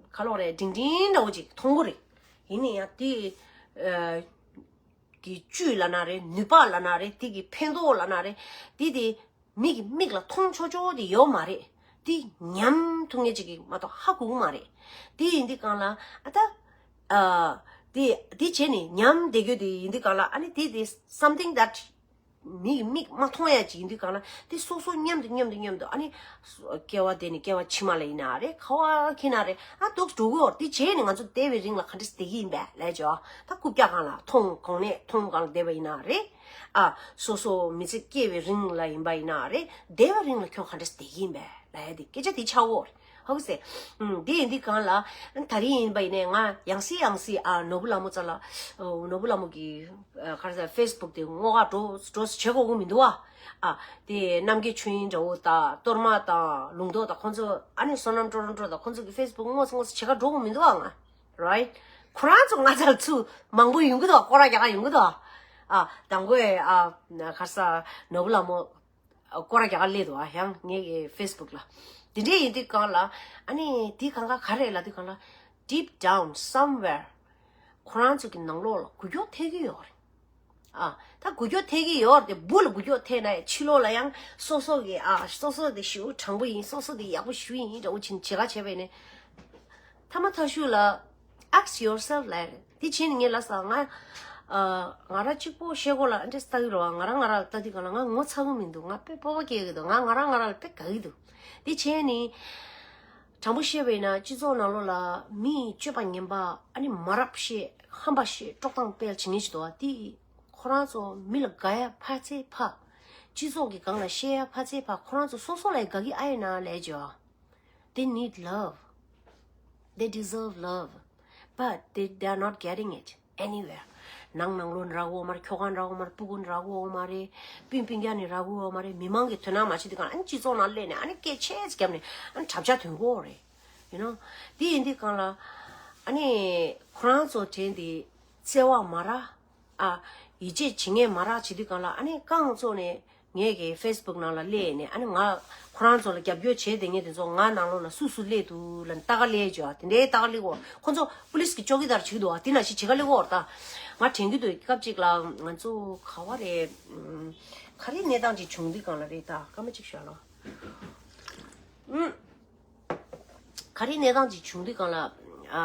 ག་ལོག་རེད། འབྲིང་འབྲིང་འདྲ་བོ་ཅིག་མཐོང་གི་རེད། ཡིན་ན་ཡང་དེ་ཨ་གི་བཅུད་ལབ་ན་རེད། ནུས་པ་ལབ་ན་རེད། དེ་གི་ཕན་ཐོགས་ལབ་ན་རེད། དེ་དེ་མིག་གི་མིག་ལ་མཐོང་ཆོག་ཆོག་དེ་ཡོད་མ་རེད། དེ་ཉམས་ཐུབ་མཁན་ཅིག་གི་མ་གཏོགས་ཧ་གོ་གི་མ་རེད། དེ་ཡིན་དུས་སྒང་ལ་ཨ་ད་ཨ་དེ་དེ་བྱས་ནས་ཉམས་བསྡད་རྒྱུ་དེ་ཡིན་དུས་སྒང་ལ་ཨ་ནི་དེ་དེ་something that མིག་མིག་མ་མཐོང་ཡ་ཅིག་ཡིན་དུས་སྒང་ལ་དེ་སོ་སོ་མཉམ་དུ་མཉམ་དུ་མཉམ་དུ་ཨ་ནི་སྐྱེ་བ་དེ་ནི་སྐྱེ་བ་ཕྱི་མ་ལ་ཡིན་ན་རེད། ག་བ་ཁྱེར་ན་རེད། ཨ་འདུག་འགྲོ་གི་ཡོད་རེད། དེ་བྱས་ནས་ང་ཚོ་བསྡད་པའི་རིང་ལ་ག་འདྲས་བསྡད་ཀྱི་ཡིན་པས་ལབ་ཅོ། ད་རྐུབ་བཀྱག་སྒང་ལ་མཐོང་གོང་ནས་མཐོང་སྒང་ལ་བསྡད་པ་ཡིན་ན་རེད། ཨ་སོ་སོ་མི་ཚེ་སྐྱེ་བའི་རིང་ལ་ཡིན་པ་ཡིན་ན་རེད། བསྡད་པའི་རིང་ལ་ཁྱོད་ག་འདྲས་བསྡད་ཀྱི་ཡིན་པས་ལབ་ཡ་དེ་སྐད་ཆ་དེ་ཆགས་ཡོད་རེད། ཧ་གོ་སོང་། ཨུམ། དེ་ཡིན་དུས་སྒང་ལ་ད་རིང་ཡིན་པ་ཡིན་ནའི་ང་ཡང་སེ་ཡང་སེ་ཨ་ནོར་བུ་ལྷ་མོ་རྩ་ལ་ཨ་ནོར་བུ་ལྷ་མོ་གི་ཨ་ག་རེ་ཟེར་Facebook དེ་སྔོག་ག་འགྲོ་འགྲོ་བྱེད་དགོས་ཀྱི་མི་འདུག་ཨ། ཨ་དེ་རྣམ་རྒྱལ་ཆོས་དབྱིངས་འདྲ་བོ་དང་གཏོར་མ་དང་ལུང་རྟོགས་དང་ཁོང་ཚོ་ཨ་ནི་བསོད་ནམས་ཀྲོ་རོན་ཀྲོ་དང་ཁོང་ཚོ་གི་Facebook སྔོག་སྔོག་བྱེད་ག་འགྲོ་དགོས་མི་འདུག་ཨ། ང་རའིཊ། ཁོ་རང་ཚོ་ང་ཚོར་ཚུར་མང་པོ་ཡོང་གི་འདུག་ཨ། སྐོར་ར་རྒྱག་ག་ཡོང་གི་འདུག་ཨ། ཨ་དང་པོའི་ཨ་ག་རེ་ཟེར་ནོར་བུ་ལྷ་མོ། སྐོར་ར་རྒྱག་ག་སླེབས་འདུག་ཨ། ཡང་ངེད་ཀྱི་Facebook ལ། དེ་འདྲས་ཡིན་དུས་སྒང་ལ་ཨ་ནི་དེ་གང་ག་ག་རེ་ལབ་དུས་སྒང་ལ་deep down somewhere ཁོ་རང་ཚོ་གི་ནང་ལོགས་ལ་འགུལ་སྐྱོད་ཐེབས་ཀྱི་ཡོད་རེད། ཨ་ད་འགུལ་སྐྱོད་ཐེབས་ཀྱི་ཡོད་རེད་དེ། སྦུག་ལ་འགུལ་སྐྱོད་ཐེབས་ན་ཡང་ཕྱི་ལོགས་ལ་ཡང་སོ་སོ་གི་ཨ་སོ་སོ་དེ་ཞེ་པོ་དྲང་པོ་ཡིན། སོ་སོ་དེ་ཡག་པོ་ཞེ་པོ་ཡིན་འདྲ་བོ་བྱེད་བྱེད་ག་བྱས་པ་ཡིན་ནའི། ཐ་མ་ཐ་ཤུ་ལ་ask yourself ལབ་རེད། དེ་བྱས་ནས་ངས་ལབ་ས། ང་ཨ་ང་རང་གཅིག་པོ་བཤད་དགོས་ལ་འདྲ་ལྟ་གི་རེད་བ། ང་རང་ང་རང་ལ་ལྟ་དུས་སྒང་ལ་ང་ངོ་ཚ་གི་མི་འདུག་ང་དཔེ་སྤོབས་པ་སྐྱེ་གི་འདུག་ང་ང་རང་ང་རང་ལ་དཔེ་དགའ་གི་འདུག་དེ་བྱས་ནས་དྲང་པོ་བཤད་པ་ཡིན་ན་སྤྱི་ཚོགས་ནང་ལོགས་ལ་མིའི་སྤྱོད་པ་ངན་པ་ཨ་ནི་མ་རབས་བཤད་ཧམ་པ་བཤད་དཀྲོག་གཏམ་སྤེལ་བྱེད་མཁན་ཞིག་འདུག་བ། དེ་ཁོ་རང་ཚོ་མི་ལ་དགའ་ཡ་ཕར་ཚད་ཕར། སྤྱི་ཚོགས་ཀྱི་སྒང་ལ་བཤད་ཡ་ཕར་ཚད་ཕར། ཁོ་རང་ཚོ་སོ་སོ་ལ་ཡ་དགའ་གི་ཨ་ཡིན་ན་ལས་བྱོས། They need love. They deserve love. But they, they are not getting it anywhere. ནང་ནང་ལོགས་འདྲ་གི་ཡོད་མ་རེད། ཁྱོ་ག་འདྲ་གི་ཡོད་མ་རེད། སྤུ་གུ་འདྲ་གི་ཡོད་མ་རེད། སྤུན་སྤུན་ཀྱག་ནི་འདྲ་གི་ཡོད་མ་རེད། མི་མང་གིས་དོ་སྣང་མ་བྱེད་དུས་སྒང་ལ་ཨ་ནི་སྤྱི་ཚོགས་ནང་སླེབས་ནས་ཨ་ནི་སྐད་ཆེ་ཙམ་བརྒྱབ་ནས་ཨ་ནི་དྲ་ཕྱག་ཐོན་གི་ཡོད་རེད། You know? དེ་ཡིན་དུས་སྒང་ལ་ཨ་ནི་ཁོ་རང་ཚོ་དྲན་དེ་བརྩེ་བ་མ་རག་ཨ་ཡིད་ཆེས་བྱེད་མཁན་མ་རག་བྱེད་དུས་སྒང་ལ་ཨ་ནི་རྐང་བཙུགས་ནས་ངེད་ཀྱི་Facebook ནང་ལ་སླེབས་ནས་ཨ་ནི་ང་ཁོ་རང་ཚོ་ལ་རྒྱབ་སྐྱོར་བྱས་བསྡད་མཁན་དེ་ཚོ་ང་ནང་ལོགས་ལ་སུ་སུ་སླེབས་འདུག་ལབ་ནས་ལྟ་ག་སླེབས་བྱས། དེ་འདྲའི་ལྟ་ག་སླེབས་གོ། ཁོ་ཚོ་པུ་ལིས་ཀྱི་ཅོ་ཀི་དར་བྱེད་ཀྱི་འདུག་བ། དེ་ནང་བཞིན་བྱེད་ག་སླེབས་གོ་ད། ང་དྲན་གྱི་འདུག་སྐབས་གཅིག་ལ་ང་ཚོ་ག་བ་རེད། ག་རེ་གནས་སྟངས་ཅིག་བྱུང་དུས་སྒང་ལ་རེད། ད་སྐར་མ་གཅིག་ཞོག་ལ། ཨུམ། ག་རེ་གནས་སྟངས་ཅིག་བྱུང་དུས་སྒང་ལ། ཨ་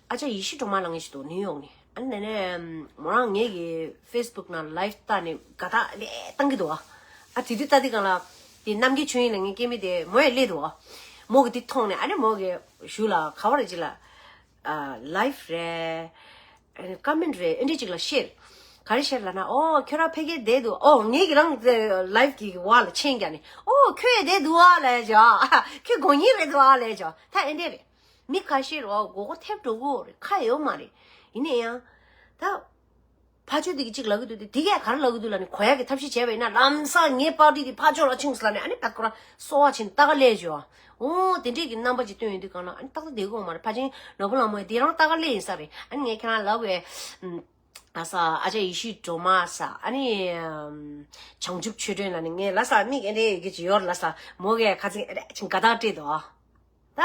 ཨ་ཅག་ཡེ་ཤེས་སྒྲོལ་མ་ལབ་མཁན་ཞིག་འདུག་ནིའུ་ཡོག་ནས། ཨ་ནི་ནས་མོ་རང་ངེད་ཀྱི་ཕེ་སི་བུག་ནང་ལའེབ་བལྟས་ནས་དགའ་ཐག་ལས་བཏང་གི་འདུག་ཨ་དེ་དུས་ལྟ་དུས་སྒང་ལ་དེ་རྣམ་རྒྱལ་ཆོས་དབྱིངས་ལབ་མཁན་སྐྱེ་དམན་དེ་མོ་ཡང་སླེབས་འདུག་མོ་གིས་དེ་མཐོང་ནས་ཨ་ནི་མོ་གིས་གཞུག་ལ་ག་བ་རེད་ཅིག་ལ། ཨ་ལའེབ་རེད། ཨ་ནི་ཀོ་མེན་ཊི་རེད། ཨེ་འདྲ་ཅིག་ལ་ཤེར། ག་རེ་ཤེར་ལབ་ན། ཨོ་ཁྱོད་རང་ཕ་གིར་བསྡད་འདུག་ཨོ་ངེད་ཀྱི་རང་ལའེབ་ཀྱི་བར་ལ་མཆན་རྒྱག་ནས། ཨོ་ཁྱོད་ཡང་བསྡད་འདུག་ཨ་ལབ་བྱས། ཁྱོད་དགོས་མཁོ་རེད་འདུག་ཨ་ལབ་བྱས། ད་ཨེ་འདྲ་རེད། མི་ཁ་ཤས་རེད་བ། མགོ་སྐོར་ཐེབས་འགྲོ་གི་རེད། ཁ་ཡོད་མ་རེད། ཡིན་ན་ཡང་ད་ཕར་ཕྱོགས་དེ་གིས་གཅིག་ལབ་ཀྱི་འདུག་དེ་དེ་གས་ག་རེ་ལབ་ཀྱི་འདུག་ལབ་ནས་གོ་ཡག་གི་ཐབས་ཤེས་བྱས་པ་ཡིན་ན། ལམ་སང་ངའི་པར་ཊི་དེ་ཕར་ཕྱོགས་ལ་ཕྱིན་སོང་ལབ་ནས་ཨ་ནི་ད་ཁོ་རང་སོ་བ་བྱས་ནས་ལྟ་ག་སླེབས་བྱས། ཨོ་དེ་འདྲས་ཀྱི་རྣམ་པ་ཅིག་སྟོན་ཡོང་དུས་སྒང་ལ་ཨ་ནི་ཏག་ཏག་བསྡད་ཀྱི་ཡོད་མ་རེད། ཕལ་ཆེར་ནོར་བུ་ལྷ་མོ་ཡང་དེ་རང་ལྟ་ག་སླེབས་ཡིན་ས་རེད། ཨ་ནི་ངས་ཁྱེད་རང་ལབ་པའི། ལ་ས་ཨ་ཅག་ཡེ་ཤེས་སྒྲོལ་མ་ས་ཨ་ནི་བྱང་ཆུབ་ཆོས་སྒྲོན་ལ་ནི་ངས་ལ་ས་མིག་ཨེ་འདྲ་ཡོད་ཀྱི་ཅི་ཡོར་ལ་ས་མོ་གས་ཁ་ཚིག་ཨེ་འདྲ་ཅིག་དགའ་ཐག་སྤྲད་དོ། ད་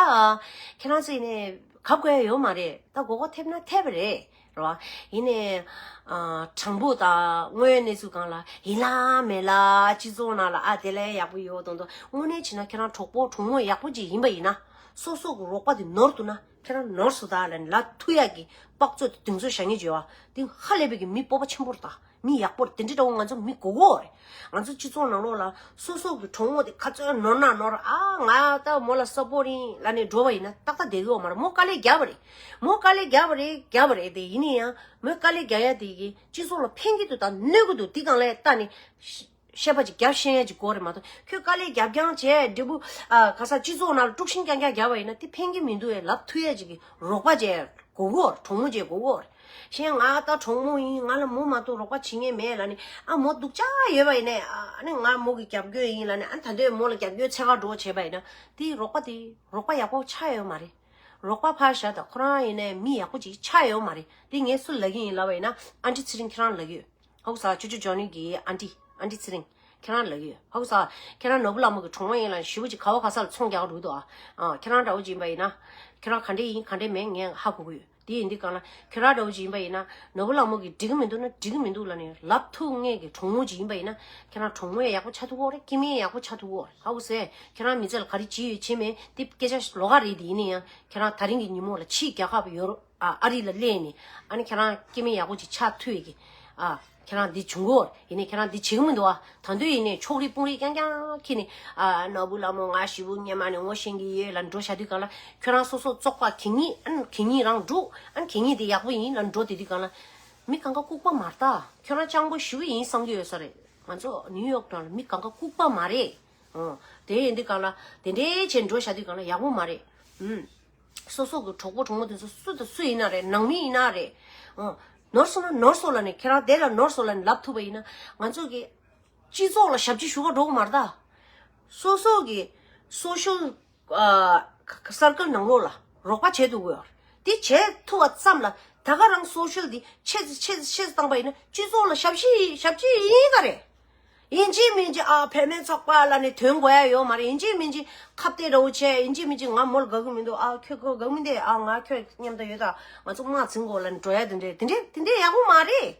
ཁྱེད་རང་ཚོ་ཡིན་ནས་གབ་དགོས་ཡ་ཡོད་མ་རེད། ད་མགོ་སྐོར་ཐེབས་ན་ཐེབས་པ་རེད་རོ། ཡིན་ནས་ཨ་དྲང་པོ་དང་དངོས་ཡོད་གནས་ཚུལ་སྒང་ལ་ཡིན་ལ་མེད་ལ་སྤྱི་ཚོགས་ནང་ལ་ཨ་དེ་ལས་ཡག་པོ་ཡོད་དང་དུ་དངོས་གནས་བྱས་ན་ཁྱེད་རང་གྲོགས་པོ་གྲོགས་མོ་ཡག་པོ་ཅིག་ཡིན་པ་ཡིན་ན་སོ་སོ་གི་རོགས་པ་དེ་ནོར་འདུག་ན་ཁྱེད་རང་ནོར་སོང་ད་ལབ་ནས་ལབ་ཐུབ་ཡ་གི་དཔག་ཚོད་དེ་དུས་ཚོད་བཞག་ངེས་བྱོས་བ་དེ་ཧ་ལས་པའི་གི་མི་སྤོབས་པ་ཆེན་པོ་རེད་ད། མི་ཡག་པོ་རེད། དེ་འདྲ་འདྲ་བོ་ང་ཚོ་མི་དགོས་གོ་རེད། ང་ཚོ་སྤྱི་ཚོགས་ནང་ལོགས་ལ་སོ་སོ་གི་གྲོགས་མོ་དེ་ག་ཚོད་ནོར་ན་ནོར་ཨ་ང་ད་མོ་ལ་སབ་པོར་ཡིན་ལབ་ནས་འགྲོ་བ་ཡིན་ན་ཏག་ཏག་བསྡད་ཀྱི་ཡོད་མ་རེད། མོ་དཀའ་ལས་རྒྱབ་པ་རེད། མོ་དཀའ་ལས་རྒྱབ་པ་རེད་རྒྱབ་པ་རེད་དེ་ཡིན་ན་ཡང་མོས་དཀའ་ལས་རྒྱག་ཡ་དེ་གི་སྤྱི་ཚོགས་ལ་ཕན་གྱི་འདུག་ད་གནོད་ཀྱི་འདུག་དེ་སྒང་ལ་ལྟ་ནས་ཤ་བཤད་པ་ཅིག་རྒྱབ་ཤེས་ཡ་ཅིག་དགོས་རེད་མ་གཏོགས་ཁྱོད་དཀའ་ལས་རྒྱབ་རྐྱང་བྱས་འབྲས་བུ་ཨ་ག་ས་སྤྱི་ཚོགས་ནང་ལ་དཀྲུག་ཤིང་རྐྱང་རྐྱང་རྒྱབ་པ་ཡིན་ན་དེ་ཕན་གྱི་མི་འདུག་ཨེ། ལབ་ཐུབ་ཡ་ཅིག་གི་རོགས་པ་བྱས་དགོས་གོ་གྲོགས་མོ་བྱས་དགོས་གོ་རེད། གཞན་ང་ད་གྲོགས་མོ་ཡིན། ང་ལ་མོ་མ་གཏོགས་རོགས་པ་བྱེད་མཁན་མེད་ལབ་ནས་ཨ་མོ་སྡུག་ཅག་ཡོད་པ་ཡིན་ནའི་ཨ་ནི་ང་མོ་གི་རྒྱབ་སྐྱོར་ཡིན་ལབ་ནས་ཨ་ད་འདོད་མོ་ལ་རྒྱབ་སྐྱོར་ཚད་ག་འགྲོ་བྱས་པ་ཡིན་ན་དེ་རོགས་པ་དེ་རོགས་པ་ཡག་པོ་ཆགས་ཡོད་མ་རེད། རོགས་པ་ཕར་བཞག་ད་ཁོ་རང་ཡིན་ནའི་མི་ཡག་པོ་ཅིག་ཆགས་ཡོད་མ་རེད། དེ་ངས་སུ་ལབ་ཀྱི་ཡིན་ལབ་པ་ཡིན་ན་ཨན་ཊི་ཚེ་རིང་ཁྱེད་རང་ལབ་ཀྱི་ཡོད། ཧ་གོ་ས། ཅོ་ཅོ་ཇོ་ནི་གི་ཨན་ཊི་ཨན་ཊི་ཚེ་རིང་ཁྱེད་རང་ལབ་ཀྱི་ཡོད། ཧ་གོ་ས། ཁྱེད་རང་ནོར་བུ་ལྷ་མོ་གི་གྲོགས་མོ་ཡིན་ལ་ཞེ་པོ་ཅིག་ག་བ་ག་ས་ལ་ཚོང་རྒྱག་འགྲོ་འདུག་ཨ། ཨ་ཁྱེད་རང་འདྲ་བོ་ཅིག་ཡིན་པ་ཡིན་ན། ཁྱེད་རང་ག་འདྲས་ཡིན་ག་འདྲས་མེད་ངས་ཧ་གོ་གི་ཡོད། དེ་ཡིན་དུས་གང་ལ་ཁྱེད་རང་འདྲ་བོ་ཅིག་ཡིན་པ་ཡིན་ན་ནོར་བུ་ལྷ་མོ་གི་འགྲིག་གི་མི་འདུག་ན་འགྲིག་གི་མི་འདུག་ལབ་ནས་ལབ་ཐུབ་མཁན་གི་གྲོགས་མོ་ཅིག་ཡིན་པ་ཡིན་ན་ཁྱེད་རང་གྲོགས་མོ་ཡག་པོ་ཆགས་ཐུབ་ཀྱི་ཡོད་རེད། སྐྱེ་དམན་ཡག་པོ་ཆགས་ཐུབ་ཀྱི་ཡོད་རེད། ཧ་གོ་སོང་། ཁྱེད་རང་མི་ཚེ་ལ་ག་རེ་བྱེད་ཡོད་བྱེད་མེད་དེ་སྐད་ཆ་ལོགས་ཀ་རེད། དེ་ཡིན་ན་ཡང་ཁྱེད་རང་ད་རིང་གི་ཉིན་མོ་ལ་ཕྱིའི་རྒྱལ་ཁབ་ཡོ་རོབ་ཨ་ཨ་རི་ལ་སླེབས་ནས་ཨ་ནི་ཁྱེད་རང་སྐྱེ་དམན་ཡག་པོ་ཅིག་ཆགས་ཐུབ་ཡོད་ཀྱི་ཨ། ཁྱེད་རང་འདི་བྱུང་གོ། ཡིན་ནའི་ཁྱེད་རང་འདི་བྱེད་ཀྱི་མི་འདུག་ཨ། ད་དུང་ཡིན་ནའི་ཕྱོགས་རིས་དཔུང་རིས་རྐྱང་རྐྱང་ཁྱེར་ནས་ཨ་ནོར་བུ་ལྷ་མོ་ང་ཞེ་པོ་སྔོན་མ་ནས་ངོ་ཤེས་ཀྱི་ཡོད་ལབ་འགྲོ་བཞག་དུས་གང་ལ་ཁྱོད་རང་སོ་སོ་བཙོག་པ་གད་སྙིགས་ཨ་གད་སྙིགས་རང་འགྲོ་ཨ་གད་སྙིགས་འདི་ཡག་པོ་ཡིན་ལབ་འགྲོ་དེ་དུས་གང་ལ་མི་གང་ག་ལྐུགས་པ་མ་རེད་ད། ཁྱོད་རང་སྤྱང་པོ་ཞེ་པོ་ཡིན་བསམ་གྱི་ཡོད་ས་རེད། ང་ཚོ་ནིའུ་ཡོག་ནང་ལ་མི་གང་ག་ལྐུགས་པ་མ་རེད། ཨོ། དེ་ཡིན་དུས་གང་ལ་དེ་འདྲའི་བྱས་འགྲོ་བཞག་དུས་གང་ལ་ཡག་པོ་མ་རེད། ཨུམ། སོ་སོ་གི་གྲོགས་པོ་གྲོགས་མོ་དེ་ཚོ་སུ་དང་སུ་ཡིན་ན་རེད། ནང་མི་ཡིན་ན་རེད། ཨོ། ནོར་སོང་ན་ནོར་སོང་ལབ་ནས་ཁྱེད་རང་དེ་ལ་ནོར་སོང་ལབ་ནས་ལབ་ཐུབ་པ་ཡིན་ན་ང་ཚོ་གི་སྤྱི་ཚོགས་ལ་ཞབས་ཕྱི་ཞུ་ག་འགྲོ་གི་མ་རེད་ད། སོ་སོ་གི་སོ་ཤལ་ཨ་སར་ཀལ་ནང་ལོགས་ལ་རོགས་པ་བྱེད་ཐུབ་དགོས་ཡོད་རེད། དེ་བྱེད་ཐུབ་པ་ཙམ་ལ་ད་ག་རང་སོ་ཤལ་དེ་ཆེ་ཆེ་ཆེ་བཏང་པ་ཡིན་ན་སྤྱི་ཚོགས་ལ་ཞབས་ཕྱི་ཞབས་ཕྱི་ཡིན་ག་རེད། ཡིན་གཅིག་མིན་གཅིག་ཨ་བུད་མེད་ཚོགས་པ་ལབ་ནས་ཐོན་དགོས་ཡ་ཡོད་མ་རེད། ཡིན་གཅིག་མིན་གཅིག་ཁ་གཏད་འདྲ་བོ་བྱས་ཡིན་གཅིག་མིན་གཅིག་ང་མོ་ལ་དགའ་གི་མི་འདུག་ཨ་ཁྱོད་ཁོ་དགའ་མི་འདུག་ཨ་ང་ཁྱོད་མཉམ་དུ་ཡོད་ད་ང་ཚོ་དམག་འཛིང་དགོས་ལབ་ནས་འགྲོ་ཡ་དེ་འདྲས་དེ་འདྲས་དེ་འདྲས་ཡག་པོ་མ་རེད།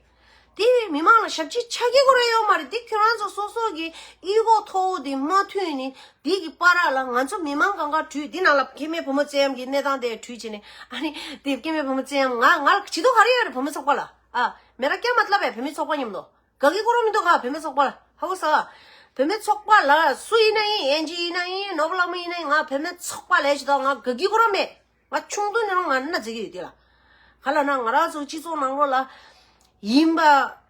དེ་མི་མང་ལ་ཞབས་ཕྱི་ཆགས་ཀྱི་ཁོ་རང་ཡོད་མ་རེད། དེ་ཁྱོད་རང་ཚོ་སོ་སོ་གི་ཨི་གོ་མཐོ་བོ་དེ་མ་མཐུན་ནས་དེ་གི་བར་ལ་ང་ཚོ་མི་མང་གང་ག་བྲུས་དེ་ནང་ལ་སྐྱེ་དམན་བུ་མོ་བཙན་གཡེམ་གྱི་གནས་སྟངས་དེ་བྲུས་བྱས་ནས་ཨ་ནི་དེ་སྐྱེ་དམན་བུ་མོ་བཙན་གཡེམ་ང་ང་ལ་བྱེད་དོ་ག་རེ་ཡོད་རེད། བུ་མོ་ཚོགས་པ་ལ་ཨ་མེ་ར་སྐྱ་མ་ལབ་པས་བུད་མེད་ཚོགས་པ་མཉམ་དུ་དགའ་གི་ཁོ་རང་མི་འདུག་ང་བུད་མེད་ཚོགས་པ་ལ་ཧ་གོ་ས། བུད་མེད་ཚོགས་པ་ལ་སུ་ཡིན་ན་ཡིན་ཨེན་ཇི་ཡིན་ན་ཡིན་ནོར་བུ་ལྷ་མོ་ཡིན་ན་ཡིན་ང་བུད་མེད་ཚོགས་པ་ལས་ཞིག་དང་ང་དགའ་གི་ཁོ་རང་མེད། ང་ཆུང་དུས་ནས་རང་ང་ན་ཟེར་གྱི་ཡོད་དེ་ལ། ག་ལ་ན་ང་རང་ཚོ་སྤྱི་ཚོགས་ནང་ལོགས་ལ་ཡིན་པ་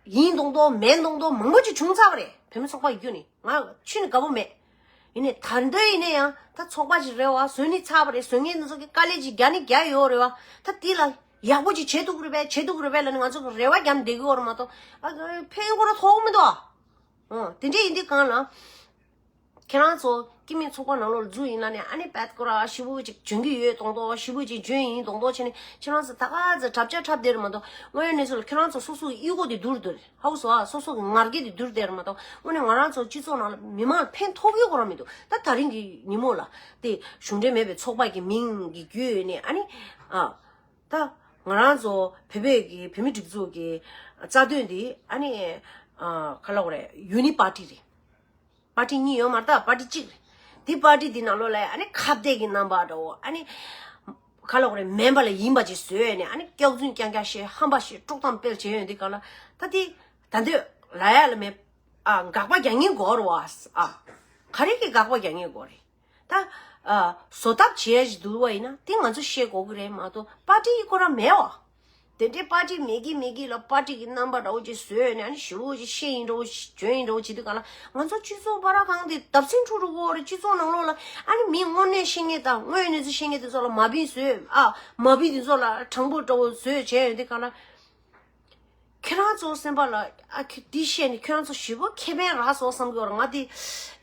ཡིན་མདོག་མདོག་མེད་མདོག་མདོག་མང་པོ་ཅིག་བྱུང་ཚར་བ་རེད། བུད་མེད་ཚོགས་པ་ཡི་བརྒྱུད་ནས་ང་ཆུང་ནས་དགའ་པོ་མེད། ཡིན་ནའི་ད་འདོད་ཡིན་ནའི་ཡང་ད་ཚོགས་པ་ཅིག་རེད་བ་བཟོས་ནས་ཚར་བ་རེད། བཟོ་མཁན་དེ་ཚོ་གི་དཀའ་ལས་ཅིག་རྒྱག་ནི་རྒྱག་ཡོད་རེད་བ། ད་དེ་ལ་ཡག་པོ་ཅིག་བྱེད་ཐུབ་ཀྱི་རེད་པས་བྱེད་ཐུབ་ཀྱི་རེད་པས་ལབ་ནས་ང་ཚོ་གི་རེ་བ་རྒྱབ་བསྡད་ཀྱི་ཡོད་རེད་མ་གཏོགས་ཨ་ཕན་ཡོན་ཁོ་རང་ཐོགས་མི་འདུག་ཨ། ཨོ་དེ་འདྲས་ཡིན་དུས་གང་ལ། ཁྱེད་རང་ཚོ་སྐྱེ་དམན་ཚོགས་པ་ནང་ལོགས་ལ་འཛུལ་ཡིན་ལ་ནས་ཨ་ནི་བད་ཀོ་ར་ཞི་བོ་ཅིག་འཇོན་གྱི་ཡོད་མདོག་མདོག་ཞི་བོ་ཅིག་འཇོན་ཡིན་མདོག་མདོག་བྱས་ནས་ཁྱེད་རང་ཚོ་ད་ག་ཚོད་འཁྲབ་ཆ་འཁྲབ་བསྡད་རེད་མ་གཏོགས་དངོས་ཡོད་གནས་ཚུལ་ལ་ཁྱེད་རང་ཚོ་སོ་སོ་གི་ཨི་གོ་དེ་བསྡུར་བསྡུར་ཧ་གོ་སོང་ཨ། སོ་སོ་གི་ང་རྒྱལ་དེ་བསྡུར་བསྡད་རེད་མ་གཏོགས་དངོས་གནས་ང་རང་ཚོ་སྤྱི་ཚོགས་ནང་ལ་མི་མང་ལ་ཕན་ཐོགས་ཀྱི་ཁོ་རང་མི་འདུག་ད་ད་རིང་གི་ཉིན་མོ་ལ་དེ་གཞུང་འབྲེལ་མེད་པའི་ཚོགས་པ་གི་མིང་གི་བརྒྱུད་ནས་ཨ་ནི་ཨ་ད་ང་རང་ཚོ་བོད་པའི་གི་བོད་མི་སྒྲིག་འཛུགས་ཀྱི་རྩ་དོན་དེ་ཨ་ནི་ཨ་ག་ལབ་དགོས་རེད། ཡུ་ནི་པར་ཊི་རེད། པར་ཊི་གཉིས་ཡོད་མ་རེད་ད། པར་ཊི་གཅིག་རེད། འདི་པར་ཊི་འདི་ནང་ལོགས་ལ་ཨ་ནི་ཁ་གཏད་ཀྱི་རྣམ་པ་འདྲ་བོ་ཨ་ནི་ག་ལབ་དགོས་རེད། མེད་པ་ལ་ཡིན་པ་ཅིག་བཟོས་ནས་ཨ་ནི་སྐྱག་རྫུན་རྐྱང་རྐྱང་བཤད་ཧམ་པ་བཤད་དཀྲོག་གཏམ་སྤེལ་བྱས་ཡོད་འདི་ག་ལ་ད་འདི་ད་འདོད་ལ་ཡ་ལ་མེད་ཨ་དགག་པ་རྒྱག་མཁན་དགོས་རེད་བ་ཨ། ག་རེ་གི་དགག་པ་རྒྱག་མཁན་དགོས་རེད། ད་ཨ་བཟོ་ཐབས་བྱས་ཞིག་འདུག་བ་ཡིན་ན་དེ་ང་ཚོ་ཤེས་དགོས་ཀྱི་རེད་མ་གཏོགས་པར་ཊི་ཡི་ཁོ་རང་མེད་བ། དེ་འདྲའི་པར་ཊི་མེད་ཀི་མེད་ཀི་ལ་པར་ཊི་གི་རྣམ་པ་འདྲ་བོ་ཅིག་བཟོས་ནས་ཨ་ནི་ཞི་བོ་ཅིག་བཤད་ཡིན་འདྲ་བོ་ཞིག་བྱོན་ཡིན་འདྲ་བོ་བྱེད་དུས་གང་ལ་ང་ཚོ་སྤྱི་ཚོགས་བར་གང་དེ་བརྡབ་གསིག་འཁྲུག་འགྲོ་གི་ཡོད་རེད། སྤྱི་ཚོགས་ནང་ལོགས་ལ་ཨ་ནི་མི་དངོས་གནས་ཤེས་མཁན་དང་དངོས་ཡོད་གནས་ཚུལ་ཤེས་མཁན་དེ་ཚོ་ལ་མ་བི་བཟོས་ཨ་མ་བི་དེ་ཚོ་ལ་དྲང་པོ་འདྲ་བོ་བཟོས་བྱས་ཡོད་དུས་གང་ལ། ཁྱེད་རང་ཚོ་སེམས་པ་ལ་ཨ་ཁྱོད་འདི་བཤད་ནས་ཁྱོད་རང་ཚོ་ཞེ་པོ་ཁེ་ཕན་རག་སོང་བསམ་གི་ཡོད་རེད། ང་དེ་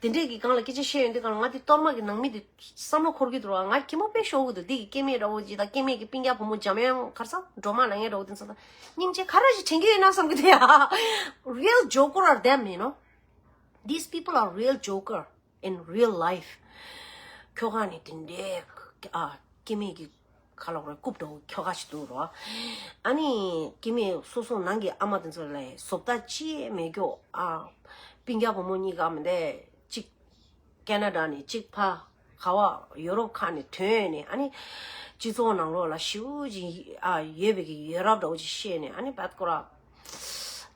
དེ་འདྲས་ཀྱི་སྒང་ལ་སྐད་ཆ་བཤད་ཡོང་དུས་སྒང་ལ་ང་དེ་གཏོར་མ་གི་ནང་མི་དེ་བསམ་བློ་འཁོར་གི་འདུག་ར། ང་གད་མོ་དཔེ་ཤོར་གི་འདུག་དེ་གི་སྐྱེ་དམན་འདྲ་བོ་ཅིག་དང་། སྐྱེ་དམན་གི་སྤུན་ཀྱག་བུ་མོ་འཇམ་དབྱངས་ག་རེ་ཟེར། སྒྲོལ་མ་ལབ་མཁན་འདྲ་བོ་དེ་ཚོ་དང་སྙིང་རྗེ་ག་རེ་ཞིག་དྲན་གི་ཡོད་ན་བསམ་གི་འདུག་ཡ། Real joker are them, you know. These people are real joker in real life. ཁྱོ་ག་ནི་དེ་འདྲའི་ཨ་སྐྱེ་དམན་གྱི་ཁ་ལོག་རེ་རྐུབ་འདྲ་བོ་ཁྱོ་ག་ཞིག་འདུག་རོ། ཨ་ནི་སྐྱེ་དམན་སོ་སོ་ནང་གི་ཨ་མ་དེ་ཚོ་ལ་བཟོ་ལྟ་ཅི་ཡང་མེད་ཀྱོག་ཨ་སྤུན་ཀྱག་བུ་མོ་གཉིས་ཀ་མི་འདྲ་གཅིག་ཀེ་ན་ཌ་ནས་གཅིག་ཕ་ག་བ་ཡོ་རོབ་ཁག་ནས་ཐོན་ནས། ཨ་ནི་སྤྱི་ཚོགས་ནང་ལོགས་ལ་ཞེ་པོ་ཅིག་ཨ་ཡོད་པའི་གི་ཡོད་རབས་འདྲ་བོ་ཅིག་བཤད་ནས། ཨ་ནི་བད་ཀོ་ར་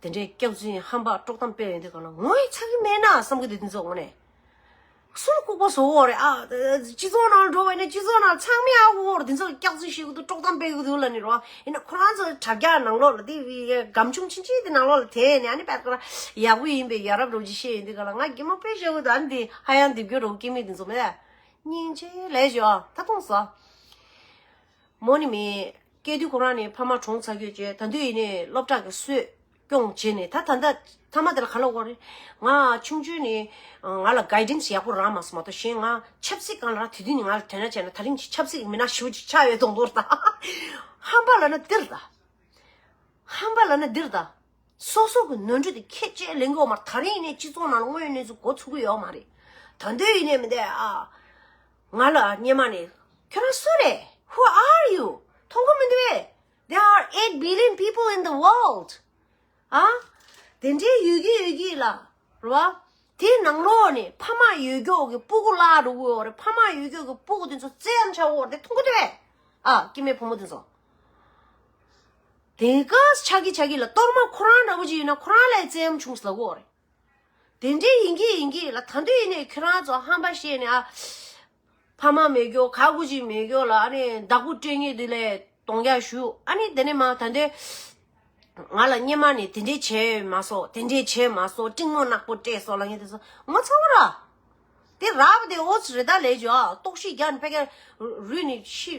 དེ་འདྲའི་སྐྱག་རྫུན་ཧམ་པ་དཀྲོག་གཏམ་སྤེལ་ཡོང་དུས་སྒང་ལ་ངོ་ཡི་ཚ་གི་མེད་ན་བསམ་གི་འདུག་དེ་ཚོ་དངོས་གནས། སུ་ལ་ལྐུགས་པ་བཟོ་འོ་རེད་ཨ། སྤྱི་ཚོགས་ནང་འགྲོ་བ་ཡིན་ན་སྤྱི་ཚོགས་ནང་ཚང་མས་ཨ་འོ་རེད། དེ་ཚོ་སྐྱག་རྫུན་བཤད་གི་འདུག་དཀྲོག་གཏམ་སྤེལ་གི་འདུག་ལབ་ནི་རོ། ཡིན་ན་ཁོ་རང་ཚོ་དྲ་རྒྱ་ནང་ལོགས་ལ་དེ་སྒམ་ཆུང་ཆུང་ཆུང་དེ་ནང་ལོགས་ལ་དེད་ནས། ཨ་ནི་བད་ཀོ་ར་ཡག་པོ་ཡིན་པའི་ཡ་རབས་རོ་ཅིག་བཤད་ཡོང་དུས་སྒང་ལ་ང་གད་མོ་དཔེ་ཤོར་གི་འདུག་ཨ་ནི་དེ་ཧ་ཡང་རྡིབ་རྒྱུ་རོ་སྐྱེ་དམན་དེ་ཚོ་མེད། སྙིང་རྗེ་ལས་བྱོས་ཨ། ད་མཐོང་སོང་། མོ་ནི་མི་སྐྱེ་དུས་ཁོ་རང་ནི་ཕ་མ་གྲོངས་ཚར་གྱི་ཡོད་ཅེ། ད་དུང་ཡིན་ནའི་སློབ་གྲྭ་གི་སྲོལ་སྐྱོང་བྱས་ནས། ད་ད་ལྟ་ཐ་མ་དེ་ལ་ག་ལ་གོ་རེད། ང་ཆུང་ཆུང་ནས་ང་ལ་གའི་ཌེན་སི་ཡག་པོ་རག་མ་སོང་མ་གཏོགས། གཞན་ང་ཆབ་སྲིད་སྒང་ལ་ར་དེ་དུས་ནས་ང་ལ་དོ་སྣང་བྱས་ན་ད་རིང་ཆབ་སྲིད་མི་སྣ་ཞེ་པོ་ཅིག་ཆགས་ཡོད་མདོག་མདོག་རེད་ད། ཧམ་པ་ལབ་ན་འདིར་ད། ཧམ་པ་ལབ་ན་འདིར་ད། སོ་སོ་གི་ནོར་འཁྲུལ་དེ་ཁས་འཆེ་ལེན་གི་ཡོད་མ་རེད། ད་རིང་ཡིན་ནའི་སྤྱི་ཚོགས་ནང་ལ་དངོས་ཡོད་གནས་ཚུལ་གོ་ཚུགས་གི་ཡོད་མ་རེད། ད་དུང་ཡིན་ནའི་མི་འདུག་ཨ། ང་ལ་སྔོན་མ་ནས་ཁྱོད་རང་སུ་རེད། Who are you? མཐོང་གི་མི་འདུག་པས། There are eight billion people in the world. ཨ། དེ་འདྲའི་ཡོད་ཀྱི་ཡོད་ཀྱི་ལ་རེད་བ། དེའི་ནང་ལོགས་ནས་ཕ་མ་ཡོད་ཀྱོག་གི་སྤུ་གུ་བརླག་འགྲོ་གི་ཡོད་རེད། ཕ་མ་ཡོད་ཀྱོག་གི་སྤུ་གུ་དེ་ཚོ་བཙན་ཆགས་འོར་དེ་མཐོང་གི་འདུག་པས། ཨ། སྐྱེ་དམན་བུ་མོ་དེ་ཚོ། དེ་ག་ཆགས་ཀྱི་ཆགས་ཀྱི་ལ། གཏོར་མ་ཁོ་རང་འདྲ་བོ་ཅིག་ཡིན་ན་ཁོ་རང་ལས་བཙན་གཡེམ་བྱུང་ཟེར་ལབ་ཀྱི་ཡོད་རེད། དེ་འདྲའི་ཡིན་གྱི་ཡིན་གྱི་ལ། ད་དུང་ཡིན་ནའི་ཁྱོད་རང་ཚོ་ཧམ་པ་བཤད་ནས་ཨ། ཕ་མ་མེད་ཀྱོག་ག་གུ་ཅིག་མེད་ཀྱོག་ལ། ཨ་ནི་བདག་པོ་སྤྲད་མཁན་དེ་ལ་གདོང་རྒྱག་ཞུ། ཨ་ནི་དེ་ནས་མ་ད་དུང་ང་ལ་སྔོན་མ་ནས་དེ་འདྲས་བྱས་མ་སོང་། དེ་འདྲས་བྱས་མ་སོང་། སྤྲིང་མོ་ནག་པོ་སྤྲད་སོང་ལབ་མཁན་དེ་ཚོ་ངོ་ཚ་བོ་ར། དེ་རབ་དེ་ཨོ་ཙི་རེད་ད་ལས་ཀྱོ་ཨ། ལྟོགས་ཤི་རྒྱག་ནས་ཕ་གིར་རུལ་ནས་ཤི་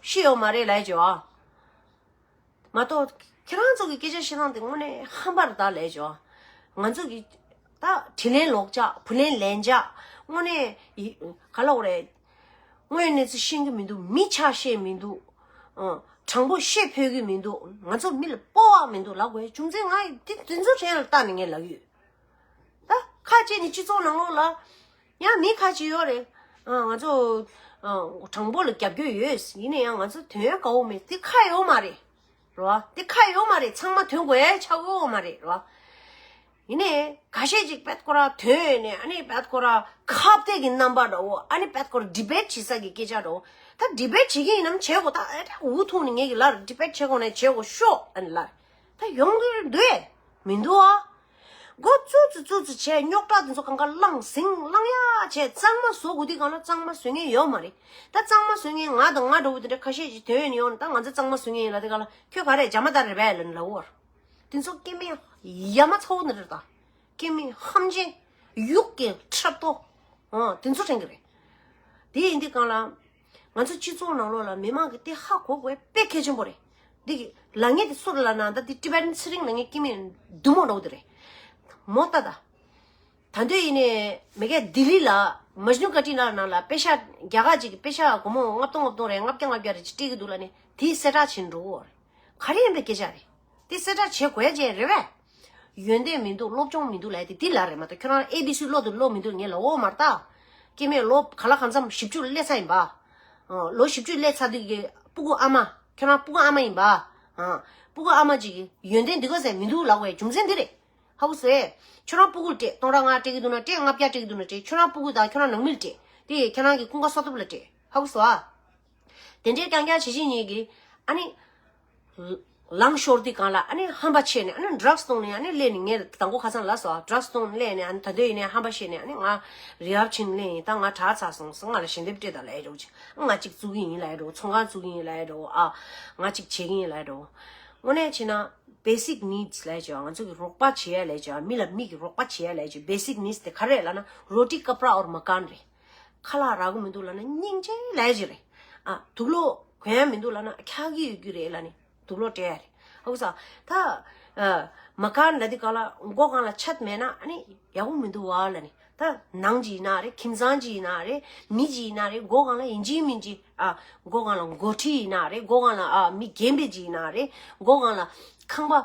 ཤི་ཡོད་མ་རེད་ལས་ཀྱོ་ཨ། མ་གཏོགས་ཁྱེད་རང་ཚོ་གི་སྐད་ཆ་བཤད་སྟངས་དེ་དངོས་གནས་ཧམ་པ་རེད་ད་ལས་ཀྱོ་ཨ། ང་ཚོ་གི་ད་དྲིན་ལན་ལོག་འཇགས། བུ་ལོན་ལེན་འཇགས། དངོས་གནས་ཡི་ག་ལབ་དགོས་རེད། དངོས་ཡོད་གནས་ཚུལ་ཤེས་ཀྱི་མི་འདུག་མི་ཆ་ཤེས་མི་འདུག་ཨ། དྲང་པོ་བཤད་ཕོད་ཀྱི་མི་འདུག་ང་ཚོ་མི་ལ་སྤོབས་པ་མི་འདུག་ལབ་དགོས་རྒྱུ་མཚན་ང་དེ་དེ་ཚོ་དྲན་ལ་བལྟས་ནས་ངས་ལབ་ཡོད། ད་ཁ་ཅིག་ནི་སྤྱི་ཚོགས་ནང་ལོགས་ལ་ཡང་མི་ཁ་ཅིག་ཡོད་རེད། ཨ། ང་ཚོ་ཨ་དྲང་པོ་ལ་རྒྱབ་སྐྱོར་ཡོད། ཡིན་ན་ཡང་ང་ཚོ་དོན་དགའ་བོ་མེད། དེ་ཁ་ཡོད་མ་རེད། རེད་བ། དེ་ཁ་ཡོད་མ་རེད། ཚང་མ་དོན་དགོས་ཡ་ཆགས་ཡོད་མ་རེད། རེད་བ། ཡིན་ནའི་ཁ་ཤས་ཅིག་བད་ཀོ་ར་དོན་ཡོད་ནས། ཨ་ནི་བད་ཀོ་ར་ཁ་གཏད་ཀྱི་རྣམ་པ་འདྲ་བོ། ཨ་ནི་བད་ཀོ་ར་ཌི་བེཊ་བྱེད་ས་གི་སྐད་ཆ་འདྲ་བོ། ད་ཌི་བེཊ་བྱེད་ཀྱི་ཡིན་ནམ་བྱེད་དགོས། ད་ཨེ་ད་འུ་ཐུག་ནས་ངེད་ཀྱི་ལར་ཌི་བེཊ་བྱེད་དགོས་ནས་བྱེད་དགོས་ཤོག་ཨ་ནི་ལར་ད་ཡོང་གི་འདུག་ཨེ། མི་འདུག་ཨ། མགོ་བཙུགས་ཙི་བཙུགས་ཙི་བྱས། རྙོག་དྲ་དེ་ཚོ་གང་ག་བླངས་ཟིན་བླངས་ཡ་བྱས། གཙང་མ་བཟོ་དགོས་དུས་སྒང་ལ་གཙང་མ་བཟོ་མཁན་ཡོད་མ་རེད། ད་གཙང་མ་བཟོ་མཁན་ང་དང་ང་འདྲ་བོ་དེ་འདྲ་ཁ་ཤས་ཅིག་དོན་ཡོད་ནས་ཡོང་ནས། ད་ང་ཚོ་གཙང་མ་བཟོ་མཁན་ཡིན་ལབ་དུས་སྒང་ལ། ཁྱོད་ག་རེ་རྒྱ་མ་དར་རེད་པས་ལབ་ནས་ལབ་ཡོད་རེད། དེ་ཚོ་སྐྱེ་དམན་ཡ་མ་ཚ་བོ་ནི་རེད་ད། སྐྱེ་དམན་ཧམ་ཅན། ཡུག་གི་ཁྲབ་ཏོ། ཨ། དེ་ཚོ་དྲན་གི་རེད། དེ་ཡིན་དུས་སྒང་ལ་ང་ཚོ་སྤྱི་ཚོགས་ནང་ལོགས་ལ་མི་མང་གིས་དེ་ཧ་གོ་དགོས་དཔེ་གལ་ཆེན་པོ་རེད། འདི་གི་ལབ་མཁན་དེ་སུ་རེད་ལབ་ན། ད་དེ་ཊི་བེ་ཊན་ཚེ་རིང་ལབ་མཁན་སྐྱེ་དམན་བདུད་མོ་འདྲ་བོ་དེ་རེད། མོ་ལྟ་ད། ད་དུང་ཡིན་ནའི་མ་གི་ལྡི་ལི་ལ་མཇ་ནུ་ཀ་ཊི་ན་ནང་ལ་པེ་ས་རྒྱ་གར་ཅིག་གིས་པེ་ས་སྒོར་མོ་ལྔ་སྟོང་ལྔ་སྟོང་རེད། ལྔ་བརྒྱ་ལྔ་བརྒྱ་རེད་ཅིག་སྤྲད་ཀྱི་འདུག་ལབ་ནས་དེ་གསལ་བསྒྲགས་བྱེད་འགྲོ་གི་ཡོད་རེད། ག་རེ་ཡིན་པའི་སྐད་ཆ་རེད། དེ་གསལ་བསྒྲགས་བྱེད་དགོས་ཡ་ཅིག་རེད་པས། ཡོན་ཏན་མི་འདུག་སློབ་སྦྱོང་མི་འདུག་ལབ་ཡ་དེ་དེ་ལ་རེད་མ་གཏོགས། ཁྱོད་རང་ཨེ་བི་སི་ཀློག་དུ་ཀློག་མི་འདུག་ངས་ལབ་འོ་མ་རེད་ད། སྐྱེ་དམན་ལོ་ག་ལ་གང་འཚམ་བཞི་བཅུ་སླེབས་ཚར་ཡིན་པ། ཨ། ལོ་བཞི་བཅུ་སླེབས་ཚར་དུས་ཀྱི་སྤུ་གུ་ཨ་མ། ཁྱོད་རང་སྤུ་གུ་ཨ་མ་ཡིན་པ། ཨ། སྤུ་གུ་ཨ་མ་ཅིག་གིས་ཡོན་ཏན་འདི་ག་ཟེར་མི་འདུག་ལབ་དགོས་ཡ་རྒྱུ་མཚན་འདི་རེད། ཧ་གོ་སོང་ངས། ཁྱོད་རང་སྤུ་གུར་སྤྲད། སྟོང་ཕྲག་ལྔ་སྤྲད་ཀྱི་འདུག་ན་སྤྲད། ལྔ་བརྒྱ་སྤྲད་ཀྱི་འདུག་ན་སྤྲད། ཁྱོད་རང་སྤུ་གུ་དང་ཁྱོད་རང་ནང་མི་ལ་སྤྲད། དེ་ཁྱོད་རང་གི་ཀུན་དགའ་བསོད་སྟོབས་ལ་སྤྲད། ཧ་གོ་སོང་ཨ། དེ་འདྲའི་རྐྱང་རྐྱང་བྱེད་བྱེད་ཉིད་ཀྱིས་ཨ་ནི་ལངས་ཤོར་དུས་སྒང་ལ་ཨ་ནི་ཧམ་པ་ཆེ་ནས། ཨ་ནི་ཌྲག་སི་བཏུང་ནས། ཨ་ནི་སླེབས་ནས། ངས་དང་པོ་ཁ་སང་ལབ་སོང་། ཌྲག་སི་བཏུང་ནས་སླེབས་ནས། ཨ་ནི་ད་དུང་ཡིན་ནའི་ཧམ་པ་བཤད་ནས། ཨ་ནི་ང་རི་ཧབ་ཕྱིན་སླེབས་ཡིན། ད་ང་དྲག་ཚར་སོང་ཟེར། ང་ལ་ཞལ་འདེབས་སྤྲད་དང་ལབ་ཡ་འདྲ་བོ་ཅིག་ང་གཅིག་བཙུགས་ཀྱི་ཡིན་ལབ་ཡ་འདྲ་བོ། ཚོང་ཁང་བཙུགས་ཀྱི་ཡིན་ལབ་ཡ་འདྲ་བོ། ཨ། ང་གཅིག་བྱེད་ཀྱི་ཡིན་ལབ་ཡ་འདྲ་བོ། དངོས་གནས་བྱས་ན་བེ་སིག་ནིཌ་སི་ལབ་ཡ་ཅིག་ང་ཚོ་གི་རོགས་པ་བྱེད་ཡ་ལབ་ཡ་ཅིག་མི་ལ་མི་གི་རོགས་པ་བྱེད་ཡ་ལབ་ཡ་ཅིག་བེ་སིག་ནིཌ་སི་དེ་ག་རེ་རེད་ལབ་ན། རོ་ཊི་ཀ་པྲ་ཨོར་མ་ཀཱན་རེད། ཁ་ལག་རག་གི་མི་འདུག་ལབ་ན་སྙིང་རྗེ་ལབ་ཡ་ཅིག་རེད། ཨ། དུག་ལོག་གོན་ཡ་མི་འདུག་ལབ་ན་འཁྱག་གི་ཡོད་རྒྱུ་རེད་ལབ་ནས་དུག་ལོག་སྤྲད་ཡ་རེད། ཧ་གོ་སོང་། ད་ ཨ། མ་ཀན་ལབ་དུས་སྒང་ལ་མགོ་སྒང་ལ་ཆད་མེད་ན་ཨ་ནི་ཡག་པོ་མི་འདུག་བ་ལབ་ནི། ད་ནང་གི་ཡིན་ན་རེད། ཁྱིམ་ཚང་གི་ཡིན་ན་རེད། མི་གི་ཡིན་ན་རེད། མགོ་སྒང་ལ་ཡིན་གཅིག་མིན་གཅིག་ཨ། མགོ་སྒང་ལ་མགོ་ཁྲིད་ཡིན་ན་རེད། མགོ་སྒང་ལ་ཨ་མི་རྒན་པའི་གི་ཡིན་ན་རེད། མགོ་སྒང་ལ་ཁང་པ་ཨ་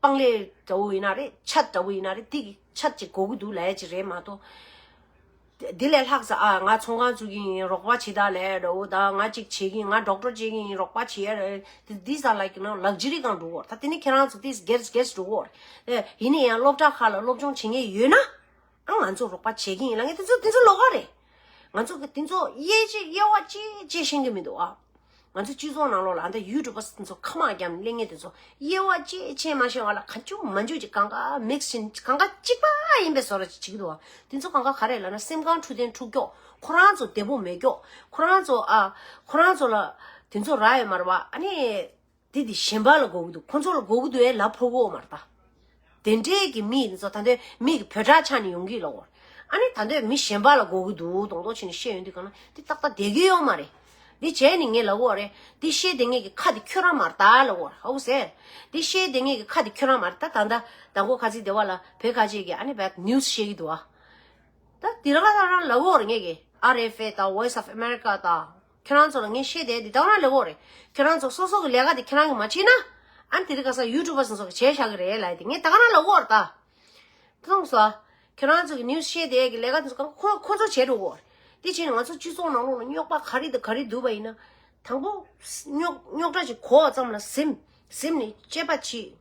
སྤང་ལེབ་འདྲ་བོ་ཡིན་ན་རེད། ཆད་འདྲ་བོ་ཡིན་ན་རེད། དེ་གི་ཆད་ཅིག་དགོས་ཀྱི་འདུག་ལབ་ཡ་ཅིག་རེད་མ་གཏོགས། དེ་ལས་ལྷག་ས་ཨ། ང་ཚོང་ཁང་བཙུགས་ཀྱི་ཡིན། རོགས་པ་བྱེད་ད་ལས་འདྲ་བོ། ད་ང་ཅིག་བྱེད་ཀྱི་ཡིན། ང་ཌོག་ཊར་བྱེད་ཀྱི་ཡིན། རོགས་པ་བྱེད་ཡ་རེད། These are like, you know, luxury སྒང་འགྲོ་གོ། ད་དེ་ནི་ཁྱེད་རང་ཚོ་དེས་སྒེར་སྒེར་འགྲོ་གོ། ཨེ། ཡིན་ན་ཡང་སློབ་གྲྭ་ཁག་ལ་སློབ་སྦྱོང་བྱེད་མཁན་ཡོད་ན། ཨ། ང་ཚོ་རོགས་པ་བྱེད་ཀྱི་ཡིན་ལབ་མཁན་དེ་ཚོ་དེ་ཚོ་ལོགས་ཀ་རེད། ང་ཚོ་གི་དེ་ཚོ་དབྱེ་ཅི་དབྱེ་བ་ཅི་ཅི་ཤེས་ཀྱི་མི་འདུག་ཨ། ང་ཚོ་སྤྱི་ཚོགས་ནང་ལོགས་ལ་ཨ་ད་ཡུ་ཊུབ་པ་དེ་ཚོ་ཁ་མ་རྒྱབ་ནས་གླེང་མཁན་དེ་ཚོ་དབྱེ་བ་ཅི་ཕྱེ་མ་ཤེས་པ་ལ་གང་བྱུང་མང་བྱུང་ཅིག་གང་ག་མིག་སི་བྱས་གང་ག་གཅིག་པ་ཡིན་པའི་བཟོ་འདྲ་ཅིག་བྱེད་ཀྱི་འདུག་ཨ། དེ་ཚོ་གང་ག་ག་རེ་ལབ་ན་སེམས་ཁམས་འཕྲོད་བསྟེན་འཁྲུག་ཀྱོག་ཁོ་རང་ཚོ་བདེ་པོ་མེད་ཀྱོག་ཁོ་རང་ཚོ་ཨ། ཁོ་རང་ཚོ་ལ་དེ་ཚོ་རག་ཡོད་མ་རེད་པ། ཨ་ནི། དེ་དེ་གཞན་པ་ལ་དགོས་ཀྱི་འདུག་ཁོ་ཚོ་ལ་དགོས་ཀྱི་འདུག་ཨེ་ལབ་ཕོད་ཀྱི་ཡོད་མ་རེད་ད། དེ་འདྲའི་གི་མི་ཡིན་ཚོ་ད་ལྟའི་མི་གི་བོད་ཁྲག་ཆགས་ནས་ཡོང་གི་ལབ་ཀྱི་ཡོད་རེད། ཨ་ནི་ད་ལྟའི་མི་གཞན་པ་ལ་དགོས་ཀྱི་འདུག་མདོག་མདོག་བྱས་ནས་བཤད་ཡོང་དུས་གང་ན་དེ་ཏག་ཏག་བསྡད་ཀྱི་ཡོད་མ་རེད། འདི་བྱས་ནས་ངས་ལབ་ཀྱི་ཡོད་རེད། འདི་བཤད་བསྡད་མཁན་གྱི་ཁ་དེ་ཁྱོད་རང་མ་རེད་ད་ལབ་ཀྱི་ཡོད་རེད། ཧ་གོ་སོང་། འདི་བཤད་བསྡད་མཁན་གྱི་ཁ་དེ་ཁྱོད་རང་མ་རེད་ད། ད་ལྟ་དང་པོ་ཁ་ཚིག་དེ་བ་ལ་བོད་ཁ་ཆེ་གི་ཨ་ནི་བད་ནིའུ་སི་བཤད་ཀྱི་འདུག་ཨ། ད་དེ་རང་ལ་རང་ལབ་ཀྱི་ཡོད་རེད། ངས་ཀྱི་ཨར་ཨེཕ་ཨེ་དང་Voice of America དང་ཁྱེད་རང་ཚོ་ལ་ངས་བཤད་བསྡད་དེ་ད་རང་ལབ་ཀྱི་ཡོད་རེད། ཁྱེད་རང་ཚོ་སོ་སོ་གི་ལས་ཀ་དེ་ཁྱེད་རང་གིས་མ་བྱས་ན། ཨ་ནི་དེ་རིང་ཁ་སང་ཡུ་ཊུབ་པ་སོ་སོ་གིས་བྱས་བཞག་གི་རེད་ལབ་དེ་ངས་ད་ག་རང་ལབ་ཀྱི་ཡོད་རེད་ད། ད་མཐོང་སོང་། ཁྱེད་རང་ཚོ་གི་ནིའུ་སི་བཤད་བསྡད་ཀྱི་ལས་ཀ་དེ་ཚོ་གང་ཁོ་ཁོ་ཚོ་བྱས་འགྲོ་གི་ཡོད་རེད། དེ་བྱས་ནས་ང་ཚོ་སྤྱི་ཚོགས་ནང་ལོགས་ལ་རྙོག་པ་ག་རེ་དང་ག་རེ་འདུག་པ་ཡིན་ན། དང་པོ་རྙོག་རྙོག་དྲ་ཅིག་གོ་བ་ཙམ་ལ་གཟིམ་གཟིམ་ནས་དཔྱད་པ་བྱེད།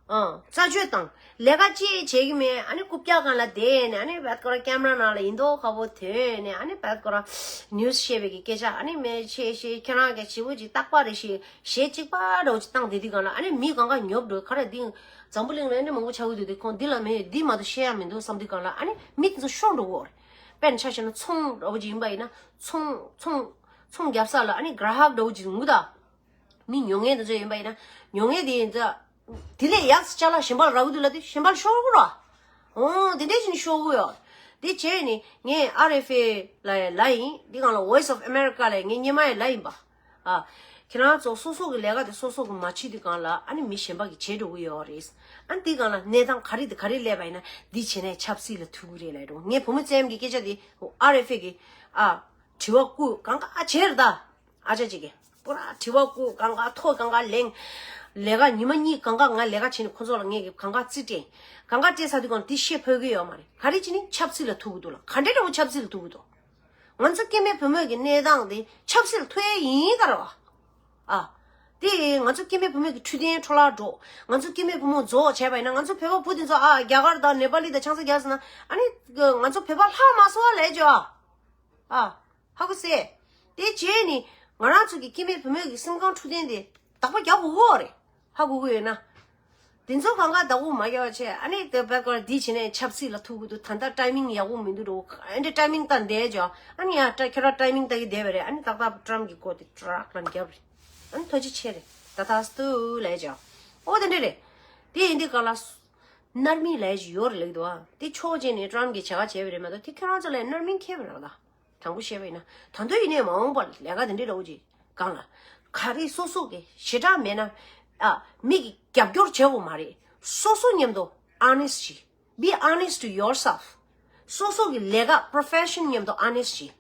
ཨང་། རྩད་གཅོད་དང་ལས་ཀ་ཅི་བྱེད་ཀྱི་མེད། ཨ་ནི་རྐུབ་བཀྱག་སྒང་ལ་བསྡད་ནས་ཨ་ནི་བད་ཀོ་ར་ཀེམ་ར་ནང་ལ་ཡིན་མདོག་ཁ་པོ་ཐོན་ནས་ཨ་ནི་བད་ཀོ་ར་ནིའུ་སི་བཤད་པའི་གི་སྐད་ཆ་ཨ་ནི་མེད་བྱས་བྱས་ཁྱེད་རང་གི་བྱིའུ་ཅིག་རྟག་པ་རེད་ཞེས་གཞས་གཅིག་པ་འདྲ་བོ་ཅིག་བཏང་བསྡད་དུས་སྒང་ལ་ཨ་ནི་མི་གང་ག་ཉོབ་འགྲོ། ག་རེ་འདི་འཛམ་བུ་གླིང་ལ་ཨ་ནི་མང་པོ་ཆགས་ཀྱི་འདུག་དེ་ཁོང་འདི་ལ་མེད་འདི་མ་གཏོགས་བཤད་ཡ་མི་འདུག་བསམ་དུས་སྒང་ལ་ཨ་ནི་མི་དེ་ཚོ་ཤོར་འགྲོ་གི་ཡོད་རེད། དཔེར་ན་ཆ་བཞག་ན་ཚོང་འདྲ་བོ་ཅིག་ཡིན་པ་ཡིན་ན་ཚོང་ཚོང་ཚོང་རྒྱབ་ས་ལ་ཨ་ནི་གྷ་ར་ཧག་འདྲ་བོ་ཅིག་ཡོང་གི་ད། མི་ཉོ་མཁན་དེ་ཚོ་ཡིན་པ་ཡིན་ན་ཉོ་མཁན་དེ་ཡིན་ཙང་། དེ་ལས་ཡག་ཅ་ལག་གཞན་པ་ལ་རག་གི་འདུག་ལབ་དུས་གཞན་པ་ལ་ཤོར་གི་རེད། འོ་དེ་འདྲས་བྱས་ནས་ཤོར་གི་ཡོད། དེ་བྱས་ནས་ངས་ཨར་ཨེཕ་ཨེ་ལ་ཡང་ལབ་ཡིན། དེ་སྒང་ལ་Voice of America ལ་ཡང་ངས་སྔོན་མ་ཡང་ལབ་ཡིན་པ། ཨ། ཁྱེད་རང་ཚོ་སོ་སོ་གི་ལས་ཀ་དེ་སོ་སོ་གིས་མ་བྱེད་དུས་སྒང་ལ་ཨ་ནི་མི་གཞན་པ་གིས་བྱེད་འགྲོ་གི་ཡོད་རེད། ཨ་ནི་དེ་སྒང་ལ་གནས་སྟངས་ག་རེ་དང་ག་རེ་སླེབས་པ་ཡིན་ན་འདི་བྱས་ན་ཆབ་སྲིད་ལ་ཐུག་གི་རེད་ལབ་འགྲོ། ངས་བུ་མོ་བཙན་གྱི་སྐད་ཆ་དེ་ཨར་ཨེཕ་ཨེ་གིས་ཨ་དྲི་བ་བཀོད་གང་ག་བྱས་རེད་ད། ཨ་ཅག་ཅིག་གིས་པུ་ར་དྲི་བ་བཀོད་གང་ག་ཐོ་གང་ག་ལེན། ལས་ཀ་ཉི་མ་གཉིས་གང་ག་ང་ལས་ཀ་བྱས་ནས་ཁོ་ཚོ་ལ་ངས་གི་གང་ག་རྩིས་སྤྲད། གང་ག་སྤྲད་ཚར་དུས་སྒང་དེ་བཤད་ཕོད་ཀྱི་ཡོད་མ་རེད། ག་རེ་བྱས་ནས་ཆབ་སྲིད་ལ་ཐུག་གི་འདུག་ལ། ག་འདྲ་འདྲ་བོ་ཆབ་སྲིད་ལ་ཐུག་གི་འདུག་ང་ཚོ་སྐྱེ་དམན་བུ་མོ་གི་གནས་སྟངས་དེ་ཆབ་སྲིད་ལ་ཐུག་ཡས་ཡིན་ག་རེད་བ། ཨ། དེ་ང་ཚོ་སྐྱེ་དམན་བུ་མོ་གི་འཕྲོད་བསྟེན་འཕྲོ་བརླག་འགྲོ། ང་ཚོ་སྐྱེ་དམན་བུ་མོ་རྫོགས་བྱས་པ་ཡིན་ན་ང་ཚོ་བོད་པ་བུ་དེ་ཚོ་ཨ་རྒྱ་གར་དང་ནེ་པ་ལི་དང་ཆང་ས་རྒྱག་ཟེར་ན་ཨ་ནི་ང་ཚོ་བོད་པ་ལྷག་མ་སོང་བ་ལས་ཅོ་ཨ། ཨ། ཧ་གོ་སོང་། དེ་བྱས་ནས་ང་རང་ཚོ་གི་སྐྱེ་དམན་བུ་མོ་གི་སེམས་ཁམས་འཕྲོད་བསྟེན་དེ་བདག་པོ་རྒྱག་དགོས་ཀྱི་ཡོད་རེད། ཧ་གོ་གི་ཡོད་ན། དེ་ཚོ་གང་ག་བདག་པོ་མ་རྒྱག་པ་བྱས་ཨ་ནི་དེ་བད་ཀོ་ར་འདི་བྱས་ནས་ཆབ་སྲིད་ལ་ཐུག་གི་འདུག་ད་ལྟ་ཊའི་མིང་ཡག་པོ་མི་འདུག་འགྲོ། ཨ་ནི་ཊའི་མིང་ལྟ་བསྡད་ཅོ། ཨ་ནི་ཡ་ཊ་ཁྱོད་རང་ཊའི་མིང་ལྟ་གི་བསྡད་པ་རེད། ཨ་ནི་ཏག་ཏག་ཊྲམ་གྱི་སྐོར་དེ་ཊྲག་ལ་རྒྱབ་རེད། ཨ་ནི་ཐུགས་རྗེ་ཆེ་རེད། ད་ད་སྟུ་ལས་ཅོ། ཨོ་དེ་འདྲ་རེད། དེ་ཡིན་དུས་ག་ལ། མནར་མེད་ལས་ཅིག་ཡོད་རེད་ལབ་ཀྱི་འདུག་ཨ། དེ་ཕྱོགས་གཅིག་ནས་ཊྲམ་གྱིས་བྱ་དགའ་བྱས་པ་རེད་མ་གཏོགས་དེ་ཁྱོད་རང་ཚོ་ལ་མནར་མེད་ཁེལ་བ་རེད་ད། དྲང་པོ་བཤད་པ་ཡིན་ན། ད་དུང་ཡིན་ནའི་མ་འོངས་པར་ལས་ཀ་དེ་འདྲའི་འདྲ་བོ་ཅིག་སྒང་ལ། ག་རེ་སོ་སོ་གི་ཞེ་དྲག་མེད་ན། ཨ། མི་གི་རྒྱབ་སྐྱོར་བྱེད་དགོས་མ་རེད། སོ་སོ་མཉམ་དུ་honest བྱེད། Be honest to yourself. སོ་སོ་གི་ལས་ཀ་profession མཉམ་དུ་honest བྱེད།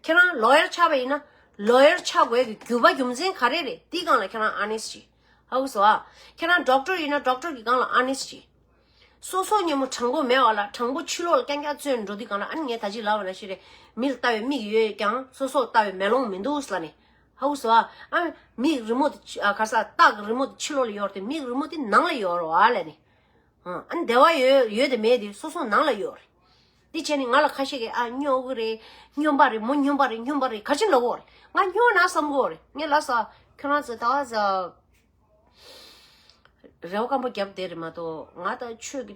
ཁྱེད་རང་lawyer ཆགས་པ་ཡིན་ན་lawyer ཆགས་དགོས་ཀྱི་རྒྱུ་བ་རྒྱུ་མཚན་ག་རེ་རེད། དེའི་སྒང་ལ་ཁྱེད་རང་honest བྱེད། ཧ་གོ་སོང་ཨ། ཁྱེད་རང་doctor ཡིན་ན་doctor གི་སྒང་ལ་honest བྱེད། སོ་སོ་མཉམ་པོ་དྲང་པོ་མེད་པ་ལ་དྲང་པོ་ཕྱི་ལོགས་ལ་རྐྱང་རྐྱང་བཙོན་འགྲོ་དུས་སྒང་ལ་ཨ་ནི་ངས་ད་ཅི་ལབ་པ་ནང་བཞིན་རེད། མི་ལ་ལྟ་བའི་མིག་ཡོད་ཀྱང་སོ་སོ་ལ་ལྟ་བའི་མེ་ལོང་མི་འདུག་ཟེར་ལབ་ནས། ཧ་གོ་སོང་ཨ། ཨ། མིག་རི་མོ་དེ་ཕྱི་ཨ་ག་ས་སྟག་གི་རི་མོ་དེ་ཕྱི་ལོགས་ལ་ཡོད་རེད་དེ་མིག་རི་མོ་དེ་ནང་ལ་ཡོད་རེད་བ་ལབ་ནས། ཨ་ནི་བདེ་བ་ཡོད་ཡོད་དེ་མེད་དེ་སོ་སོ་ནང་ལ་ཡོད་རེད། འདི་བྱས་ནས་ང་ལ་ཁ་ཤས་ཀྱིས་ཨ་སྨྱོ་གི་རེད། སྨྱོན་པ་རེད། མོ་སྨྱོན་པ་རེད། སྨྱོན་པ་རེད། ག་ཅི་ལབ་ཀྱི་ཡོད་རེད། ང་སྨྱོ་ན་བསམ་གྱི་ཡོད་རེད། ངས་ལབ་ས། ཁྱོད་རང་ཚོ་ད་ག་ས། རེ་བ་སྐམ་པོ་བརྒྱབ་བསྡད་རེད་མ་གཏོགས་ང་ད་ཆོས་ཀྱི་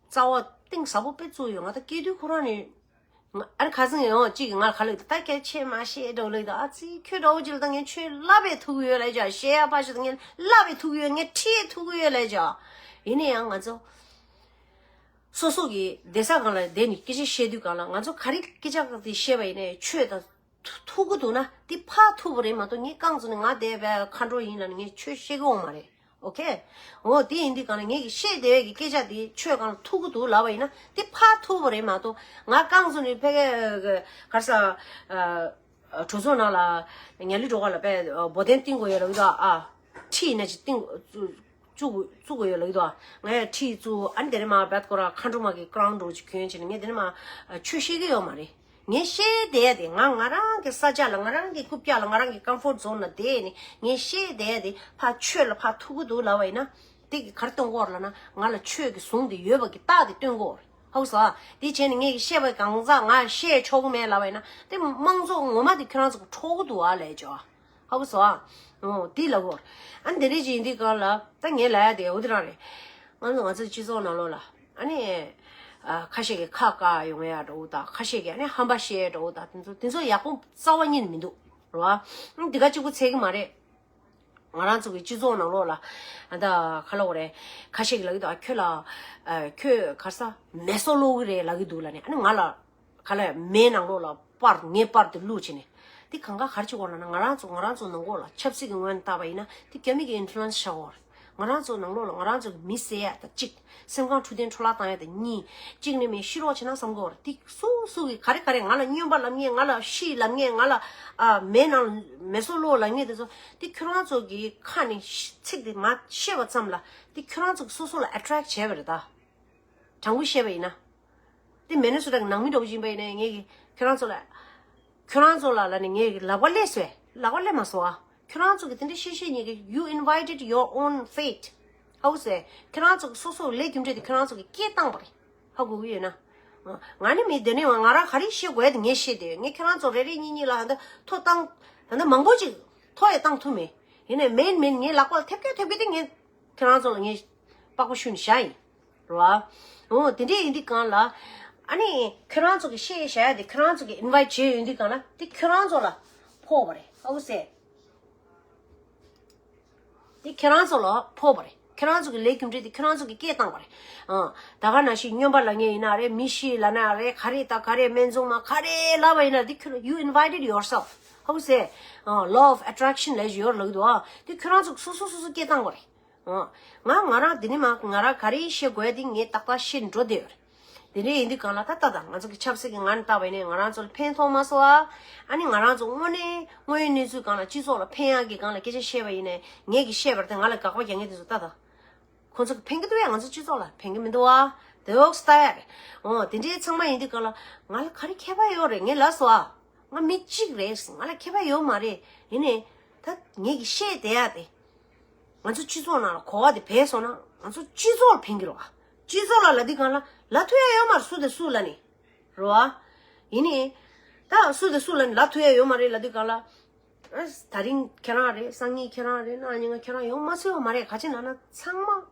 རྩ་བ་གཏིང་ཟབ་པོ་དཔེ་བཙུགས་ཡོད། ང་ད་སྐྱེས་དུས་ཁོ་རང་ནས་ང་ཨ་རེ་ཁ་སང་ཡང་གཅིག་གིས་ང་ལ་ག་ལབ་ད་སྐད་ཆ་མ་བཤད་འདྲ་བོ་ལབ་ད། ཨ་ཙི་ཁྱོད་འདྲ་བོ་ཅིག་ལ་ད་ངས་ཆོས་བསླབ་པའི་ཐུག་གི་ཡོད་ལབ་ཅག་བཤད་ཡ་ཕར་ཞོག་ད་ངས་བསླབ་པའི་ཐུག་གི་ཡོད། ངས་ཁྲིད་ཐུག་གི་ཡོད་ལབ་ཅག་ཡིན་ན་ཡང་ང་ཚོ་སོ་སོ་གི་བསྡད་ས་སྒང་ལ་བསྡད་ནས་སྐད་ཆ་བཤད་དུས་སྒང་ལ་ང་ཚོ་ག་རེ་སྐད་ཆ་དེ་བཤད་པ་ཡིན་ནའི་ཆོས་དང་ཐུག་གི་འདུག་ན་དེ་ཕར་ཐུག་པ་རེད་མ་གཏོགས་ངས་རྐང་བཙུགས་ནས་ང་བསྡད་པའི་མཁའ་འགྲོ་ཡིན་ལབ་ནས་ངས་ཆོས་བཤད་གི་ཡོད་མ་རེད། ཨོ་ཁེ། འོ་དེ་ཡིན་དུས་གང་ལ་ངེད་ཀྱི་བཤད་བསྡད་ཡས་ཀྱི་སྐད་ཆ་དེ་ཆོས་གང་ལ་ཐུག་གི་འདུག་ལབ་པ་ཡིན་ན་དེ་ཕར་ཐུག་པ་རེད་མ་གཏོགས། ང་རྐང་བཙུགས་ནས་ཕ་གི་ག་རེ་ཟེར། ཨ་གྲོས་ཚོགས་ནང་ལ་ཉ་ལི་སྒྲོལ་དཀར་ལ་དཔེ་འབོལ་གདན་བཏིང་དགོས་ཡོད་ལབ་ཀྱི་འདུག་ཨ་ཁྲི་ཡིན་ན་ཅིག་བཏིང་བཙུགས་བཙུགས་དགོས་ཡོད་ལབ་ཀྱི་འདུག་ངས་ཁྲི་བཙུགས། ཨ་ནི་དེ་རིང་མ་བད་ཁོ་ར་མཁའ་འགྲོ་མ་གི་ཀ་རའུན་ཌི་འདྲ་བོ་ཅིག་གྱོན་བྱས་ནས། ངས་དེ་རིང་མ་ཆོས་བཤད་ཀྱི་ཡོད་མ་རེད། ངས་བཤད་བསྡད་ཡ་དེ་ང་ང་རང་གི་ས་ཆ་ལ། ང་རང་གི་རྐུབ་བཀྱག་ལ། ང་རང་གི་ཀམ་ཕོར་ཛོན་ལ་བསྡད་ནས་ངས་བཤད་བསྡད་ཡ་དེ་ཕར་ཆོས་ལ་ཕར་ཐུག་གི་འདུག་ལབ་པ་ཡིན་ན། དེ་གི་ག་རེ་སྟོན་གྱི་ཡོད་རེད་ལབ་ན། ང་ལ་ཆོས་ཀྱི་ཟུང་དེ་ཡོད་པ་གི་རྟགས་དེ་སྟོན་གྱི་ཡོད་རེད། ཧ་གོ་སོང་ཨ། དེ་བྱས་ནས་ངས་བཤད་པ་གང་ཟག་ང་བཤད་ཆོག་གི་མེད་ལབ་པ་ཡིན་ན། དེ་དམངས་གཙོ་ངོ་མ་དེ་ཁྱོད་རང་ཚོ་གི་འཕྲོག་གི་འདུག་ཨ་ལབ་ཀྱི་ཡོད། ཧ་གོ་སོང་ཨ། འོ་དེ་ལབ་ཀྱི་ཡོད་རེད། ཨ་ནི་དེ་འདྲ་ཅིག་ཡིན་དུས་གང་ལ་ད་ངས་ལབ་ཡ་དེ་འོ་དེ་རང་རེད། ང་ཚོ་ང་ཚོའི་སྤྱི་ཚོགས་ནང་ལོགས་ལ་ཨ་ནི་ཨ་ཁ་ཤས་ཀྱིས་ཁ་བཀག་ཡོང་ཡ་འདྲ་བོ་དང་། ཁ་ཤས་ཀྱིས་ཨ་ནི་ཧམ་པ་བཤད་འདྲ་བོ་དང་། དེ་ཚོ་དེ་ཚོ་ཡག་པོ་རྩ་བ་ཉིད་ནས་མི་འདུག་རེད་བ། ཨ་ནི་དེ་ག་གཅིག་པུ་ཚད་ཀྱི་མ་རེད། ང་རང་ཚོ་གི་སྤྱི་ཚོགས་ནང་ལོགས་ལ་ཨ་ད་ག་ལབ་དགོས་རེད། ཁ་ཤས་ཀྱིས་ལབ་ཀྱི་འདུག་ཨ་ཁྱོད་ལ་ཨ་ཁྱོད་ག་རེ་ཟེར་མེ་སོ་སློག་གི་རེད་ལབ་ཀྱི་འདུག་ལབ་ནས། ཨ་ནི་ང་ལ་ག་ལ་མེའི་ནང་ལོགས་ལ་པར་ངའི་པར་དེ་བླུགས་བྱས་ནས། དེ་གང་ག་ག་རེ་བྱེད་ཀྱི་ཡོད་ལབ་ན། ང་རང་ཚོ་ང་རང་ཚོ་ནང་ལོགས་ལ་ཆབ་སྲིད་ཀྱི་ངོས་ནས་བལྟས་པ་ཡིན་ན་དེ་རྒྱ་མི་གི་ཨིན་ཕུ་ལུ་ཨེན་སི་ཆགས་ཀྱི་ཡོད་རེད། ང་རང་ཚོ་ནང་ལོགས་ལ་ང་རང་ཚོ་གི་མི་བསད་ཡ་དང་གཅིག་སེམས་ཁམས་འཕྲོག་བསྟེན་འཕྲོ་བརླག་བཏང་ཡ་དང་གཉིས། གཅིག་ནི་མི་ཤི་རོགས་བྱེད་ན་བསམ་གྱི་ཡོད་རེད། དེ་སུ་སུ་གིས་ག་རེ་ག་རེ་ང་ལ་སྨྱོན་པ་ལབ་མཁན། ང་ལ་ཤི་ལབ་མཁན། ང་ལ་ཨ་མེ་ནང་མེ་སོ་སློག་ལབ་མཁན་དེ་ཚོ་དེ་ཁྱོད་རང་ཚོ་གི་ཁ་ནས་ཤི་ཚིག་དེ་མ་བཤད་པ་ཙམ་ལ་དེ་ཁྱོད་རང་ཚོ་གི་སོ་སོ་ལ་ཨེ་ཊེག་བྱས་པ་རེད་ད། དྲང་པོ་བཤད་པ་ཡིན་ན། དེ་མི་ནི་སོ་ཊ་གི་ནང་མི་འདྲ་བོ་ཡིན་པ་ཡིན་ནའི་ངས་ཀྱི་ཁྱོད་རང་ཚོ་ལ་ཁྱོད་རང་ཚོ་ལ་ལབ་ནས་ངས་ཀྱི་ལག་པ་སླེབས་སོང་། ལག་པ་སླེབས་མ་སོང་ཨ། ཁྱོད་རང་ཚོ་གི་དེ་འདྲ་བཤད་བཤད་ཉེས་ཀྱི། you invited your own fate. ཧ་གོ་སོང་། ཁྱོད་རང་ཚོ་གི་སོ་སོ་ལས་རྒྱུ་འབྲས་དེ་ཁྱོད་རང་ཚོ་གི་སྐད་བཏང་པ་རེད། ཧ་གོ་གི་ཡོད་ན། ང་ནི་མི་དེ་ནས་ང་རང་ག་རེ་བཤད་དགོས་དེ་ངས་བཤད་དེ། ངས་ཁྱོད་རང་ཚོ་རེ་རེ་གཉིས་གཉིས་ལ་ད་ལྟ་ཐོ་བཏང་། ད་ལྟ་མང་པོ་ཅིག་ཐོ་ཡང་བཏང་ཐུབ་མེད། ཡིན་ནའི་མིན་མིན་ངས་ལག་པ་ལ་ཐེབས་ཀྱི་ཐེབས་ཀྱི་དེ་ངས་ཁྱོད་རང་ཚོ་ལ་ངས་པགས་པ་བཤུས་ནས་བཞག་ཡིན། རེད་བ། འོ་དེ་འདྲས་ཡིན་དུས་གང་ལ། ཨ་ནི་ཁྱོད་རང་ཚོ་གི་བཤད་བཞག་ཡ་དེ་ཁྱོད་རང་ཚོ་གི་ཨིན་ཝའེ་ཊི་བྱས་ཡོང་དུས་གང་ལ་དེ་ཁྱོད་རང་ཚོ་ལ་ཕོག་པ་རེད། ཧ་གོ་སོང་། དེ་ཁྱོད་རང་ཚོ་ལ་ཕོག་པ་རེད། ཁྱོད་རང་ཚོ་གི་ལས་རྒྱུ་འབྲས་དེ་ཁྱོད་རང་ཚོ་གི་སྐད་བཏང་པ་རེད། ཨ་ད་ག་ནང་བཞིན་སྨྱོན་པ་ལབ་མཁན་ཡིན་ན་རེད། མི་ཤི་ལབ་ན་རེད། ག་རེ་དང་ག་རེ་སྨན་བཙོང་མ་ག་རེ་ལབ་པ་ཡིན་ན་དེ་ཁྱོད། you invited yourself. ཧ་གོ་སོང་། ཨ་law of attraction ལབ་ཡོད་ལབ་ཀྱི་འདུག་ཨ་དེ་ཁྱོད་རང་ཚོ་གི་སོ་སོ་སོ་སོ་སྐད་བཏང་པ་རེད། ཨ། ང་ང་རང་འདི་ནས་མ་ང་རང་ག་རེ་བཤད་དགོས་དེ་ངས་ཏག་ཏག་བཤད་འགྲོ་བསྡད་ཡོད་རེད། དེ་འདྲ་ཡིན་དུས་གང་ལ་ད་ལྟ་དང་ང་ཚོ་གི་ཆབ་སྲིད་ཀྱི་ངང་ནས་བལྟས་པ་ཡིན་ནའི་ང་རང་ཚོ་ལ་ཕན་ཐོགས་མ་སོང་ཨ། ཨ་ནི་ང་རང་ཚོ་དངོས་གནས་དངོས་ཡོད་གནས་ཚུལ་སྒང་ལ་སྤྱི་ཚོགས་ལ་ཕན་ཡག་གི་སྒང་ལ་སྐད་ཆ་བཤད་པ་ཡིན་ནའི་ངས་ཀྱི་བཤད་པར་དེ་ང་ལ་དགག་པ་རྒྱག་མཁན་དེ་ཚོ་ད་ལྟ་ཁོང་ཚོ་གི་ཕན་གི་འདུག་ཡ། ང་ཚོ་སྤྱི་ཚོགས་ལ་ཕན་གི་མི་འདུག་ཨ། དེ་འོག་སྟ་ཡ་རེད། འོ་དེ་འདྲའི་ཚང་མ་ཡིན་དུས་གང་ལ་ང་ལ་ག་རེ་ཁྱད་པར་ཡོད་རེད། ངས་ལབ་སོང་ཨ། ང་མི་གཅིག་རེད། ང་ལ་ཁྱད་པར་ཡོད་མ་རེད། ཡིན་ནའི་ད་ངས་ཀྱི་བཤད་བསྡད་ཡ་དེ། ང་ཚོ་སྤྱི་ཚོགས་ནང་ལ་གོ་བ་དེ་སྦས་སོང་ན་ང་ཚོ་སྤྱི་ཚོགས་ལ་ཕན་གྱི་རེད་བ། སྤྱི་ཚོགས་ལ་ལབ་དུས་གང་ལ་ལབ་ཐུབ་ཡ་ཡོད་མ་རེད། སུ་དེ་སུ་ལབ་ནི་རེད་བ། ཡིན་ནའི་ད་སུ་དེ་སུ་ལབ་ནི་ལབ་ཐུབ་ཡ་ཡོད་མ་རེད་ལབ་དུས་གང་ལ། ཨ་ད་རིང་ཁྱེད་རང་རེད། སང་ཉིན་ཁྱེད་རང་རེད། གནངས་ཉིན་ང་ཁྱེད་རང་ཡོང་མ་སྲིད་པ་མ་རེད། ག་ཅི་ན་ན་ཚང་མ།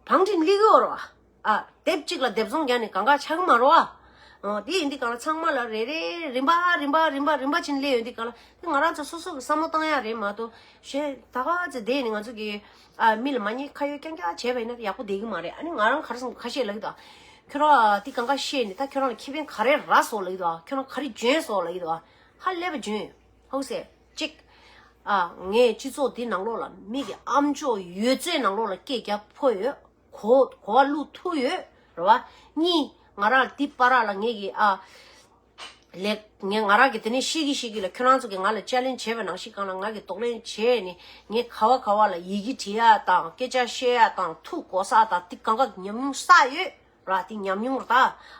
བང་སྒྲིག་སླེབས་ཀྱི་ཡོད་རེད་བ། ཨ་དེབ་གཅིག་ལ་དེབ་ཚོང་རྒྱག་ནས་གང་ག་ཆགས་ཀྱི་མ་རེད་བ། ཨོ་དེ་ཡིན་དུས་གང་ལ་ཚང་མ་ལ་རེ་རེ་རིམ་པ་རིམ་པ་རིམ་པ་རིམ་པ་བྱས་ནས་སླེབས་ཡོང་དུས་གང་ལ་དེ་ང་རང་ཚོ་སོ་སོ་གི་བསམ་བློ་བཏང་ཡ་རེད་མ་གཏོགས། གཞན་ད་ག་ཚོད་བསྡད་ནས་ང་ཚོ་གི་ཨ་མི་ལ་མ་ཉེས་ཁ་གཡོག་རྐྱང་རྐྱང་བྱས་པ་ཡིན་ན་ཡག་པོ་བསྡད་ཀྱི་མ་རེད། ཨ་ནི་ང་རང་ག་རེ་བསམ། ཁ་ཤས་ལབ་ཀྱི་འདུག་ཁྱོད་རང་དེ་གང་ག་བཤད་ནས་ད་ཁྱོད་རང་ལ་ཁེ་ཕན་ག་རེ་རག་སོང་ལབ་ཀྱི་འདུག་ཁྱོད་རང་ག་རེ་འཇོན་སོང་ལབ་ཀྱི་འདུག་ཧ་ལས་པ་འཇོན་ཡོད། ཧོ་སེ། གཅིག་ཨ་ངས་སྤྱི་ཚོགས་འདི་ནང་ལོགས་ལ་མི་གི་ཨམ་ཅོག་ཡོད་ཚད་ནང་ལོགས་ལ་སྐད་རྒྱག་ཕོད་ཡོད། གོ་གོ་བ་བླུག་ཐུབ་ཡོད་རེད་བ། གཉིས་ང་རང་འདི་བར་ལ་ངས་གི་ཨ་ལས་ངས་ང་རང་གི་དེ་ནས་ཤེས་ཀྱི་ཤེས་ཀྱི་ལ་ཁྱོད་རང་ཚོ་གི་ང་ལ་ཅལ་ལེན་བྱས་པ་ནང་བཞིན་གང་ལ་ང་གི་གདོང་ལེན་བྱས་ནས་ངས་ག་བ་ག་བ་ལ་ཡི་གེ་བྲིས་ཡ་དང་སྐད་ཆ་བཤད་ཡ་དང་ཐུག་གོ་ས་དང་དེ་གང་ག་ཉམས་མྱོང་བསགས་ཡོད། ར་དེ་ཉམས་མྱོང་ར་ད།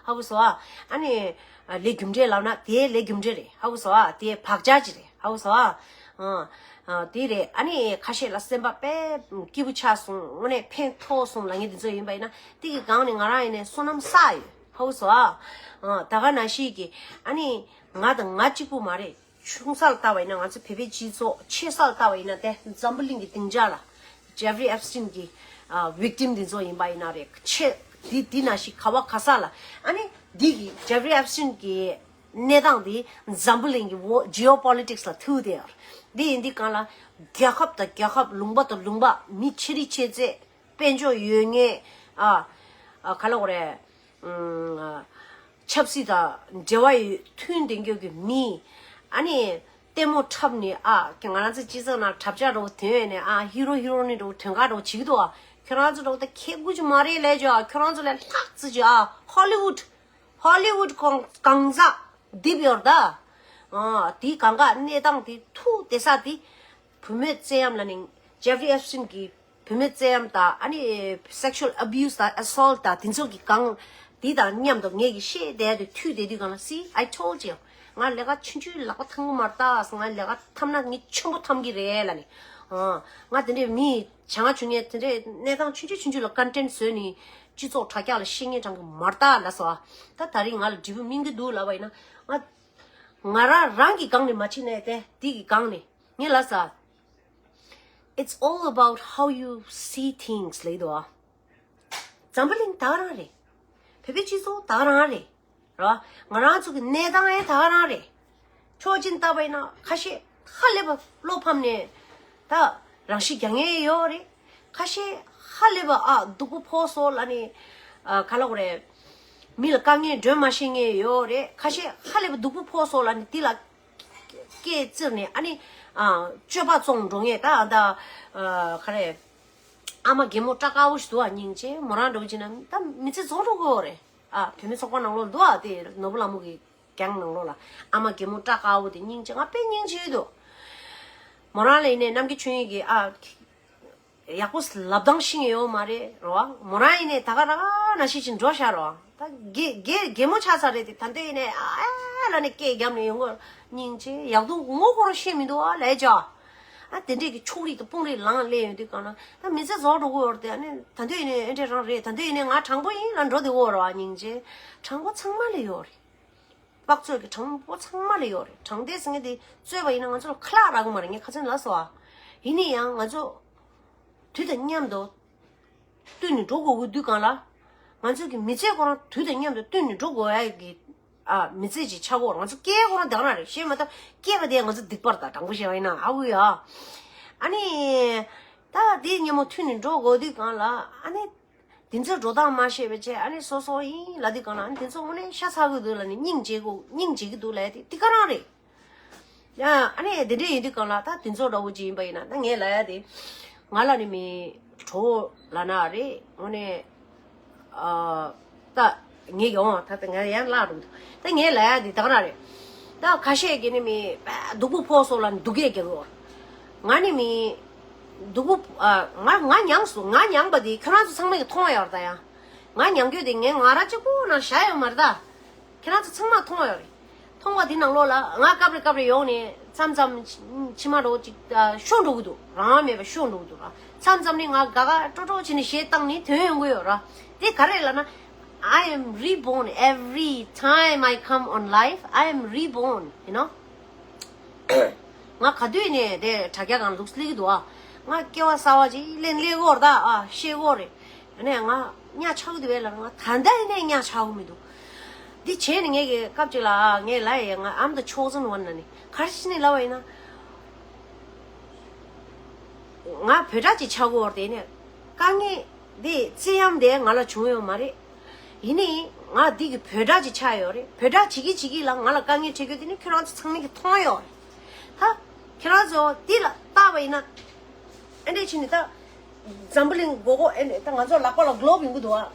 ཧ་གོ་སོང་ཨ། ཨ་ནི་ལས་རྒྱུ་འབྲས་ལབ་ན་དེ་ལས་རྒྱུ་འབྲས་རེད། ཧ་གོ་སོང་ཨ། དེ་བག་ཆགས་ཅིག་རེད། ཧ་གོ་སོང་ཨ། ཨ་དེ་རེད། ཨ་ནི་ཁ་ཤས་ལ་སེམས་པ་དཔེ་སྐྱིད་པོ་ཆགས་སོང་། དངོས་གནས་ཕན་ཐོགས་སོང་ལབ་མཁན་དེ་ཚོ་ཡིན་པ་ཡིན་ན་དེ་གི་སྒང་ནས་ང་རང་ཡིན་ནའི་བསོད་ནམས་བསགས་ཡོད། ཧ་གོ་སོང་ཨ། ཨ་ད་ག་ནང་བཞིན་གྱི་ཨ་ནི་ང་དང་ང་གཅིག་པུ་མ་རེད། ཆུང་ས་ལ་ལྟ་བ་ཡིན་ན་ང་ཚོ་བོད་པའི་སྤྱི་ཚོགས། ཆེ་ས་ལ་ལྟ་བ་ཡིན་ན་དེ་འཛམ་བུ་གླིང་གི་སྡིངས་ཆ་ལ་ཇེ་ཕི་རི་ཨེབ་སི་ཊིན་གྱི་ཨ་ཝིག་ཊིམ་འདི་ཚོ་ཡིན་པ་ཡིན་ན་རེད། ཆེ་འདི་འདི་ན་ཞིག་ག་བ་ག་ས་ལ། ཨ་ནི་འདི་གི་ཇེ་ཕི་རི་ཨེབ་སི་ཊིན་གྱི་གནས་སྟངས་འདི་འཛམ་བུ་གླིང་གི་ཇི་ཨོ་པོ་ལི་ཊིག་སི་ལ་ཐུག་བསྡད་ཡོད་རེད། འདི་ཡིན་དུས་གང་ལ་རྒྱལ་ཁབ་དང་རྒྱལ་ཁབ། ལུང་པ་དང་ལུང་པ། མི་ཆེ་རིགས་ཆེ་ཚད། དཔལ་འབྱོར་ཡོད་མཁན། ཨ་ཨ་ག་ལ་གོ་རེད། ཨུམ་ཨ་ཆབ་སྲིད་དང་འབྲེལ་བ་ཡོད་མཐུན་ལྡན་རྒྱུ་གི་མི། ཨ་ནི་ ལྟད་མོ་འཁྲབ་ནས་ཨ། ང་རང་ཚོའི་སྤྱི་ཚོགས་ནང་འཁྲབ་ཆ་འདྲ་བོ་ཐོན་ཡོད་ནས་ཨ། ཧི་རོ་ཧི་རོ་ནི་འདྲ་བོ་ཐོན་ཁ་འདྲ་བོ་བྱེད་ཀྱི་འདུག་ཨ། ཁྱོད་རང་ཚོ་འདྲ་བོ་ད་ཁེ་དགུ་ཅིག་མ་རེད་ལས་ཅོ་ཨ། ཁྱོད་རང་ཚོ་ལས་ལྷག་ཙི་ཅིག་ཨ། ཧོ་ལི་ཝུད། ཧོ་ལི་ཝུད་གང་གང་ཟག་འདི་བར་ད། ཨ། དེའི་གང་ག་གནས་སྟངས་དེ་ཐུག་བསྡད་ས་དེ། བུད་མེད་བཙན་གཡེམ་ལ་ནི་ཇེ་ཧྥ་རི་ཨེབ་སི་ཊིན་གྱི་བུད་མེད་བཙན་གཡེམ་དང་ཨ་ནི་sexual abuse དང་assault དང་དེ་ཚོ་གི་སྒང་དེ་དང་མཉམ་དུ་ངས་ཀྱི་བཤད་བསྡད་དེ་ཐུག་བསྡད་དུས་སྒང་ལ། See, I told you. ང་ལས་ཀ་ཆུང་ཆུང་ལག་པ་འཐམ་གི་མ་རེད་ད། ང་ལས་ཀ་འཐམ་ན་ངས་ཆེན་པོ་འཐམ་གི་རེད་ལབ་ནས། ཨ། ང་དེ་འདྲའི་མི་བྱང་ཆུང་ངས་དེ་འདྲའི་གནས་སྟངས་ཆུང་ཆུང་ཆུང་ཆུང་ལ་ཀོན་ཊེན་ཊི་བཟོས་ནས་སྤྱི་ཚོགས་དྲ་རྒྱ་ལ་བཤད་ངས་དྲང་གི་མ་རེད་ད་ལབ་སོང་། ད་ད་རིང་ང་ལ་འབྲས་བུ་སྨིན་གི་འདུག་ལབ་པ་ཡིན་ན། ང་ང་རང་རང་གི་སྒང་ནས་མ་བྱེད་ནས་དེ་དེ་གི་སྒང་ནས། ངས་ལབ་ས། It's all about how you see things ལབ་ཀྱི་འདུག་ཨ། འཛམ་བུ་གླིང་ད་ག་རང་རེད། བོད་པའི་སྤྱི་ཚོགས་ད་ག་རང་རེད། ར། ང་རང་ཚོ་གི་གནས་སྟངས་ཡང་ད་ག་རང་རེད། ཕྱོགས་གཅིག་ནས་བལྟས་པ་ཡིན་ན་ཁ་ཤས་ཧ་ལས་པ་བློ་ཕམ་ནས་ད་རང་ཤི་རྒྱག་མཁན་ཡོད་རེད། ཁ་ཤས་ཧ་ལས་པ་ཨ་སྡུག་པོ་ཕོག་སོང་ལབ་ནས། ཨ། ག་ལབ་དགོས་རེད། མི་ལ་དཀའ་ངལ་སྒྲོལ་མ་ཤེས་མཁན་ཡོད་རེད། ཁ་ཤས་ཧ་ལས་པ་སྡུག་པོ་ཕོག་སོང་ལབ་ནས་དེ་ལ་སྐད་བཙིར་ནས་ཨ་ནི། ཨ། སྤྱོད་པ་བཙོང་འགྲོ་མཁན་ད་ད། ཨ། ག་རེ། ཨ་མ་རྒན་མོ་སྐྲ་དཀར་པོ་ཞིག་འདུག་ཨ། སྙིང་རྗེ། མོ་རང་འདྲ་བོ་བྱས་ན་ད་མི་ཚེ་རྫོགས་འགྲོ་གི་ཡོད་རེད། ཨ། བུད་མེད་ཚོགས་པ་ནང་ལོགས་འདུག་ཨ། དེ་ནོར་བུ་ལྷ་མོ་གི་གྱང་ནང་ལོགས་ལ་ཨ་མ་རྒན་མོ་སྐྲ་དཀར་པོ་དེ་སྙིང་རྗེ། ང་དཔེ་སྙིང་རྗེ་ཡོད་འདུག་མོ་རང་ལ་ཡིན་ནའི་རྣམ་རྒྱལ་ཆོས་དབྱིངས་ཀྱིས་ཨ། ཡག་པོ་ལབ་སྟངས་ཤེས་ཀྱི་ཡོད་མ་རེད་རོ། མོ་རང་ཡིན་ནའི་ད་ག་རང་ནང་བཞིན་ཅིག་འགྲོ་ཤག་རོ། ད་རྒན་རྒན་རྒན་མོ་ཆགས་ཚར་རེད་དེ། ད་འདོད་ཡིན་ནའི་ཨ་ཨ་ལབ་ནས་སྐད་བརྒྱབ་ནས་ཡོང་གི་ཡོད། སྙིང་རྗེ། ཡག་སྡུག་ངོ་ཁོ་རང་ཤེས་མི་འདུག་ཨ་ལས་ཅོ། ཨ། དེ་འདྲས་ཀྱི་ཕྱོགས་རིས་དང་དཔུང་རིས་ལངས་སླེབས་ཡོང་དུས་སྒང་ལ་ད་མི་ཚེ་རྫོགས་འགྲོ་གི་ཡོད་རེད་དེ། ཨ་ནི་ད་འདོད་ཡིན་ནའི་ཨེ་འདྲས་རང་རེད། ད་འདོད་ཡིན་ནའི་ང་དྲང་པོ་ཡིན་ལབ་འགྲོ་བསྡད་ཡོད་རེད་བ། སྙིང་རྗེ། དྲང་པོ་ཚང་མ་ལ་ཡོད་རེད། དཔག་ཚོད་ཀྱི་དྲང་པོ་ཚང་མ་ལ་ཡོད་རེད། དྲང་བདེན་ཟེར་མཁན་དེ་རྩོད་པ་ཡིན་ན་ང་ཚོ་ལ་ཁ་ལག་རག་གི་མ་རེད། ངས་ཁ་སང་ལབ་སོང་ཨ། ཡིན་ན་ཡང་ང་ཚོ་དུས་དང་མཉམ་དུ་བསྟུན་ནས་འགྲོ་དགོས་ཀྱི་དུས་སྒང་ལ། ང་ཚོ་གི་མི་ཚེ་ཁོ་རང་དུས་དང་མཉམ་དུ་བསྟུན་ནས་འགྲོ་དགོས་ཡ་གི། ཨ། མི་ཚེ་ཅིག་ཆགས་ཀྱི་ཡོད་རེད། ང་ཚོ་སྐྱེས་ཁོ་རང་དེ་ག་རང་རེད། ཤེས་མ་ཐག་སྐྱེས་པ་དེ་ང་ཚོ་སྡིག་པ་རེད། ད་དྲང་པོ་བཤད་པ་ཡིན་ན་ཨ་ཁུ་ཡ། ཨ་ནི། ད་དེ་མཉམ་པོ་མཐུད་ནས་འགྲོ་དགོས་དུས་སྒང་ལ། ཨ་ནི། དེ་ཚོའི་འགྲོ་སྟངས་མ་ཤེས་པ་བྱས། ཨ་ནི་སོ་སོ་ཡིན་ལབ་དུས་སྒང་ལ། ཨ་ནི་དེ་ཚོ་དངོས་གནས་ཤ་ཚ་གི་འདུག་ལབ་ནས་སྙིང་རྗེ་གི་སྙིང་རྗེ་གི་འདུག་ལབ་ཡ་དེ་དེ་ག་རང་རེད། ཡ། ཨ་ནི་དེ་འདྲ་ཡིན་དུས་སྒང་ལ་ད་དེ་ཚོ་འདྲ་བོ་ཅིག་ཡིན་པ་ཡིན་ན། ད་ངས་ལབ་ཡ་དེ། ང་ལ་ནི་མི་གྲོགས་ལབ་ན་རེད། དངོས་གནས། ཨ། ད་ངས་ཡོང་། ད་ད་ང་ཡང་བརླག་འགྲོ་གི་འདུག་ད་ངས་ལབ་ཡ་འདི་ད་ག་རང་རེད། ད་ཁ་ཤས་ཀྱིས་ནི་མི་སྡུག་པོ་ཕོག་སོང་ལབ་ནས་སྡུག་སྐད་རྒྱག་གི་ཡོད། ང་ནི་མི་སྡུག་པོ། ཨ། ང་ང་མྱངས་སོང་། ང་མྱངས་པ་འདི་ཁྱོད་རང་ཚོ་ཚང་མས་ཀྱིས་མཐོང་ཡོད་རེད་ད། ཡང་ང་མྱངས་རྒྱུ་དེ་ངས་ང་རང་གཅིག་པུ་ནང་བཞག་ཡོད་མ་རེད་ད། ཁྱེད་རང་ཚོ་ཚང་མ་མཐོང་ཡོད་རེད། མཐོང་བ་འདི་ནང་ལོགས་ལ་ང་སྐབས་རེ་སྐབས་རེ་ཡོང་ནས་མཚམས་མཚམས་མཆི་མ་འདྲ་བོ་ཅིག་ཤོར་འགྲོ་གི་འདུག་རང་དབང་མེད་པ་ཤོར་འགྲོ་གི་འདུག་ར། མཚམས་མཚམས་ནི་ང་དགའ་དགའ་སྤྲོ་སྤྲོ་བྱས་ནས་གཞས་བཏང་ནས་ཐོན་ཡོང་གི་ཡོད་ར། དེ་ག་རེ་ལབ་ན། I am reborn. Every time I come on live, I am reborn, you know. ང་ག་དུས་ནས་དེ་དྲ་རྒྱ་སྒང་ལ་འདུག་སླེབས་ཀྱི་འདུག་ཨ། ང་སྐྱེ་བ་གསར་བ་ཅིག་ལེན་སླེབས་ཀྱི་ཡོད་རེད་ད། ཨ། ཤེས་ཀྱི་ཡོད་རེད། ཡིན་ནའི་ང་གཉའ་ཆག་གི་འདུག་བས་ལབ་ན། ང་ད་ལྟ་ཡིན་ནའི་གཉའ་ཆག་གི་མི་འདུག་འདི་བྱས་ནས་ངས་ཀྱི་སྐབས་ཅིག་ལ་ཨ། ངས་ལབ་ཡ། ང་I'm the chosen one ལབ་ནས། ག་རེ་བྱས་ནས་ལབ་པ་ཡིན་ན། ང་བོད་གྲྭ་ཅིག་ཆགས་ཀྱི་ཡོད་རེད། ཡིན་ནའི་དཀའ་ངལ་འདི་བཙན་གཡེམ་དེ་ང་ལ་བྱུང་ཡོད་མ་རེད། ཡིན་ནའི་ང་འདི་གི་བོད་གྲྭ་ཅིག་ཆགས་ཡོད་རེད། བོད་གྲྭ་བྱེད་ཀྱི་བྱེད་ཀྱི་ལ་ང་ལ་དཀའ་ངལ་འཕྲད་རྒྱུ་དེ་ནི་ཁྱོད་རང་ཚོ་ཚང་མས་ཀྱིས་མཐོང་ཡོད་རེད། ད་ཁྱོད་རང་ཚོ་འདི་ལ་བལྟས་པ་ཡིན་ན། ཨེ་འདྲས་བྱས་ནས་ད་འཛམ་བུ་གླིང་སྒོར་སྒོར་ཨེ་འདྲས། ད་ང་ཚོ་ལག་པ་ལ་གློབ་ཡོང་གི་འདུག་ཨ།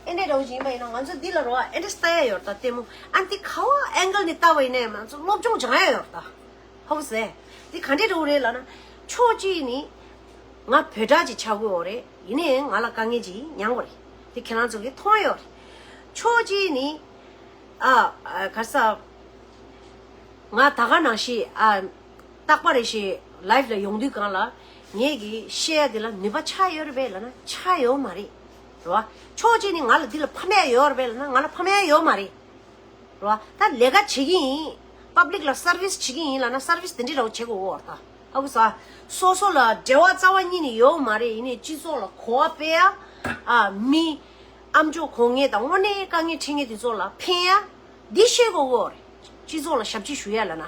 ཨེ་འདྲས་འདྲ་བོ་ཞིག་ཡིན་པ་ཡིན་ན། ང་ཚོ་འདི་ལ་རོ་ཨ། ཨེ་འདྲས་ལྟ་ཡ་ཡོད་རེད་ད། ལྟད་མོ་ཨ་འདི་ག་བ་ཨེང་གལ་ནས་ལྟ་བ་ཡིན་ནའི་ང་ཚོ་སློབ་སྦྱོང་སྦྱང་ཡ་ཡོད་རེད་ད། ཧོབ་སེ། འདི་ག་འདྲས་འདྲ་བོ་རེད་ལབ་ན། ཕྱོགས་གཅིག་ནི་ང་བོད་གྲྭ་ཅིག་ཆགས་ཀྱི་ཡོད་རེད། ཡིན་ནའི་ང་ལ་དཀའ་ངལ་ཅིག་མྱངས་པ་རེད། དེ་ཁྱེད་རང་ཚོ་གིས་མཐོང་ཡོད་རེད། ཕྱོགས་གཅིག་ནི། ཨ། ཨ། ག་རེ་ཟ། ང་ད་ག་ནང་བཞིན་ཨ། རྟག་པ་རེ་བཞིན་ལའིབ་ལ་ཡོང་དུས་སྒང་ལ་ངས་ཀྱི་བཤད་ཡ་དེ་ལ་ནུས་པ་ཆགས་ཡོད་རེད་པས་ལབ་ན་ཆགས་ཡོད་མ་རེད། རེད་བ། ཕྱོགས་གཅིག་ནི་ང་ལ་འདི་ལ་ཕན་ཡ་ཡོད་རེད་པས་ལབ་ན་ང་ལ་ཕན་ཡ་ཡོད་མ་རེད། རེད་བ། ད་ལས་ཀ་བྱེད་ཀྱི་ཡིན། པབ་ལིག་ལ་སར་བིས་བྱེད་ཀྱི་ཡིན་ལབ་ན་སར་བིས་དེ་འདྲ་རང་བྱེད་དགོས་ཀྱི་ཡོད་རེད་ད། ཧ་གོ་སོང་ཨ། སོ་སོ་ལ་འབྲེལ་བ་རྩ་བ་ཉིད་ནས་ཡོད་མ་རེད། ཡིན་ནའི་སྤྱི་ཚོགས་ལ་གོ་བ་སྤེལ་ཡ། ཨ། མི་ཨ་མཆོག་གོ་ངེས་དང་དངོས་གནས་དཀའ་ངལ་འཕྲད་མཁན་དེ་ཚོ་ལ་ཕན་ཡ། འདི་ཤེས་དགོས་ཀྱི་ཡོད་རེད། སྤྱི་ཚོགས་ལ་ཞབས་ཕྱི་ཞུ་ཡ་ལབ་ན།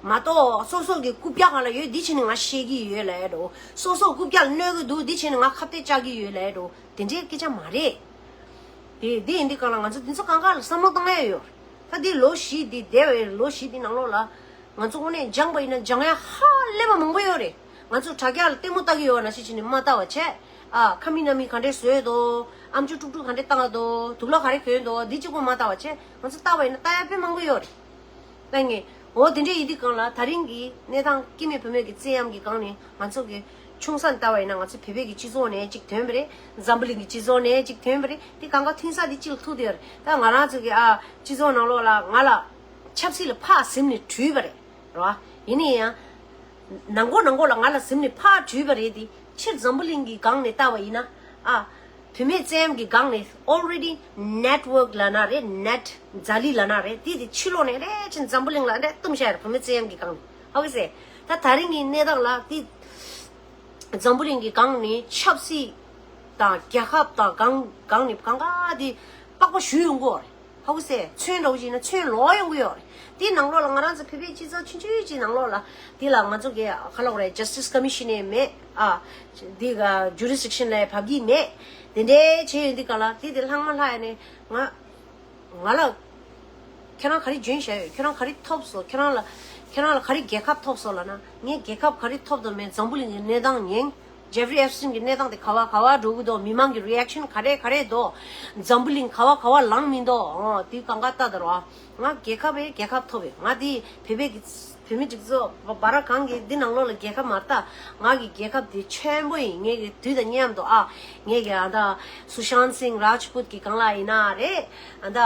མ་གཏོགས་སོ་སོ་གི་རྐུབ་བཀྱག་སྒང་ལ་ཡོད། འདི་བྱས་ནས་ང་བཤད་ཀྱི་ཡོད་ལབ་ཡ་འདྲ་བོ། སོ་སོ་རྐུབ་བཀྱག་ལ་གནོད་ཀྱི་འདུག་འདི་བྱས་ནས་ང་ཁ་གཏད་བཅག་གི་ཡོད་ལབ་ཡ་འདྲ་བོ། དེ་འདྲའི་སྐད་ཆ་མ་རེད། དེ་དེ་ཡིན་དུས་སྒང་ལ་ང་ཚོ་འདི་ཚོ་གང་ག་ལ་བསམ་བློ་བཏང་ཡ་ཡོད་རེད། ད་འདི་ལོ་བཞི་འདི་འདས་པའི་ལོ་བཞི་འདི་ནང་ལོགས་ལ། ང་ཚོ་དངོས་གནས་སྦྱངས་པ་ཡིན་ན་སྦྱང་ཡ་ཧ་ལས་པ་མང་པོ་ཡོད་རེད། ང་ཚོ་དྲ་རྒྱ་ལ་ལྟད་མོ་ལྟ་གི་ཡོད་ན་ཤི་ཅི་ནི་མ་ལྟ་བ་བྱས། ཨ་ཁ་མི་ན་མི་ག་འདྲས་བཟོས་དོ། ཨམ་ཅོག་དཀྲུག་དཀྲུག་ག་འདྲས་བཏང་དོ། དུག་ལོག་ག་རེ་གྱོན་དོ། འདི་གཅིག་པོ་མ་ལྟ་བ་བྱས། ང་ཚོ་ལྟ་བ་ཡིན་ན་ལྟ་ཡ་དཔེ་མང་པོ་ཡོད་རེད། ལྟ་ངེས། འོ་དེ་འདྲས་ཡིན་དུས་གང་ལ་ད་རིང་གི་གནས་སྟངས་སྐྱེ་དམན་བུད་མེད་ཀྱི་བཙན་གཡེམ་གྱི་སྒང་ནས་ང་ཚོ་གི་ཆུང་ས་ནས་ལྟ་བ་ཡིན་ན་ང་ཚོ་བོད་པའི་གི་སྤྱི་ཚོགས་ནས་གཅིག་ཐོན་པ་རེད། འཛམ་བུ་གླིང་གི་སྤྱི་ཚོགས་ནས་གཅིག་ཐོན་པ་རེད། དེ་གང་ག་ཐོན་ས་དེ་གཅིག་ལ་ཐུག་བསྡད་ཡོད་རེད། ད་ང་རང་ཚོ་གི་ཨ་སྤྱི་ཚོགས་ནང་ལོགས་ལ་ང་ལ་ཆབ་སྲིད་ལ་ཕར་ཟིན་ནས་བྲུས་པ་རེད། རེད་བ། ཡིན་ན་ཡང་། ནང་སྒོ་ནང་སྒོ་ལ་ང་ལ་ཟིན་ནས་ཕར་བྲུས་པ་རེད་དེ། ཕྱིར་འཛམ་བུ་གླིང་གི་སྒང་ནས་ལྟ་བ་ཡིན་ན། ཨ། བུད་མེད་བཙན་གཡེམ་གྱི་སྒང་ནས་already network ལབ་ན་རེད། net རྫ་ལི་ལབ་ན་རེད། དེ་དེ་ཕྱི་ལོགས་ནས་རེད་ཕྱིན་འཛམ་བུ་གླིང་ལ་རེད་བཏུམ་བཞག་ཡོད་རེད། བུད་མེད་བཙན་གཡེམ་གྱི་སྒང་ནས། ཧ་གོ་སོང་། ད་ད་རིང་གི་གནས་སྟངས་ལ་དེ་འཛམ་བུ་གླིང་གི་སྒང་ནས་ཆབ་སྲིད་དང་རྒྱལ་ཁབ་དང་སྒང་སྒང་ནས་གང་ག་དེ་པགས་པ་བཤུས་ཡོང་གི་ཡོད་རེད། ཧ་གོ་སོང་། ཚོན་འདྲ་བོ་ཞིག་ན་ཚོན་ལོག་ཡོང་གི་ཡོད་རེད། དེའི་ནང་ལོགས་ལ་ང་རང་ཚོ་བོད་པའི་སྤྱི་ཚོགས་ཆུང་ཆུང་ཅིག་ནང་ལོགས་ལ་དེ་ལ་ང་ཚོ་གི་ག་ལབ་དགོས་རེད། Justice Commission ནས་མེད། ཨ། དེ་ག་Jurisdiction ལ་བབས་ཀྱི་མེད། དེ་འདྲའི་བྱས་ཡོད་འདི་ག་ལ་དེ་དེ་ལྷག་མ་ལྷག་ཡ་ནས་ང་ང་ལ་ཁྱེད་རང་ག་རེ་འཇོན་བྱས་ཡོད། ཁྱེད་རང་ག་རེ་ཐོབ་སོང་། ཁྱེད་རང་ལ་ཁྱེད་རང་ལ་ག་རེ་རྒྱལ་ཁ་ཐོབ་སོང་ལབ་ན། ངས་རྒྱལ་ཁ་ག་རེ་ཐོབ་དང་མེད་འཛམ་བུ་གླིང་གི་གནས་སྟངས་ཉན། Jeffrey Epstein གྱི་གནས་སྟངས་དེ་ག་བ་ག་བ་འགྲོ་གི་འདུག་མི་མང་གི་reaction ག་རེ་ག་རེ་འདུག་འཛམ་བུ་གླིང་ག་བ་ག་བ་ལངས་མི་འདུག་འོ་དེ་གང་ག་ལྟ་དང་རོ། ང་རྒྱལ་ཁབ་བས་རྒྱལ་ཁབ་ཐོབ་ཡོད། ང་དེ་བོད་པའི་གི་བོད་མི་སྒྲིག་འཛུགས་བ་ར་གང་གི་འདི་ནང་ལོགས་ལ་རྒྱལ་ཁབ་མ་ལྟ། ང་གི་རྒྱལ་ཁབ་དེ་ཆེན་པོ་ཡིན། ངས་གི་དུས་དང་མཉམ་དུ་ཨ་ངས་གི་ཨ་ད་Sushant Singh Rajput གི་སྒང་ལ་ཡིན་ན་རེད། ཨ་ད་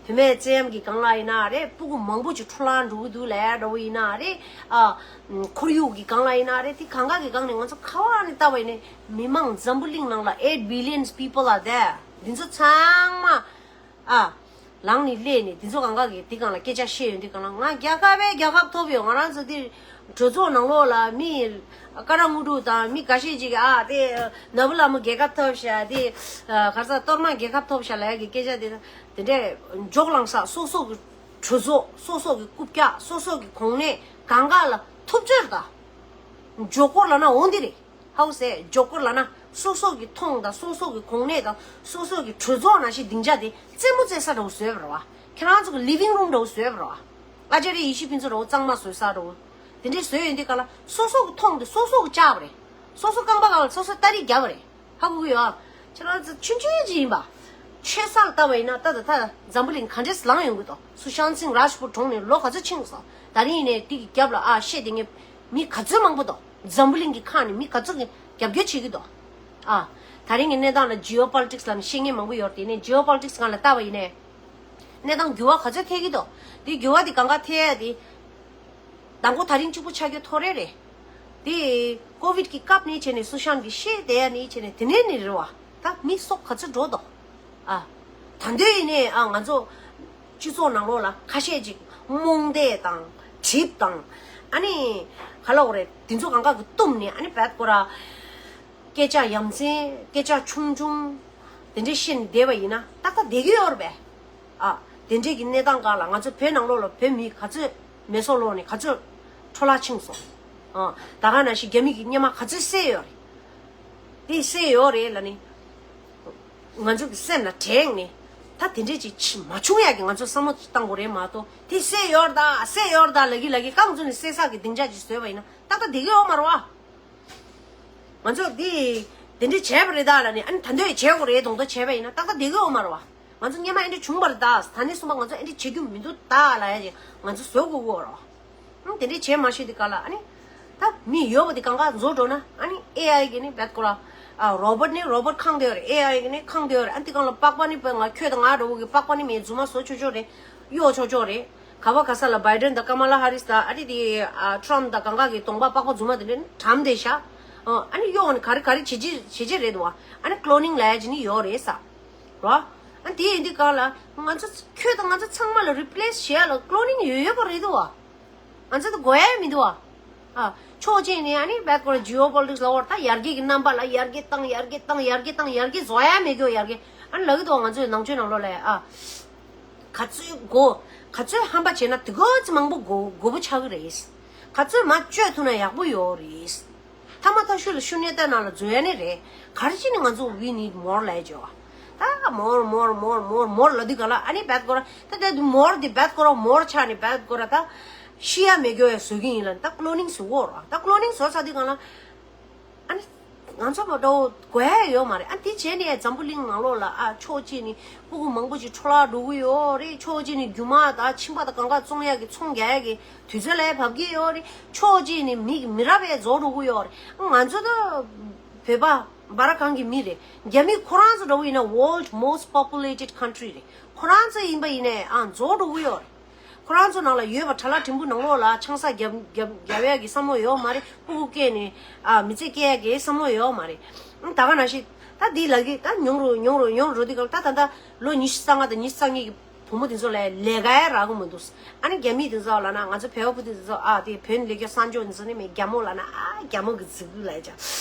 བུད་མེད་བཙན་གཡེམ་གྱི་སྒང་ལ་ཡིན་ན་རེད། སྤུ་གུ་མང་པོ་ཅིག་འཁྲུག་ལངས་འགྲོ་གི་འདུག་ལབ་འདྲ་བོ་ཡིན་ན་རེད། ཨ། ཁོར་ཡུག་གི་སྒང་ལ་ཡིན་ན་རེད། དེ་གང་ག་གི་སྒང་ནས་ང་ཚོ་ག་བ་ནས་ལྟ་བ་ཡིན་ནའི་མི་མང་འཛམ་བུ་གླིང་ནང་ལ་eight billions people are there. འདི་ཚོ་ཚང་མ་ཨ་ལངས་ནས་སླེབས་ནས་འདི་ཚོ་གང་ག་གི་དེ་སྒང་ལ་སྐད་ཆ་བཤད་ཡོང་དུས་སྒང་ལ་ང་རྒྱལ་ཁ་བས་རྒྱལ་ཁ་ཐོབ་ཡོང་། ང་རང་ཚོ་དེ་གྲོས་ཚོགས་ནང་ལོགས་ལ་མི་ཀ་ར་དངོས་གྲུབ་དང་མི་འགའ་ཤས་ཅིག་གིས་ཨ་དེ་ནོར་བུ་ལྷ་མོ་རྒྱལ་ཁ་ཐོབ་ཤག་དེ་ག་རེ་ཟེར་གཏོར་མ་རྒྱལ་ཁ་ཐོབ་ཤག་ལབ་ཡ་གི་སྐད་ཆ་དེ་དེ་འདྲས་འཇོག་ལངས་ས་སོ་སོ་གི་གྲོས་ཚོགས་སོ་སོ་གི་རྐུབ་བཀྱག་སོ་སོ་གི་གོང་ནས་གང་ག་ལ་ཐུབ་ཚོད་ད། འཇོག་སྐོར་ལབ་ན་འོ་འདི་རེད། ཧ་གོ་སོང་། འཇོག་སྐོར་ལབ་ན་སོ་སོ་གི་མཐོང་དང་སོ་སོ་གི་གོང་ནས་དང་སོ་སོ་གི་གྲོས་ཚོགས་ནང་བཞིན་སྡིངས་ཆ་དེ་རྩེད་མོ་རྩེ་ས་འདྲ་བོ་བཟོས་པ་རེད་བ། ཁྱེད་རང་ཚོ་གི་living room འདྲ་བོ་བཟོས་པ་རེད་བ། ཨ་ཅར་ཡེ་ཤེས་ཕུན་ཚོགས་འདྲ་བོ་གཙང་མ་བཟོས་ས་འདྲ་བོ། དེ་འདྲས་བཟོས་ཡོད་འདི་ག་ལ་སོ་སོ་གི་མཐོང་དེ་སོ་སོ་གི་བཅག་པ་རེད། སོ་སོ་རྐང་པ་སྒང་ལ་སོ་སོ་སྟ་རེ་བརྒྱབ་པ་རེད། ཧ་གོ་གི་ཡོད། ཁྱེད་རང་ཚོ་ཆུང་ཆུང་ཅིག་ཡིན་པ། ཆོས་ས་ལ་ལྟ་བ་ཡིན་ན་ད་ད་ད་འཛམ་བུ་གླིང་ག་འདྲས་ལངས་ཡོང་གི་འདུག་སུ་ཤཱན་སིང་རཱཇ་པུར་གྲོངས་ནས་ལོ་ག་ཚོད་ཕྱིན་སོང་། ད་རིང་ཡིན་ནའི་དེ་གི་རྒྱབ་ལ་ཨ་བཤད་དེ་ངས་མི་ག་ཚོད་མང་པོ་འདུག་འཛམ་བུ་གླིང་གི་ཁག་ནས་མི་ག་ཚོད་ཀྱི་རྒྱབ་སྐྱོར་བྱེད་ཀྱི་འདུག་ཨ། ད་རིང་གི་གནས་སྟངས་ལ་ཇི་ཨོ་པོ་ལི་ཊིག་སི་ལབ་ནས་བཤད་མཁན་མང་པོ་ཡོད་རེད། དེ་ནས་ཇི་ཨོ་པོ་ལི་ཊིག་སི་སྒང་ལ་ལྟ་བ་ཡིན་ནའི། གནས་སྟངས་འགྱུར་བ་ག་ཚོད་ཐེབས་ཀྱི་འདུག་དེ་འགྱུར་བ་དེ་གང་ག་ཐེབས་ཡ་དེ། དང་པོ་ད་རིང་གཅིག་པུ་ཆགས་རྒྱུ་ཐོ་རེ་རེད། དེ་ཀོ་བིད་ཀྱི་སྐབས་ནས་བྱས་ནས་སུ་ཤཱན་གྱི་བཤད་བསྡད་ཡ་ནས་བྱས་ནས་དེ་ནས་ནི་རེད་བ། ད་མི་སྲོག་ག་ཚོད་འགྲོ་འདུག་ཨ། ད་འདོད་ཡིན་ནའི་ཨ་ང་ཚོ་སྤྱི་ཚོགས་ནང་ལོགས་ལ་ཁ་ཤས་ཅིག་རྨོངས་དད་དང་གྲིབ་དང་། ཨ་ནི་ག་ལབ་དགོས་རེད། དེ་ཚོ་གང་ག་གི་བཏུམས་ནས་ཨ་ནི་བད་ཀོ་ར། སྐད་ཆ་ཡ་མཚན་སྐད་ཆ་ཆུང་ཆུང་དེ་འདྲས་བཤད་ནས་བསྡད་པ་ཡིན་ན་ཏག་ཏག་བསྡད་ཀྱི་ཡོད་རེད་པས། ཨ། དེ་འདྲས་ཀྱི་གནས་སྟངས་སྒང་ལ་ང་ཚོ་བོད་ནང་ལོགས་ལ་བོད་མི་ག་ཚོད་མེ་སྲོག་ལོག་ནས་ག་ཚོད་འཕྲོ་བརླག་ཕྱིན་སོང་། ཨ། ད་ག་ནང་བཞིན་རྒྱ་མི་གི་སྔོན་མ་ག་ཚོད་བསད་ཡོད་རེད། དེ་བསད་ཡོད་རེད་ལབ་ནས་ང་ཚོ་གི་སེམས་ལ་དྲན་ནས་ད་དེ་འདྲས་ཅིག་མ་བྱུང་ཡག་གི་ང་ཚོ་བསམ་བློ་བཏང་དགོས་རེད་མ་གཏོགས། དེ་བསད་ཡོད་རེད་ད་བསད་ཡོད་རེད་ད་ལབ་ཀྱི་ལབ་ཀྱི་རྐང་བཙུགས་ནས་བསད་ས་གི་སྡིངས་ཆ་ཅིག་བཟོས་པ་ཡིན་ན་ཏག་ཏག་བསྡད་ཀྱི་ཡོད་མ་རེད་བ། ང་ཚོ་འདི་དེ་འདྲ་བྱས་པ་རེད་ད་ལབ་ནས་ཨ་ནི་ད་འདོད་བྱེད་དགོས་རེད་མདོག་མདོག་བྱས་པ་ཡིན་ན་ཏག་ཏག་བསྡད་ཀྱི་ཡོད་མ་རེད་བ། ང་ཚོ་སྔོན་མ་ཨེ་འདྲ་བྱུང་བ་རེད་ད། ད་ནས་གསུངས་པ་ང་ཚོ་ཨེ་འདྲ་བྱེད་རྒྱུ་མི་འདུག་ད་ལབ་ཡ་ཅིག་ང་ཚོ་བཟོ་དགོས་ཀྱི་ཡོད་རེད་བ། ཨང་དེ་འདྲ་བྱས་མ་ཤེས་དེ་ག་ལ་ཨ་ནི་ད་མི་ཡོད་པ་དེ་གང་ག་རྫོགས་འགྲོ་ན་ཨ་ནི་ཨེ་ཨའི་གི་ནི་བད་ཀོ་ར། ཨ་རོ་བོཊ་ནི་རོ་བོཊ་ཁེངས་བསྡད་ཡོད་རེད། ཨེ་ཨའི་གི་ནི་ཁེངས་བསྡད་ཡོད་རེད། ཨ་ནི་དེ་གང་ལ་པགས་པ་ནི་ང་ཁྱོད་དང་ང་འདྲ་བོ་གི་པགས་པ་ནི་མེད་རྫུན་མ་བཟོ་ཆོག་ཆོག་རེད། གཡོག་ཆོག་ཆོག་རེད། ག་བ་ག་ས་ལ་བྷའི་ཌེན་དང་ཀ་མ་ལ་ཧ་རིས་དང་ཨ་རི་དེ་ཨ་ཊྲམ་དང་གང་ག་གི་གདོང་པ་པགས་པ་རྫུན་མ་དེ་འདྲ་གྲམ་བསྡད་ཤག་ཨ་ནི་གཡོག་ནི་ག་རེ་ག་རེ་བྱེད་ཀྱི་བྱེད་ཀྱི་རེད་འདུག་ཨ་ནི་ཀློ་ནིང་ལབ་ཡ་ཅིག་ནི་ཡོད་རེད་ས། རོ། ཨ་དེ་ཡིན་དུས་གང་ལ་ང་ཚོ་ཁྱོད་དང་ང་ཚོ་ཚང་མ་ལ་རི་པི་ལེ་སི་བྱེད་ཡ་ལ་ཀློ་ནིང་ཡོད་ཡོད་པ་རེད་འདུག་བ། ང་ཚོ་ད་དགོས་ཡ་མི་འདུག་བ། ཨ། ཕྱོགས་གཅིག་ནས་ཨ་ནི་བད་ཀོ་ར་ཇི་ཨོ་པོ་ལི་ཊིག་སི་ལ་བར་ད་ཡར་རྒྱས་ཀྱི་རྣམ་པ་ལ་ཡར་རྒྱས་བཏང་ཡར་རྒྱས་བཏང་ཡར་རྒྱས་བཏང་ཡར་རྒྱས་བཟོ་ཡ་མེད་རྒྱུ་ཡར་རྒྱས་ཨ་ནི་ལབ་ཀྱི་འདུག་ང་ཚོའི་ནང་ཆོས་ནང་ལོགས་ལ་ཨ། ག་ཚོད་དགོས། ག་ཚོད་ཧམ་པ་བྱས་ན་དེ་ག་ཚོད་མང་པོ་དགོས་དགོས་པོ་ཆགས་ཀྱི་རེད། ག་ཚོད་མ་བཅོས་ཐུབ་ན་ཡག་པོ་ཡོད་རེད། ཐ་མ་ཐ་ཤུ་ལ་ཤུ་ནེ་ཏ་ནང་ལ་འཛུལ་ཡ་ནི་རེད། ག་རེ་བྱས་ནས་ང་ཚོ་we need more ལབ་བྱས་བ། ད་more more more more more ལབ་དུས་ག་ལ་ཨ་ནི་བད་ཀོ་ར་ད་ད་more དེ་བད་ཀོ་ར་more ཆགས་ནས་བད་ཀོ་ར་ད། ཤི་ཡ་མེད་རྒྱུ་ཡ་བཟོ་གི་ཡིན་ལ། ད་ཀློ་ནིང་བཟོ་གོ་ར། ད་ཀློ་ནིང་བཟོ་ཚར་དུས་གང་ལ། ཨ་ནི་ང་ཚོ་མ་འདྲ་བོ་དགོས་ཡ་ཡོད་མ་རེད། ཨ་དེ་བྱས་ནས་འཛམ་བུ་གླིང་ནང་ལོགས་ལ་ཨ་ཕྱོགས་གཅིག་ནས་སྤུ་གུ་མང་པོ་ཅིག་འཕྲོ་བརླག་འགྲོ་གི་ཡོད་རེད། ཕྱོགས་གཅིག་ནས་རྒྱུ་མ་དང་ཁྱིམ་པ་དང་གང་ག་བཙོང་ཡ་གི་ཚོང་རྒྱག་ཡ་གི་དུས་ཚོད་ལ་བབ་ཀྱི་ཡོད་རེད། ཕྱོགས་གཅིག་ནས་མི་མི་རབས་པས་རྫོགས་འགྲོ་གི་ཡོད་རེད། ང་ཚོ་ད་བོད་པ་འབའ་ར་གང་གི་མི་རེད། རྒྱ་མི་ཁོ་རང་ཚོ་འདྲ་བོ་ཡིན་ན་world most populated country རེད། ཁོ་རང་ཚོ་ཡིན་པ་ཡིན་ནའི་ཨ་རྫོགས་འགྲོ་གི་ཡོད་རེད། ཁོ་རང་ཚོ་ནང་ལ་ཡོད་པ་ཁྲ་ལ་ཕྲན་བུ་ནང་ལོགས་ལ་ཆང་ས་རྒྱབ་རྒྱབ་རྒྱབ་ཡ་གི་བསམ་བློ་ཡོད་མ་རེད། སྤུ་གུ་སྐྱེས་ནས་ཨ་མི་ཚེ་སྐྱེལ་ཡ་གི་བསམ་བློ་ཡོད་མ་རེད། ཨང་ད་ག་ནང་བཞིན་ད་འདི་ལ་གི་ད་ཉུང་རུ་ཉུང་རུ་ཉུང་རུ་འགྲོ་དུས་སྐབས་ད་ད་ད་ལོ་ཉི་ཤུ་རྩ་ལྔ་དང་ཉི་ཤུ་རྩ་གཉིས་ཀྱི་བུ་མོ་དེ་ཚོ་ལ་ལས་ཀ་ཡ་རག་གི་མི་འདུག་ཨ་ནི་རྒྱ་མི་དེ་ཚོ་ལ་ན་ང་ཚོ་བོད་པ་བུ་དེ་ཚོ་ཨ་དེ་བོད་ནས་ལས་ཀ་གསར་འཇོག་དེ་ཚོ་ནི་མི་རྒྱ་མོ་ལ་ན་ཨ་རྒྱ་མོ་གི་རྫིག་པོ་ལ་ཡ་ཅག་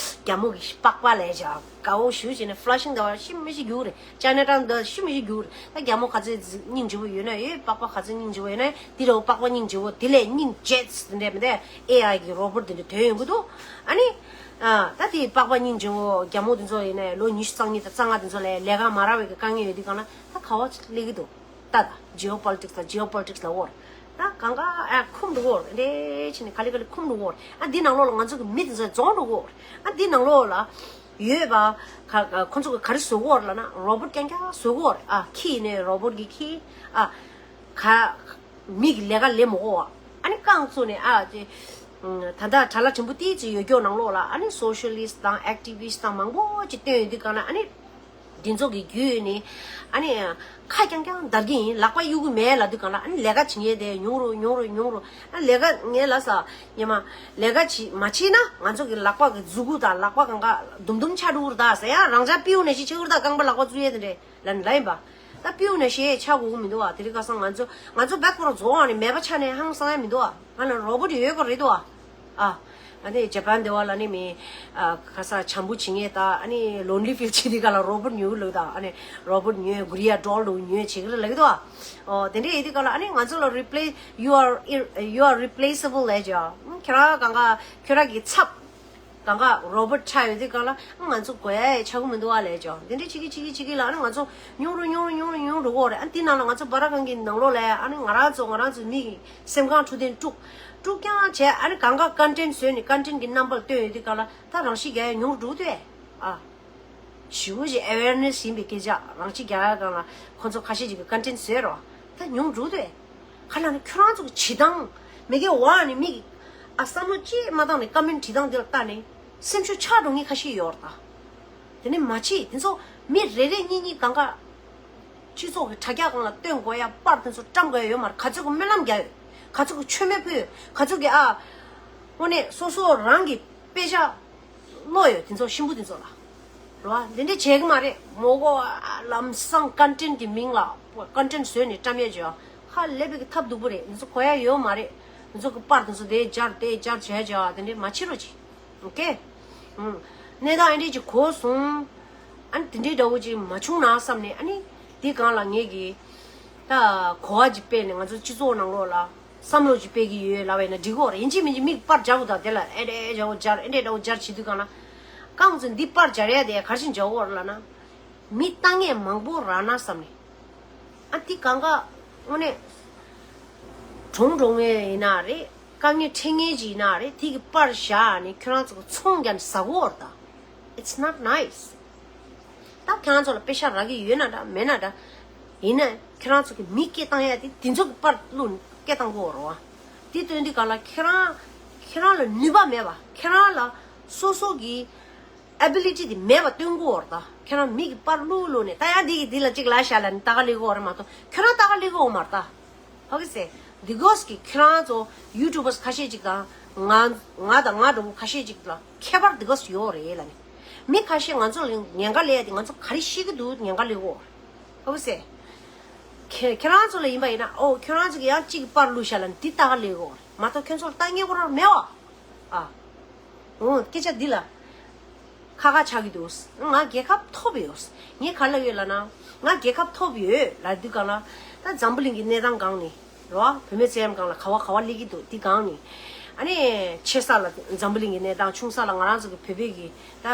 རྒྱ་མོ་གི་པགས་པ་ལ་ཡ་ཅག་དགའ་བོ་ཞུ་བྱས་ནས་ཕ་ལ་ཤིང་ཟླ་བ་ཤི་མི་ཤི་རྒྱུག་རེད། ཅའི་ན་ཊའུན་ད་ཤི་མི་ཤི་རྒྱུག་རེད། ད་རྒྱ་མོ་ག་ཚོད་སྙིང་རྗེ་བོ་ཡོད་ན་ཡོད། པགས་པ་ག་ཚོད་སྙིང་རྗེ་བོ་ཡོད་ན་དེ་རེད། པགས་པ་སྙིང་རྗེ་བོ་དེ་ལས་སྙིང་རྗེ་དེ་འདྲས་མི་འདུག་ཨེ་ཨའི་གི་རོ་བོ་ཊི་དེ་འདྲས་ཐོན་ཡོང་གི་འདུག་ཨ་ནི། ཨ་ད་དེ་པགས་པ་སྙིང་རྗེ་བོ་རྒྱ་མོ་དེ་ཚོ་ཡིན་ན་ལོ་ཉི་ཤུ་རྩ་གཉིས་དང་རྩ་ལྔ་དེ་ཚོ་ལ་ལས་ཀ་མ་རག་པའི་གི་དཀའ་ངལ་ཡོད་དུས་གང་ལ་ད་ག་བ་སླེབས་ཀྱི་འདུག་ད་ད་ཇི་ཨོ་པོ་ལི་ཊིག་སི་དང་ཇི་ཨོ་པོ་ལི་ཊིག་སི་ལ་འོར། ད་གང་ག་ཨ་འཁུམ་འགྲོ་འོར་འདྲས་བྱས་ནས་ག་ལེ་ག་ལེ་འཁུམ་འགྲོ་འོར། ཨ་འདི་ནང་ལོགས་ལ་ང་ཚོ་གི་མི་དེ་ཚོ་རྫོགས་འགྲོ་འོར། ཨ་འདི་ནང་ལོགས་ལ་ཡོད་པ་ག་ཁོ་ཚོ་གི་ག་རེ་བཟོ་གི་འོར་ལབ་ན་རོ་བོ་ཊི་རྐྱང་རྐྱང་བཟོ་གི་འོར། ཨ་ཁྱི་ཡིན་ནའི་རོ་བོ་ཊི་གི་ཁྱི། ཨ་ག་མི་གི་ལས་ཀ་ལས་མི་དགོས་པ། ཨ་ནི་རྐང་བཙུགས་ནས་ཨ་ཅེ་ད་ལྟ་ཁྲ་ལ་ཕྲན་བུ་ཏིས་ཅིག་ཡོད་སྐྱོ་ནང་ལོགས་ལ་ཨ་ནི་སོ་ཤ་ལི་སི་ཊི་དང་ཨེག་ཊི་བི་སི་ཊི་དང་མང་པོ་ཅིག་བཏོན་ཡོད་དུས་གང་ལ་ཨ་ནི་འདི་ཚོ་གི་བརྒྱུད་ནས་ཨ་ནི་ཁ་རྐྱང་རྐྱང་འདར་གྱི་ཡིན། ལག་པ་གཡུག་གི་མེད་ལབ་དུས་གང་ལ་ཨ་ནི་ལས་ཀ་བྱེད་མཁན་དེ་ཉུང་རུ་ཉུང་རུ་ཉུང་རུ། ཨ་ལས་ཀ་ངས་ལབ་ས་ཉི་མ་ལས་ཀ་བྱེད་མ་བྱེད་ན་ང་ཚོ་གི་ལག་པ་གི་མཛུ་གུ་དང་ལག་པ་གང་ག་དུམ་དུམ་ཆགས་འགྲོ་གི་རེད། ད་ཟེར་ཡང་རང་ཅག་པིའུ་ནས་ཤི་ཆེ་གི་རེད། ད་རྐང་པ་ལག་པ་བཙུགས་ཡས་དེ་འདྲས། ལན་ལ་ཡིན་པ། ད་པིའུ་ནས་ཞེས་ཆགས་དགོས་ཀྱི་མི་འདུག་བ། དེ་རིང་ཁ་སང་ང་ཚོ་ང་ཚོ་བེག་པོ་ར་རྫོགས་ཨ་ནི་མེད་པ་ཆགས་ནས་ཧང་སང་ཡ་མི་འདུག་བ། ང་ལ་རོ་བོ་ཊི་ཡོད་པ་རེད་འདུག་བ། ཨ། ཨ་ནི་ཇ་པན་དེ་བ་ལ་ནི་མི། ཨ་ཁ་ས་བྱམས་པོ་བྱེད་མཁན་ད་ཨ་ནི་ལོན་ལི་ཕིལ་བྱེད་དུས་ག་ལ་རོ་བོ་ཊི་ཉོ་གི་ལོས་ད། ཨ་ནི་རོ་བོ་ཊི་ཉོས་གུ་རི་ཡ་ཌོལ་དུ་ཉོས་བྱེད་གི་རེད་ལབ་ཀྱི་འདུག་བ། ཨོ་དེ་འདྲས་ཡིན་དུས་ག་ལ་ཨ་ནི་ང་ཚོ་ལ་རི་པི་ལེ་སི་you are ir- you are replaceable ལབ་ཀྱི། ཁྱོད་རང་གང་ག་ཁྱོད་རང་གི་ཚབ། གང་ག་རོ་བོ་ཊི་ཆགས་ཡོད་དུས་གང་ལ་ང་ཚོ་དགོས་ཡ་ཆགས་ཀྱི་མི་འདུག་བ་ལབ་ཀྱི། དེ་འདྲས་བྱེད་ཀྱི་བྱེད་ཀྱི་བྱེད་ཀྱི་ལ་ཨ་ནི་ང་ཚོ་ཉུང་རུ་ཉུང་རུ་ཉུང་རུ་ཉུང་རུ་འགྲོ་གི་ཡོད་རེད། ཨ་ནི་དེ་ནང་ལ་ང་ཚོ་འབའ་ར་གང་གི་ནང་ལོགས་ལ་ཨ་ནི་ང་རང་ཚོ་ང་རང་ཚོ་མི་གི་སེམས་ཁམས་འཁྲུག་དེ་དཀྲུག་དཀྲུག་རྐྱང་བྱས། ཨ་ནི་གང་ག་ཀོན་ཊེན་བཟོས་ནས་ཀོན་ཊེན་གི་རྣམ་པ་ལ་བཏོན་ཡོད་དུས་གང་ལ་ད་རང་ཤི་རྒྱག་ཡ་ཉུང་རུ་འགྲོ་གི་འདུག་ཨ། ཞེ་པོ་ཅིག་ཨ་ཝེར་ནེ་སི་ཡིན་པའི་སྐད་ཆ། རང་ཤི་རྒྱག་ཡ་སྒང་ལ་ཁོ་ཚོ་ཁ་ཤས་ཅིག་གི་ཀོན་ཊེན་བཟོས་རོགས། ད་ཉུང་འགྲོ་དེ། ག་ལ་ནི་ཁྱོད་རང་ཚོ་གི་བྱེད་སྟངས་མི་དགེ་བ་ནི་མི་གི་ཨ་བསམ་བློ་ཅིག་མ་བཏང་ནས་ཀོ་མེན་ཊི་བྲིས་སྟངས་དེ་ལ་ལྟ་ནས་སེམས་ཤུགས་ཆག་འགྲོ་མཁན་ཁ་ཤས་ཡོད་རེད་ད། དེ་ནི་མ་བྱེད། དེ་ཚོ་མི་རེ་རེ་གཉིས་གཉིས་གང་ག་སྤྱི་ཚོགས་ཀྱི་དྲ་རྒྱ་སྒང་ལ་སྟོན་དགོས་ཡ། པར་དེ་ཚོ་བཀྲམ་དགོས་ཡ་ཡོད་མ་རེད། ག་ཚོད་ཀྱི་སྨོན་ལམ་རྒྱག་ཡོད། ག་ཚོད་ཀྱི་མཆོད་མེ་ཕུལ་ཡོད། ག་ཚོད་ཀྱི་ཨ་དངོས་གནས་སོ་སོ་རང་གི་དཔེ་ཆ་ཀློག་ཡོད་དེ་ཚོ་གཤིན་པོ་དེ་ཚོ་ལ། རེད་བ། འདི་འདྲ་བྱེད་གི་མ་རེད། མོ་གོ་ལམ་སང་ཀོན་ཊེན་གི་མིང་ལ་ཀོན་ཊེན་བཟོས་ནས་བཀྲམ་ཡས་བྱས་ཧ་ལས་པའི་གི་ཐབས་སྡུག་པོ་རེད། འདི་ཚོ་གོ་ཡ་ཡོད་མ་རེད། འདི་ཚོ་གི་པར་དེ་ཚོ་དེ་སྦྱར་དེ་སྦྱར་བྱས་བྱས་དེ་འདྲ་མ་བྱེད་རོགས་གྱིས། ཨོ་ཀེ། ཨུམ། གནས་སྟངས་ཨེ་འདྲས་ཅིག་གོ་སོང་། ཨ་ནི་དེ་འདྲའི་འདྲ་བོ་ཅིག་མ་བྱུང་ན་བསམ་ནས། ཨ་ནི་དེ་སྒང་ལ་ངས་གི་ད་གོ་བ་ཅིག་སྤེལ་ནས་ང་ཚོ་སྤྱི་ཚོགས་ནང་ལོགས་ལ་བསམ་བློ་ཅིག་སྤེལ་གི་ཡོད་ལབ་པ་ཡིན་ན་འགྲིག་གི་རེད། ཡིན་གཅིག་མིན་གཅིག་མིག་པར་སྦྱར་དགོས་ད། དེ་ལ་ཨེ་འདྲའི་འདྲ་བོ་སྦྱར་ཨེ་འདྲའི་འདྲ་བོ་སྦྱར་བྱེད་དུས་སྒང་ལ་རྐང་ཚོ་འདི་པར་སྦྱར་ཡ་དེ་ག་རེ་བྱེད་འཇོག་གི་ཡོད་རེད་ལབ་ན། མི་ལྟ་མཁན་མང་པོ་རག་ན་བསམ་ནས། ཨ་འདི་གང་ག་དངོས་གནས་གྲོངས་འགྲོ་མཁན་ཡིན་ན་རེད། དཀའ་ངལ་འཕྲད་མཁན་ཅིག་ཡིན་ན་རེད། དེ་གི་པར་བཞག་ནས་ཁྱོད་རང་ཚོ་གི་ཚོང་རྒྱག་ནས་ཟ་གི་ཡོད་རེད་ད། It's not nice. ད་ཁྱེད་རང་ཚོ་ལ་པེ་ཤ་རག་གི་ཡོད་ན་འདྲ་མེད་ན་འདྲ། ཡིན་ན་ཁྱེད་རང་ཚོ་གི་མི་སྐད་བཏང་ཡ་དེ་དེ་ཚོ་གི་པར་བླུགས་ནས་སྐད་བཏང་གི་ཡོད་རེད་བ། དེ་སྟོན་དུས་གང་ལ་ཁྱེད་རང་ཁྱེད་རང་ལ་ནུས་པ་མེད་པ། ཁྱེད་རང་ལ་སོ་སོ་གི་ཨེ་བི་ལི་ཊི་དེ་མེད་པ་སྟོན་གི་ཡོད་རེད་ད། ཁྱེད་རང་མི་གི་པར་བླུགས་བླུགས་ནས་ད་ཡང་འདི་གི་འདི་ལ་གཅིག་ལབ་ཤག་ལབ་ནས་ལྟ་ག་སླེབས་གི་ཡོད་རེད་མ་གཏོགས་ཁྱོད་རང་ལྟ་ག་སླེབས་གི་ཡོད་མ་རེད་ད། ཧོ་གི་སེ། དེ་གོས་ཀྱི་ཁྱེད་རང་ཚོ་ཡུ་ཊུབ་པར་ཁ་ཤས་ཅིག་དང་ང་ང་དང་ང་འདྲ་བོ་ཁ་ཤས་ཅིག་ལ་ཁྱད་པར་དེ་གོས་ཡོད་རེད་ལབ་ནས། མི་ཁ་ཤས་ང་ཚོ་ལ་ཉེན་ཁ་སླེབས་ཡ་དེ་ང་ཚོ་ག་རེ་ཤེས་ཀྱི་འདུག་ཉེན་ཁ་སླེབས་གི་ཡོད་རེད། ཧོ་གི་སེ། ཁྱེད་ཁྱེད་རང་ཚོ་ལ་ཡིན་པ་ཡིན་ན་ཨོ་ཁྱོད་རང་ཚོ་གི་ཡང་གཅིག་གི་པར་བླུགས་ཤག་ལབ་ནས་དེ་ལྟ་ག་སླེབས་གི་ཡོད་རེད་མ་གཏོགས་ཁྱོད་ཚོ་ལ་ལྟ་མཁན་ཁོ་རང་མེད་བ། ཨ། འོ་སྐད་ཆ་འདི་ལ་ཁ་ཁ་ཆགས་ཀྱི་འདུག་ང་རྒྱལ་ཁ་ཐོབ་ཡོད། ངས་ག་ལབ་ཡོད་ལབ་ན། ང་རྒྱལ་ཁ་ཐོབ་ཡོད་ལབ་དུས་གང་ལ། ད་འཛམ་བུ་གླིང་གི་གནས་སྟངས་སྒང་ནས་རེད་བ། བུད་མེད་ཚད་ཡམ་སྒང་ལ་ག་བ་ག་བ་སླེབས་ཀྱི་འདུག་དེ་སྒང་ནས། ཨ་ནི་ཆེ་ས་ལ་འཛམ་བུ་གླིང་གི་གནས་སྟངས། ཆུང་ས་ལ་ང་རང་ཚོ་གི་བོད་པའི་གི་ད་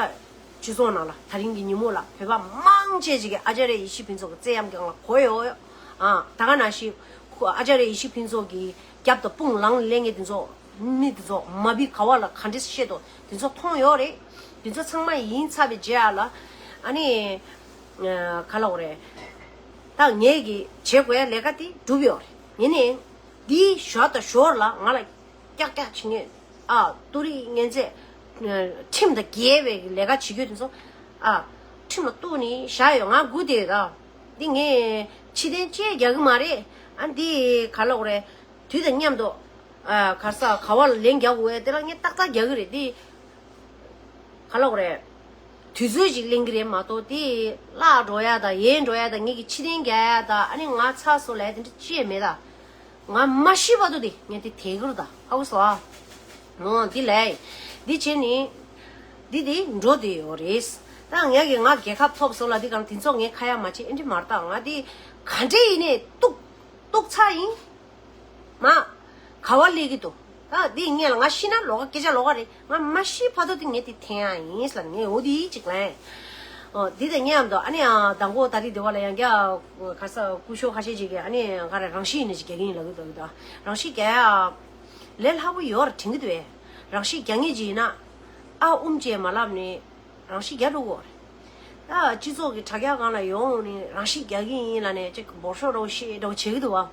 སྤྱི་ཚོགས་ནང་ལ་དེ་རིང་གི་ཉིན་མོ་ལ་བོད་པ་མང་ཆེ་ཅིག་གིས་ཨ་ཅཱརྱ་ཡེ་ཤེས་ཕུན་ཚོགས་ཀྱི་ཚད་ཡམ་སྒང་ལ་གོ་ཡོད། ཨ་ད་ག་ནང་བཞིན་ཁོ་ཨ་ཅཱརྱ་ཡེ་ཤེས་ཕུན་ཚོགས་ཀྱི་ རྒྱབ་དང་དཔུང་ལངས་ལེན་མཁན་དེ་ཚོ། མི་དེ་ཚོ་མ་བི་ག་བ་ལ་ག་འདྲས་བཤད་དོ་དེ་ཚོ་མཐོང་ཡོད་རེད། དེ་ཚོ་ཚང་མ་ཡིན་ཚར་བའི་རྗེས་ལ་ཨ་ནི་ག་ལབ་དགོས་རེད། ད་ངས་ཀྱི་བྱེད་དགོས་ཡ་ལས་ཀ་དེ་གྲུབ་ཡོད་རེད། ཡིན་ནའི་འདིའི་ཞོར་དང་ཞོར་ལ་ང་ལ་ཀྱག་ཀྱག་བྱེད་མཁན། ཨ། ཏུ་རིག་ངན་ཚད། ཁྲིམས་དང་འགལ་བའི་ལས་ཀ་བྱེད་རྒྱུ་དེ་ཚོ། ཨ། ཁྲིམས་ལ་གཏུགས་ནས་བཞག་ཡོད། ང་སྒུག་བསྡད་ཡོད་ད། འདི་ངས་ཕྱི་རྟེན་ཅེས་རྒྱག་གི་མ་རེད། ཨ། འདི་ག་ལབ་དགོས་རེད། དུས་དང་མཉམ་དུ། ཨ། ག་ས་ག་བ་ལ་ལན་རྒྱག་དགོས་དེ་ལ་ངས་ཏག་ཏག་རྒྱག་གི་རེད་དེ། ག་ལབ་དགོས་རེད། དུས་ཚོད་ཅིག་ལེན་གི་རེད་མ་གཏོགས་དེ་བརླག་འགྲོ་ཡ་དང་ཡལ་འགྲོ་ཡ་དང་ངེད་ཀྱི་ཕྱི་རྟེན་རྒྱག་ཡ་དང་ཨ་ནི་ང་ཚ་སོ་ལས་དེ་འདྲ་ཅི་ཡང་མེད་ད། ང་མ་ཤི་བར་དུ་དེ་ངས་དེ་དེད་གི་རེད་ད། ཧ་གོ་སོང་ཨ། འོ་འདི་ལས་འདི་བྱས་ནི། འདི་དེ་འགྲོ་དེ་ཡོད་རེད། ད་ངས་ཀྱི་ང་རྒྱལ་ཁ་ཐོབ་སོང་ལ་འདི་གང་དེ་ཚོ་ངས་ཁ་ཡ་མ་བྱེད་ཨེ་འདྲི་མ་རེད་ད། ང་དེ་ག་འདྲས་ཡིན་ནས་གཏུག་གཏུག་ཚར་ཡིན། མ། ག་བ་སླེབས་ཀྱི་འདུག་ད་འདི་ངས་ལ་ང་ཤི་ན་ལོགས་ཀ་སྐད་ཆ་ལོགས་ཀ་རེད། ང་མ་ཤི་བར་དུ་འདི་ངས་འདི་འཐེན་ཡ་ཡིན་ལ་ངས་འོ་འདི་ཅིག་ལན། ཨོ་འདི་དང་མཉམ་དུ་ཨ་ནི་ཨ་མདང་དགོང་ད་རིག་འདི་བ་ལ་ཡང་བསྐྱར་ག་ས་སྐུ་ཞབས་ཁ་ཤས་ཅིག་གིས་ཨ་ནི་ག་རེ་རང་ཤི་ཡིན་ནི་ཅིག་རྒྱག་གི་ཡིན་ལབ་ཀྱི་འདུག་ད་རང་ཤི་རྒྱག་ཡ་ལས་སླ་པོ་ཡོད་རེད་དྲན་གྱི་འདུག་བས། རང་ཤི་རྒྱག་མཁན་ཅིག་ཡིན་ན་ཨ་ཨུམ་ཅེས་མ་ལབ་ནས། རང་ཤི་རྒྱག་འགྲོ་གོ་རེད། ད་སྤྱི་ཚོགས་ཀྱི་དྲ་རྒྱ་སྒང་ལ་ཡོང་ནས་རང་ཤི་རྒྱག་གི་ཡིན་ལབ་ནས་ཅིག་འབོར་ཤོག་འདྲ་བོ་ཤེས་འདྲ་བོ་བྱེད་ཀྱི་འདུག་བ།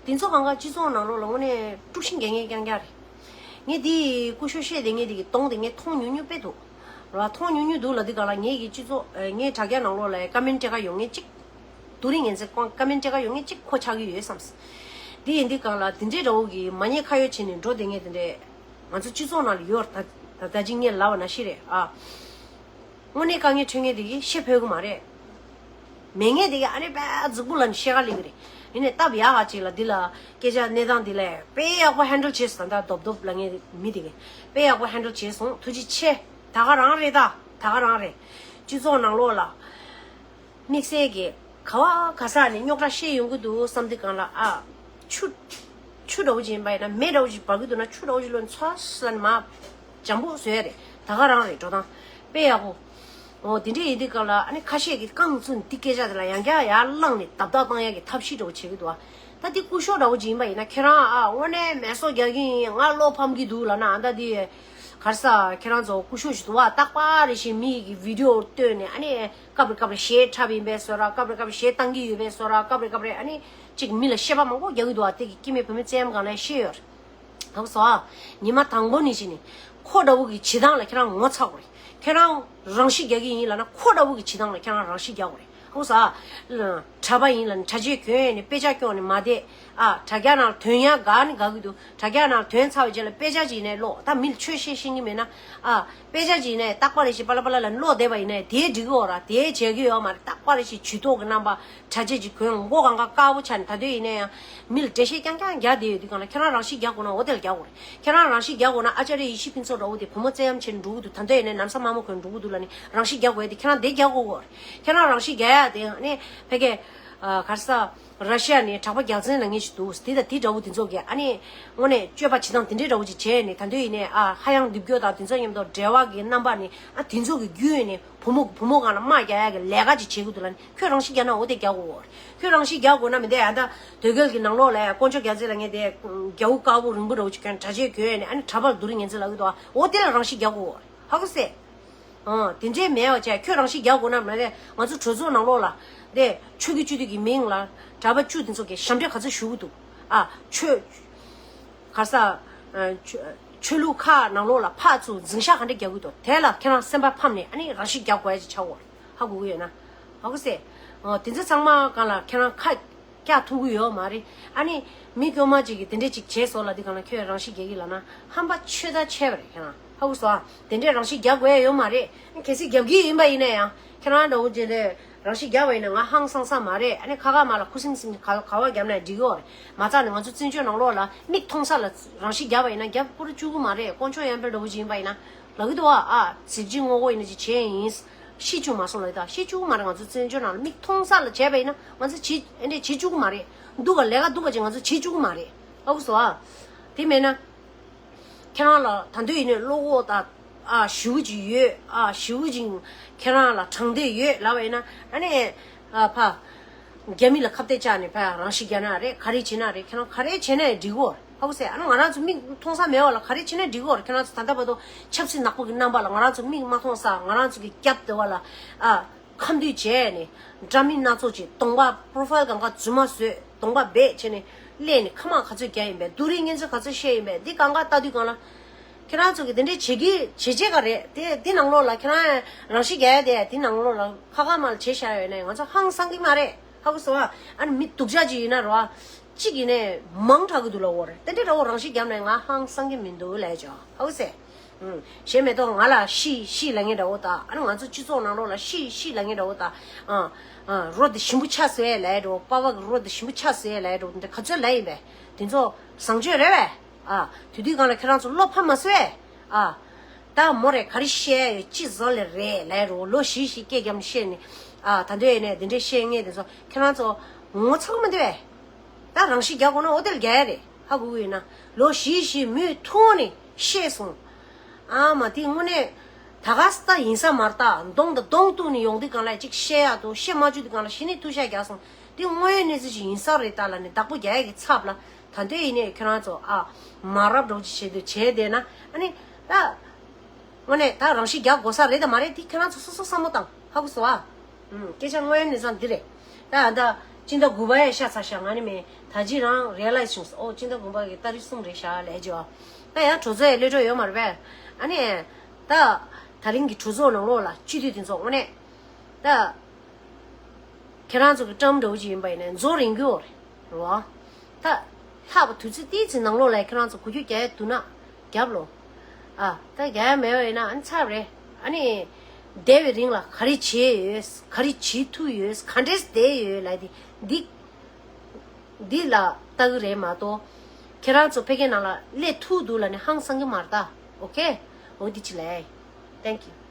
དེ་ཚོ་སྒང་ག་སྤྱི་ཚོགས་ནང་ལོགས་ལ་དངོས་གནས་དཀྲུག་ཤིང་རྒྱག་མཁན་རྐྱང་རྐྱང་རེད། ངས་དེ་སྐུ་ཞབས་བཤད་བསྡད་མཁན་དེ་གི་གདོང་དེ་ངས་མཐོང་ཉུང་ཉུང་དཔེ་འདུག་ར། མཐོང་ཉུང་ཉུང་འདུག་ལབ་དུས་སྒང་ལ་ངས་ཀྱི་སྤྱི་ཚོགས་ངའི་དྲ་རྒྱ་ནང་ལོགས་ལ་ཀ་མེན་སྤྲད་ག་ཡོང་མཁན་གཅིག་དུ་རིང་ངན་ཚེ་ཀོང་ཀ་མེན་སྤྲད་ག་ཡོང་མཁན་གཅིག་ཁོ་ཆགས་ཀྱི་ཡོད་བསམས། དེ་ཡིན་དུས་སྒང་ལ་དེ་འདྲའི་འདྲ་བོ་གི་མ་ཉེས་ཁ་གཡོག་བྱས་ནས་འགྲོ་བསྡད་མཁན་དེ་འདྲས་ང་ཚོ་སྤྱི་ཚོགས་ནང་ལ་ཡོད་རེད། ད་ད་ཅི་ངས་ལབ་པ་ནང་བཞིན་རེད་ཨ། དངོས་གནས་དཀའ་ངལ་འཕྲད་མཁན་དེ་གིས་ཤེས་ཕོད་གི་མ་རེད། མེད་མཁན་དེ་གིས་ཨ་ནི་དཔེ་རྫིག་པོ་ལབ་ནས་བཤད་ག་སླེབས་གི་རེད། ཡིན་ནའི་སྟབས་ཡག་ག་ཅིག་ལ་འདི་ལ་སྐད་ཆ་གནས་སྟངས་འདི་ལ་དཔེ་ཡག་པོ་ཧེན་ཌལ་བྱས་སོང་། ད་རྡོབ་རྡོབ་ལབ་མཁན་མི་དེ་གིས་དཔེ་ཡག་པོ་ཧེན་ཌལ་བྱས་སོང་། ཐུགས་རྗེ་ཆེ། ད་ག་རང་རེད་ད། ད་ག་རང་རེད། སྤྱི་ཚོགས་ནང་ལོགས་ལ། དམིགས་བསལ་གྱི་ག་བ་ག་ས་ནས་རྙོག་དྲ་བཤད་ཡོང་གི་འདུག་བསམ་དུས་སྒང་ལ་ཨ། ཆུ། ཆུ་འདྲ་བོ་ཅིག་ཡིན་པ་ཡིན་ན་མེ་འདྲ་བོ་ཅིག་འབར་གི་འདུག་ན་ཆུ་འདྲ་བོ་ཅིག་བླུགས་ཚོ་ས་ནས་མ། འཇམ་པོ་བཟོས་རེད། ད་ག་རང་རེད་འགྲོ་སྟངས། དཔེ་ཡག་པོ། འོ་དེ་འདྲས་ཡིན་དུས་སྒང་ལ་ཨ་ནི་ཁ་ཤས་ཀྱིས་རྐང་བཙུགས་ནས་འདི་སྐད་ཆ་དེ་ལ་ཡང་བསྐྱར་ཡར་བླངས་ནས་བརྡབ་བརྡབ་བཏང་ཡག་གི་ཐབས་ཤེས་འདྲ་བོ་བྱེད་ཀྱི་འདུག་ཨ། ད་འདི་སྐུ་ཞབས་འདྲ་བོ་ཅིག་ཡིན་པ་ཡིན་ན་ཁྱེད་རང་ཨ་དངོས་གནས་མེ་སོ་རྒྱག་གི་ཡིན་ང་བློ་ཕམ་གྱི་འདུག་ལབ་ན་ཨ་ད་འདི། ག་རེ་ཟ་ཁྱེད་རང་ཚོ་སྐུ་ཞབས་ཞིག་འདུག་བ། རྟག་པར་རེ་བཞིན་མི་ཡི་གི་བི་ཌི་ཡོ་བཏོན་ནས་ཨ་ནི་སྐབས་རེ་སྐབས་རེ་གཞས་འཁྲབ་ཡིན་པས་བཟོ་འདྲ། སྐབས་རེ་སྐབས་རེ་གཞས་བཏང་གི་ཡོད་པས་བཟོ་འདྲ། སྐབས་རེ་སྐབས་རེ་ཨ་ནི་གཅིག་མི་ལ་བཤད་པ་མང་པོ་རྒྱག་གི་འདུག་བ། དེ་གི་སྐྱེ་དམན་བུད་མེད་ཚང་མ་སྒང་ལ་བཤད་ཡོད་རེད། ཧ་གོ་སོང་ཨ། ཉི་མ་དང་པོ་ནས་བྱས་ནས་ཁོ་འདྲ་བོ་གི་བྱེད་སྟངས་ལ་ཁྱེད་རང་ངོ་ཚ་དགོས་རེད། ཁྱེད་རང་རང་ཤི་རྒྱག་གི་ཡིན་ལབ་ན་ཁོ་འདྲ་བོ་གི་བྱེད་སྟངས་ལ་ཁྱེད་རང་རང་ཤི་རྒྱག་དགོས་རེད། ཧ་གོ་སོང་ཨ། གྲྭ་པ་ཡིན་ལབ་ན་གྲྭ་ཆས་གྱོན་ནས་དཔེ་ཆ་སྐྱོན་ནས་མ་བསྡད་ཨ། དྲ་རྒྱ་ནང་དོན་ཡང་དགའ་ནི་དགའ་གི་འདུག་དྲ་རྒྱ་ནང་དོན་ཚར་བའི་རྗེས་ལ་དཔེ་ཆ་ཅིག་ནས་ཀློག་ད་མི་ལ་ཆོས་བཤད་ཤེས་ཀྱི་མེད་ན་ཨ། དཔེ་ཆ་ཅིག་ནས་རྟག་པ་རེ་ཞིག་པ་ལ་པ་ལ་ལ་ཀློག་བསྡད་པ་ཡིན་ནའི་དེའི་འགྲིག་གི་ཡོད་ར། དེའི་བྱེད་ཀྱི་ཡོད་མ་རེད། རྟག་པ་རེ་ཞིག་ཇུས་གཏོགས་ཀྱི་རྣམ་པ་གྲྭ་ཆས་ཅིག་གོན་མགོ་གང་ག་དཀར་པོ་ཆགས་ནས་ད་དུས་ཡིན་ན་ཡང་མི་ལ་འགྲེལ་བཤད་རྐྱང་རྐྱང་རྒྱག་བསྡད་ཡོད་དུས་སྒང་ལ་ཁྱེད་རང་རང་ཤི་རྒྱག་དགོས་ན་འོ་དེ་ལ་རྒྱག་དགོས་རེད། ཁྱེད་རང་རང་ཤི་རྒྱག་དགོས་ན་ཨ་ཅཱརྱ་ཡེ་ཤེས་ཕུན་ཚོགས་འདྲ་བོ་དེ་བུ་མོ་བཙན་གཡེམ་བྱས་ནས་འགྲོ་གི་འདུག་ད་ལྟ་ཡིན་ནའི་ན་བཟའ་དམར་མོ་གོན་འགྲོ་གི་འདུག་ལབ་ནས་རང་ཤི་རྒྱག་དགོས་ཡ་དེ་ཁྱེད་རང་དེ་རྒྱག་དགོས་གོ་རེད། ཁྱེད་རང་རང་ཤི་རྒྱག་ཡ་དེ་ཨ་ནི་ཕ་གི་ག་རེ་ཟ། ར་ཤི་ཡ་ནས་དྲག་པོ་རྒྱག་འཛིང་ལ་ངེས་ཤིག་འདུག་དེ་དང་དེ་འདྲ་བོ་དེ་ཚོ་གིས་ཨ་ནི་དངོས་གནས་སྤྱོད་པ་བྱེད་སྟངས་དེ་འདྲའི་འདྲ་བོ་ཅིག་བྱས་ནས་ད་དུས་ཡིན་ནའི་ཨ་ཧ་ཡང་རྡིབ་སྐྱོ་དང་དེ་ཚོ་མཉམ་དུ་འབྲེལ་བ་གི་རྣམ་པ་ནི་ཨ་དེ་ཚོ་གི་བརྒྱུད་ནས་བུ་མོ་བུ་མོ་སྒང་ལ་དམག་རྒྱག་ཡ་གི་ལས་ཀ་ཅིག་བྱེད་དགོས་འདུག་ལབ་ནས་ཁྱོད་རང་ཤི་རྒྱག་ན་འོ་དེ་རྒྱག་དགོས་གོ་ཁྱོད་རང་ཤི་རྒྱག་དགོས་ན་མི་འདས་ཨ་ད་དོལ་རྒྱལ་གྱི་ནང་ལོགས་ལ་དཀོན་མཆོག་རྒྱལ་མཚན་ལ་ངས་དེ་རྒྱ་བོ་དཀར་པོ་རིང་པོ་འདྲ་བོ་ཅིག་གྱོན་གྲྭ་ཆས་གྱོན་ནས་ཨ་ནི་གྲྭ་པ་དུ་རིང་ངན་ཚེ་ལབ་ཀྱི་འདུག་ཨ་འོ་དེ་ལ་རང་ཤི་རྒྱག་དགོས་གོ་ཧ་གོ་སོང་། ཨང་། དེ་འདྲའི་མེད་པ་བྱས་ཁྱོད་རང་ཤི་རྒྱག་དགོས་ན་མ་རེད། ང་ཚོ་གྲོས་ཚོགས་ནང་ལོགས་ལ་དེ་ཆོས་ཀྱི་བཅུད་དུས་ཀྱི་མིང་ལ་གྲྭ་པ་བཅུ་དེ་ཚོ་གི་ཞབས་འདྲེན་ག་ཚོད་ཞུ་གི་འདུག་ཨ་ཆོས་ག་རེ་ཟ་ཨ་ཆོས་ཆོས་ལུགས་ཁག་ནང་ལོགས་ལ་ཕར་ཚུར་འཛིང་ཤག་ག་འདྲ་རྒྱག་གི་འདུག་དེ་ལ་ཁྱེད་རང་སེམས་པ་ཕམ་ནས་ཨ་ནི་རང་ཤི་རྒྱག་དགོས་ཡ་ཅིག་ཆགས་འོ། ཧ་གོ་གི་ཡོད་ན། ཧ་གོ་སེ། ཨ་དེ་ཚོ་ཚང་མ་སྒང་ལ་ཁྱེད་རང་ཁ་བཀྱག་ཐུབ་ཀྱི་ཡོད་མ་རེད། ཨ་ནི་མི་དཀྱུས་མ་ཅིག་གིས་དེ་འདྲས་ཅིག་བྱས་སོང་ལབ་དུས་སྒང་ལ་ཁྱོད་རང་ཤི་རྒྱག་གི་ལབ་ན་ཧམ་པ་ཆོད་ད་ཆད་པ་རེད་ཁྱེད་རང་། ཧ་གོ་སོང་ཨ། དེ་འདྲས་རང་ཤི་རྒྱག་དགོས་ཡ་ཡོད་མ་རེད། གལ་སྲིད་རྒྱབ་ཀྱི་ཡིན་པ་ཡིན་ན་ཡང་ཁྱེད་རང་འདྲ་བོ་ཅིག་ལས་རང་ཤི་རྒྱག་པ་ཡིན་ན་ང་ཧང་སང་ས་མ་རེད། ཨ་ནི་ཁ་ཁ་མ་ལ་ཁུ་སིམ་སིམ་ག་ག་བ་རྒྱབ་ན་འགྲིག་གི་ཡོད་རེད། མ་རྩ་ནས་ང་ཚོ་བཙན་བྱོལ་ནང་ལོགས་ལ་མིག་མཐོང་ས་ལ་རང་ཤི་རྒྱག་པ་ཡིན་ན་རྒྱབ་སྐུར་བཅུག་གི་མ་རེད། དཀོན་མཆོག་ཡང་འཕེལ་འདྲ་བོ་ཅིག་ཡིན་པ་ཡིན་ན་ལབ་ཀྱི་འདུག་ཨ། ཨ་ཟིལ་གྱིས་རྔོག་གོ་ཡིན་ན་ཅིག་བྱས་ཡིན། ཤི་བཅུག་མ་སོང་ལབ་ད་ཤི་བཅུག་མ་རེད། ང་ཚོ་བཙན་བྱོལ་ནང་ལ་མིག་མཐོང་ས་ལ་བྱས་པ་ཡིན་ན་ང་ཚོ་བྱེད་ཨེ་འདྲས་བྱེད་བཅུག་གི་མ་རེད། སྡུག་ག་ལས་ཀ་སྡུག་ག་ཅིག་ང་ཚོ་བྱེད་བཅུག་གི་མ་རེད། ཨ་གོ་སོང་ཨ། དེ་མེད་ན། ཁྱེད་རང་ལ་ད་དུང་ཡིན་ནའི་བློ་ཁོག་དང་ཨ་ཞེ་པོ་ཅིག་ཡོད། ཨ་ཞེ་པོ་ཅིག་ཁྱེད་རང་ལ་དྲང་བདེན་ཡོད་ལབ་པ་ཡིན་ན་ཨ་ནི་ཨ་ཕ་རྒྱ་མི་ལ་ཁ་གཏད་བཅག་ནས་ཕ་རང་ཤི་རྒྱག་ན་རེད། ག་རེ་བྱེད་ན་རེད། ཁྱེད་རང་ག་རེ་བྱེད་ན་ཡང་འགྲིག་གོ། ཧ་གོ་སོང་། ཨ་ནི་ང་རང་ཚོ་མིག་མཐོང་ས་མེད་པ་ལ་ག་རེ་བྱས་ན་འགྲིག་གི་ཡོད་རེད། ཁྱེད་རང་ཚོ་ད་ལྟ་བར་དུ་ཆབ་སྲིད་ནག་པོ་གི་རྣམ་པ་ལ་ང་རང་ཚོ་མིག་མ་མཐོང་ས། ང་རང་ཚོ་གི་རྒྱབ་དེ་བ་ལ་ཨ་ཁ་མདུད་བྱས་ནས་འདྲ་མིན་སྣ་ཚོགས་ཀྱི་གདོང་པ་པོ་རོ་ཕའིལ་གང་ག་རྫུན་མ་བཟོས། གདོང་པ་སྦས་བྱས་ནས་སླེབས་ནས་ཁ་མང་ག་ཚོད་རྒྱག་ཡིན་པས། སྡུག་རུས་ངན་ཚོད་ག་ཚོད་བཤད་ཡིན་པས། འདི་གང་ག་ལྟ་དུས་སྒང་ལ་ཁྱེད་རང་ཚོ་གི་དེ་འདྲའི་བྱེད་ཀྱི་བྱེད་བྱེད་ག་རེད། དེ་འདི་ནང་ལོགས་ལ་ཁྱེད་རང་རང་ཤི་རྒྱག་ཡ་དེ་འདི་ནང་ལོགས་ལ་ཁ་ཁ་མ་ལ་བྱེད་བཞག་ཡོད་ནས་ང་ཚོ་ཧང་སང་གི་མ་རེད། ཧ་གོ་སོང་ཨ། ཨ་ནི་མི་སྡུག་ཅག་ཅིག་ཡིན་ན་རོ། གཅིག་ཡིན་ནས་མང་དྲགས་ཀྱི་འདུག་ལབ་ཡོད་རེད། དེ་འདྲའི་འདྲ་བོ་རང་ཤི་བརྒྱབ་ནས་ང་ཧང་སང་གི་མི་འདུག་ལབ་ཡ་ཅོ། ཧ་གོ་སོང་། ཨུམ། གཞན་མེད་དོ། ང་ལ་ཤི་ཤི་ལབ་མཁན་འདྲ་བོ་དང་། ཨ་ནི་ང་ཚོ་སྤྱི་ཚོགས་ནང་ལོགས་ལ་ཤི་ཤི་ལབ་མཁན་འདྲ་བོ་དང་། ཨ་ཨ་རོ་དེ་ཞིམ་པོ་ཆགས་སོང་ལབ་ཡ་འདྲ་བོ། པ་ཕ་གི་རོ་དེ་ཞིམ་པོ་ཆགས་སོང་ལབ་ཡ་འདྲ་བོ། འདི་ག་ཚོད་ལབ་ཡིན་པས། དེ་ཚོ་བཟང་སྤྱོད་རེད་པས། ཨ། དེ་དུས་སྒང་ལ་ཁྱེད་རང་ཚོ་བློ་ཕམ་མ་བཟོད། ཨ། ད་མོ་རེ་ག་རེ་བཤད་ཡོད། ཅི་བཟོ་ལེ་རེད་ལབ་རོ། ལོ་བཞི་བཞི་སྐད་རྒྱབ་ནས་བཤད་ནས། ཨ། ད་འདོད་ཡིན་ནས་དེ་འདྲས་བཤད་ངེས་དེ་ཚོ་ཁྱེད་རང་ཚོ་ངོ་ཚ་གི་མི་འདུག་པས། ད་རང་ཤི་རྒྱག་དགོས་ན་ཨོ་ཏེལ་རྒྱག་ཡ་རེད། ཧ་གོ་གི་ཡོད་ན། ལོ་བཞི་བཞི་མུས་ཐུག་ནས་བཤད་སོང་། ཨ་མ་དེ་དངོས་གནས་ད་ག་ས་ད་ཡིན་ས་མ་རེད། ད་གདོང་དང་གདོང་གཏུག་ནས་ཡོང་དུས་སྒང་ལ་ཅིག་བཤད་ཡ་འདུག། བཤད་མ་བཅུག་དུས་སྒང་ལ་གཞི་ནས་ཐུག་ཤ་རྒྱག་སོང་། དེ་དངོས་ཡོད་གནས་ཚུལ་ཞིག་ཡིན་ས་རེད་ད་ལབ་ནས་བདག་པོ་རྒྱག་ཡ་གི་ཚབ་ལ། ད་འདོད་ཡིན་ནས་ཁྱེད་རང་ཚོ་ཨ་མ་རབས་འདྲ་བོ་ཅིག་བྱེད་དུས་བྱས་བསྡད་ན། ཨ་ནི་ད་དངོས་གནས་ད་རང་ཤི་རྒྱག་དགོས་ས་རེད་དམ་མ་རེད། དེ་ཁྱེད་རང་ཚོ་སོ་སོ་བསམ་བློ་བཏང་། ཧ་གོ་སོང་ཨ། ཨུམ། སྐད་ཆ་དངོས་ཡོད་གནས་ཚང་འདི་རེད། ད་ཨ་ད་སྤྱི་ཟླ་དགུ་པ་ཡས་ཤ་ཚ་ཤ། ང་ནི་མེད། ད་ཅི་རང་རི་ཡ་ལའི་ཛི་བྱུང་སོང་། ཨོ་སྤྱི་ཟླ་དགུ་པ་གི་ཏ་རིག་གསུམ་རེད་ཤག་ལབ་ཀྱི་ཡོད། ད་ཡང་གྲོས་ཚོགས་ཡས་གློད་གྲོལ་ཡོད་མ་རེད་པས། ཨ་ནི་ད་ད་རིང་གི་གྲོས་ཚོགས་ནང་ལོགས་ལ་སྤྱི་འཐུས་དེ་ཚོ་དངོས་གནས་ད་ཁྱེད་རང་ཚོ་གི་ཊརམ་འདྲ་བོ་ཅིག་ཡིན་པ་ཡིན་ན་རྫོགས་རན་གྱི་ཡོད་རེད། རེད་བ། ད་ལྷག་པ་དུས་ཚོད་ཏོག་ཙམ་ནང་ལོགས་ལ་ཁྱེད་རང་ཚོ་གོ་རྒྱུ་རྒྱག་ཡ་འདུག་ན་རྒྱབ་ལོ། ཨ། ད་རྒྱག་ཡ་མེད་པ་ཡིན་ན་ཨ་ནི་ཚར་རེད། ཨ་ནི་འདས་པའི་རིང་ལ་ག་རེ་བྱས་ཡོད། ག་རེ་བྱེད་ཐུབ་ཡོད། ག་འདྲས་བསྡད་ཡོད་ལབ་དེ་འདི་འདི་ལ་ལྟ་གི་རེད་མ་གཏོགས། ཁྱེད་རང་ཚོ་ཕ་གིའི་ནང་ལ་སླེབས་ཐུབ་འདུག་ལབ་ནས་ཧང་སང་གི་མ་རེད་ད། ཨོ་ཁེ། འོ་འདི་ཅི་ལབ། Thank you།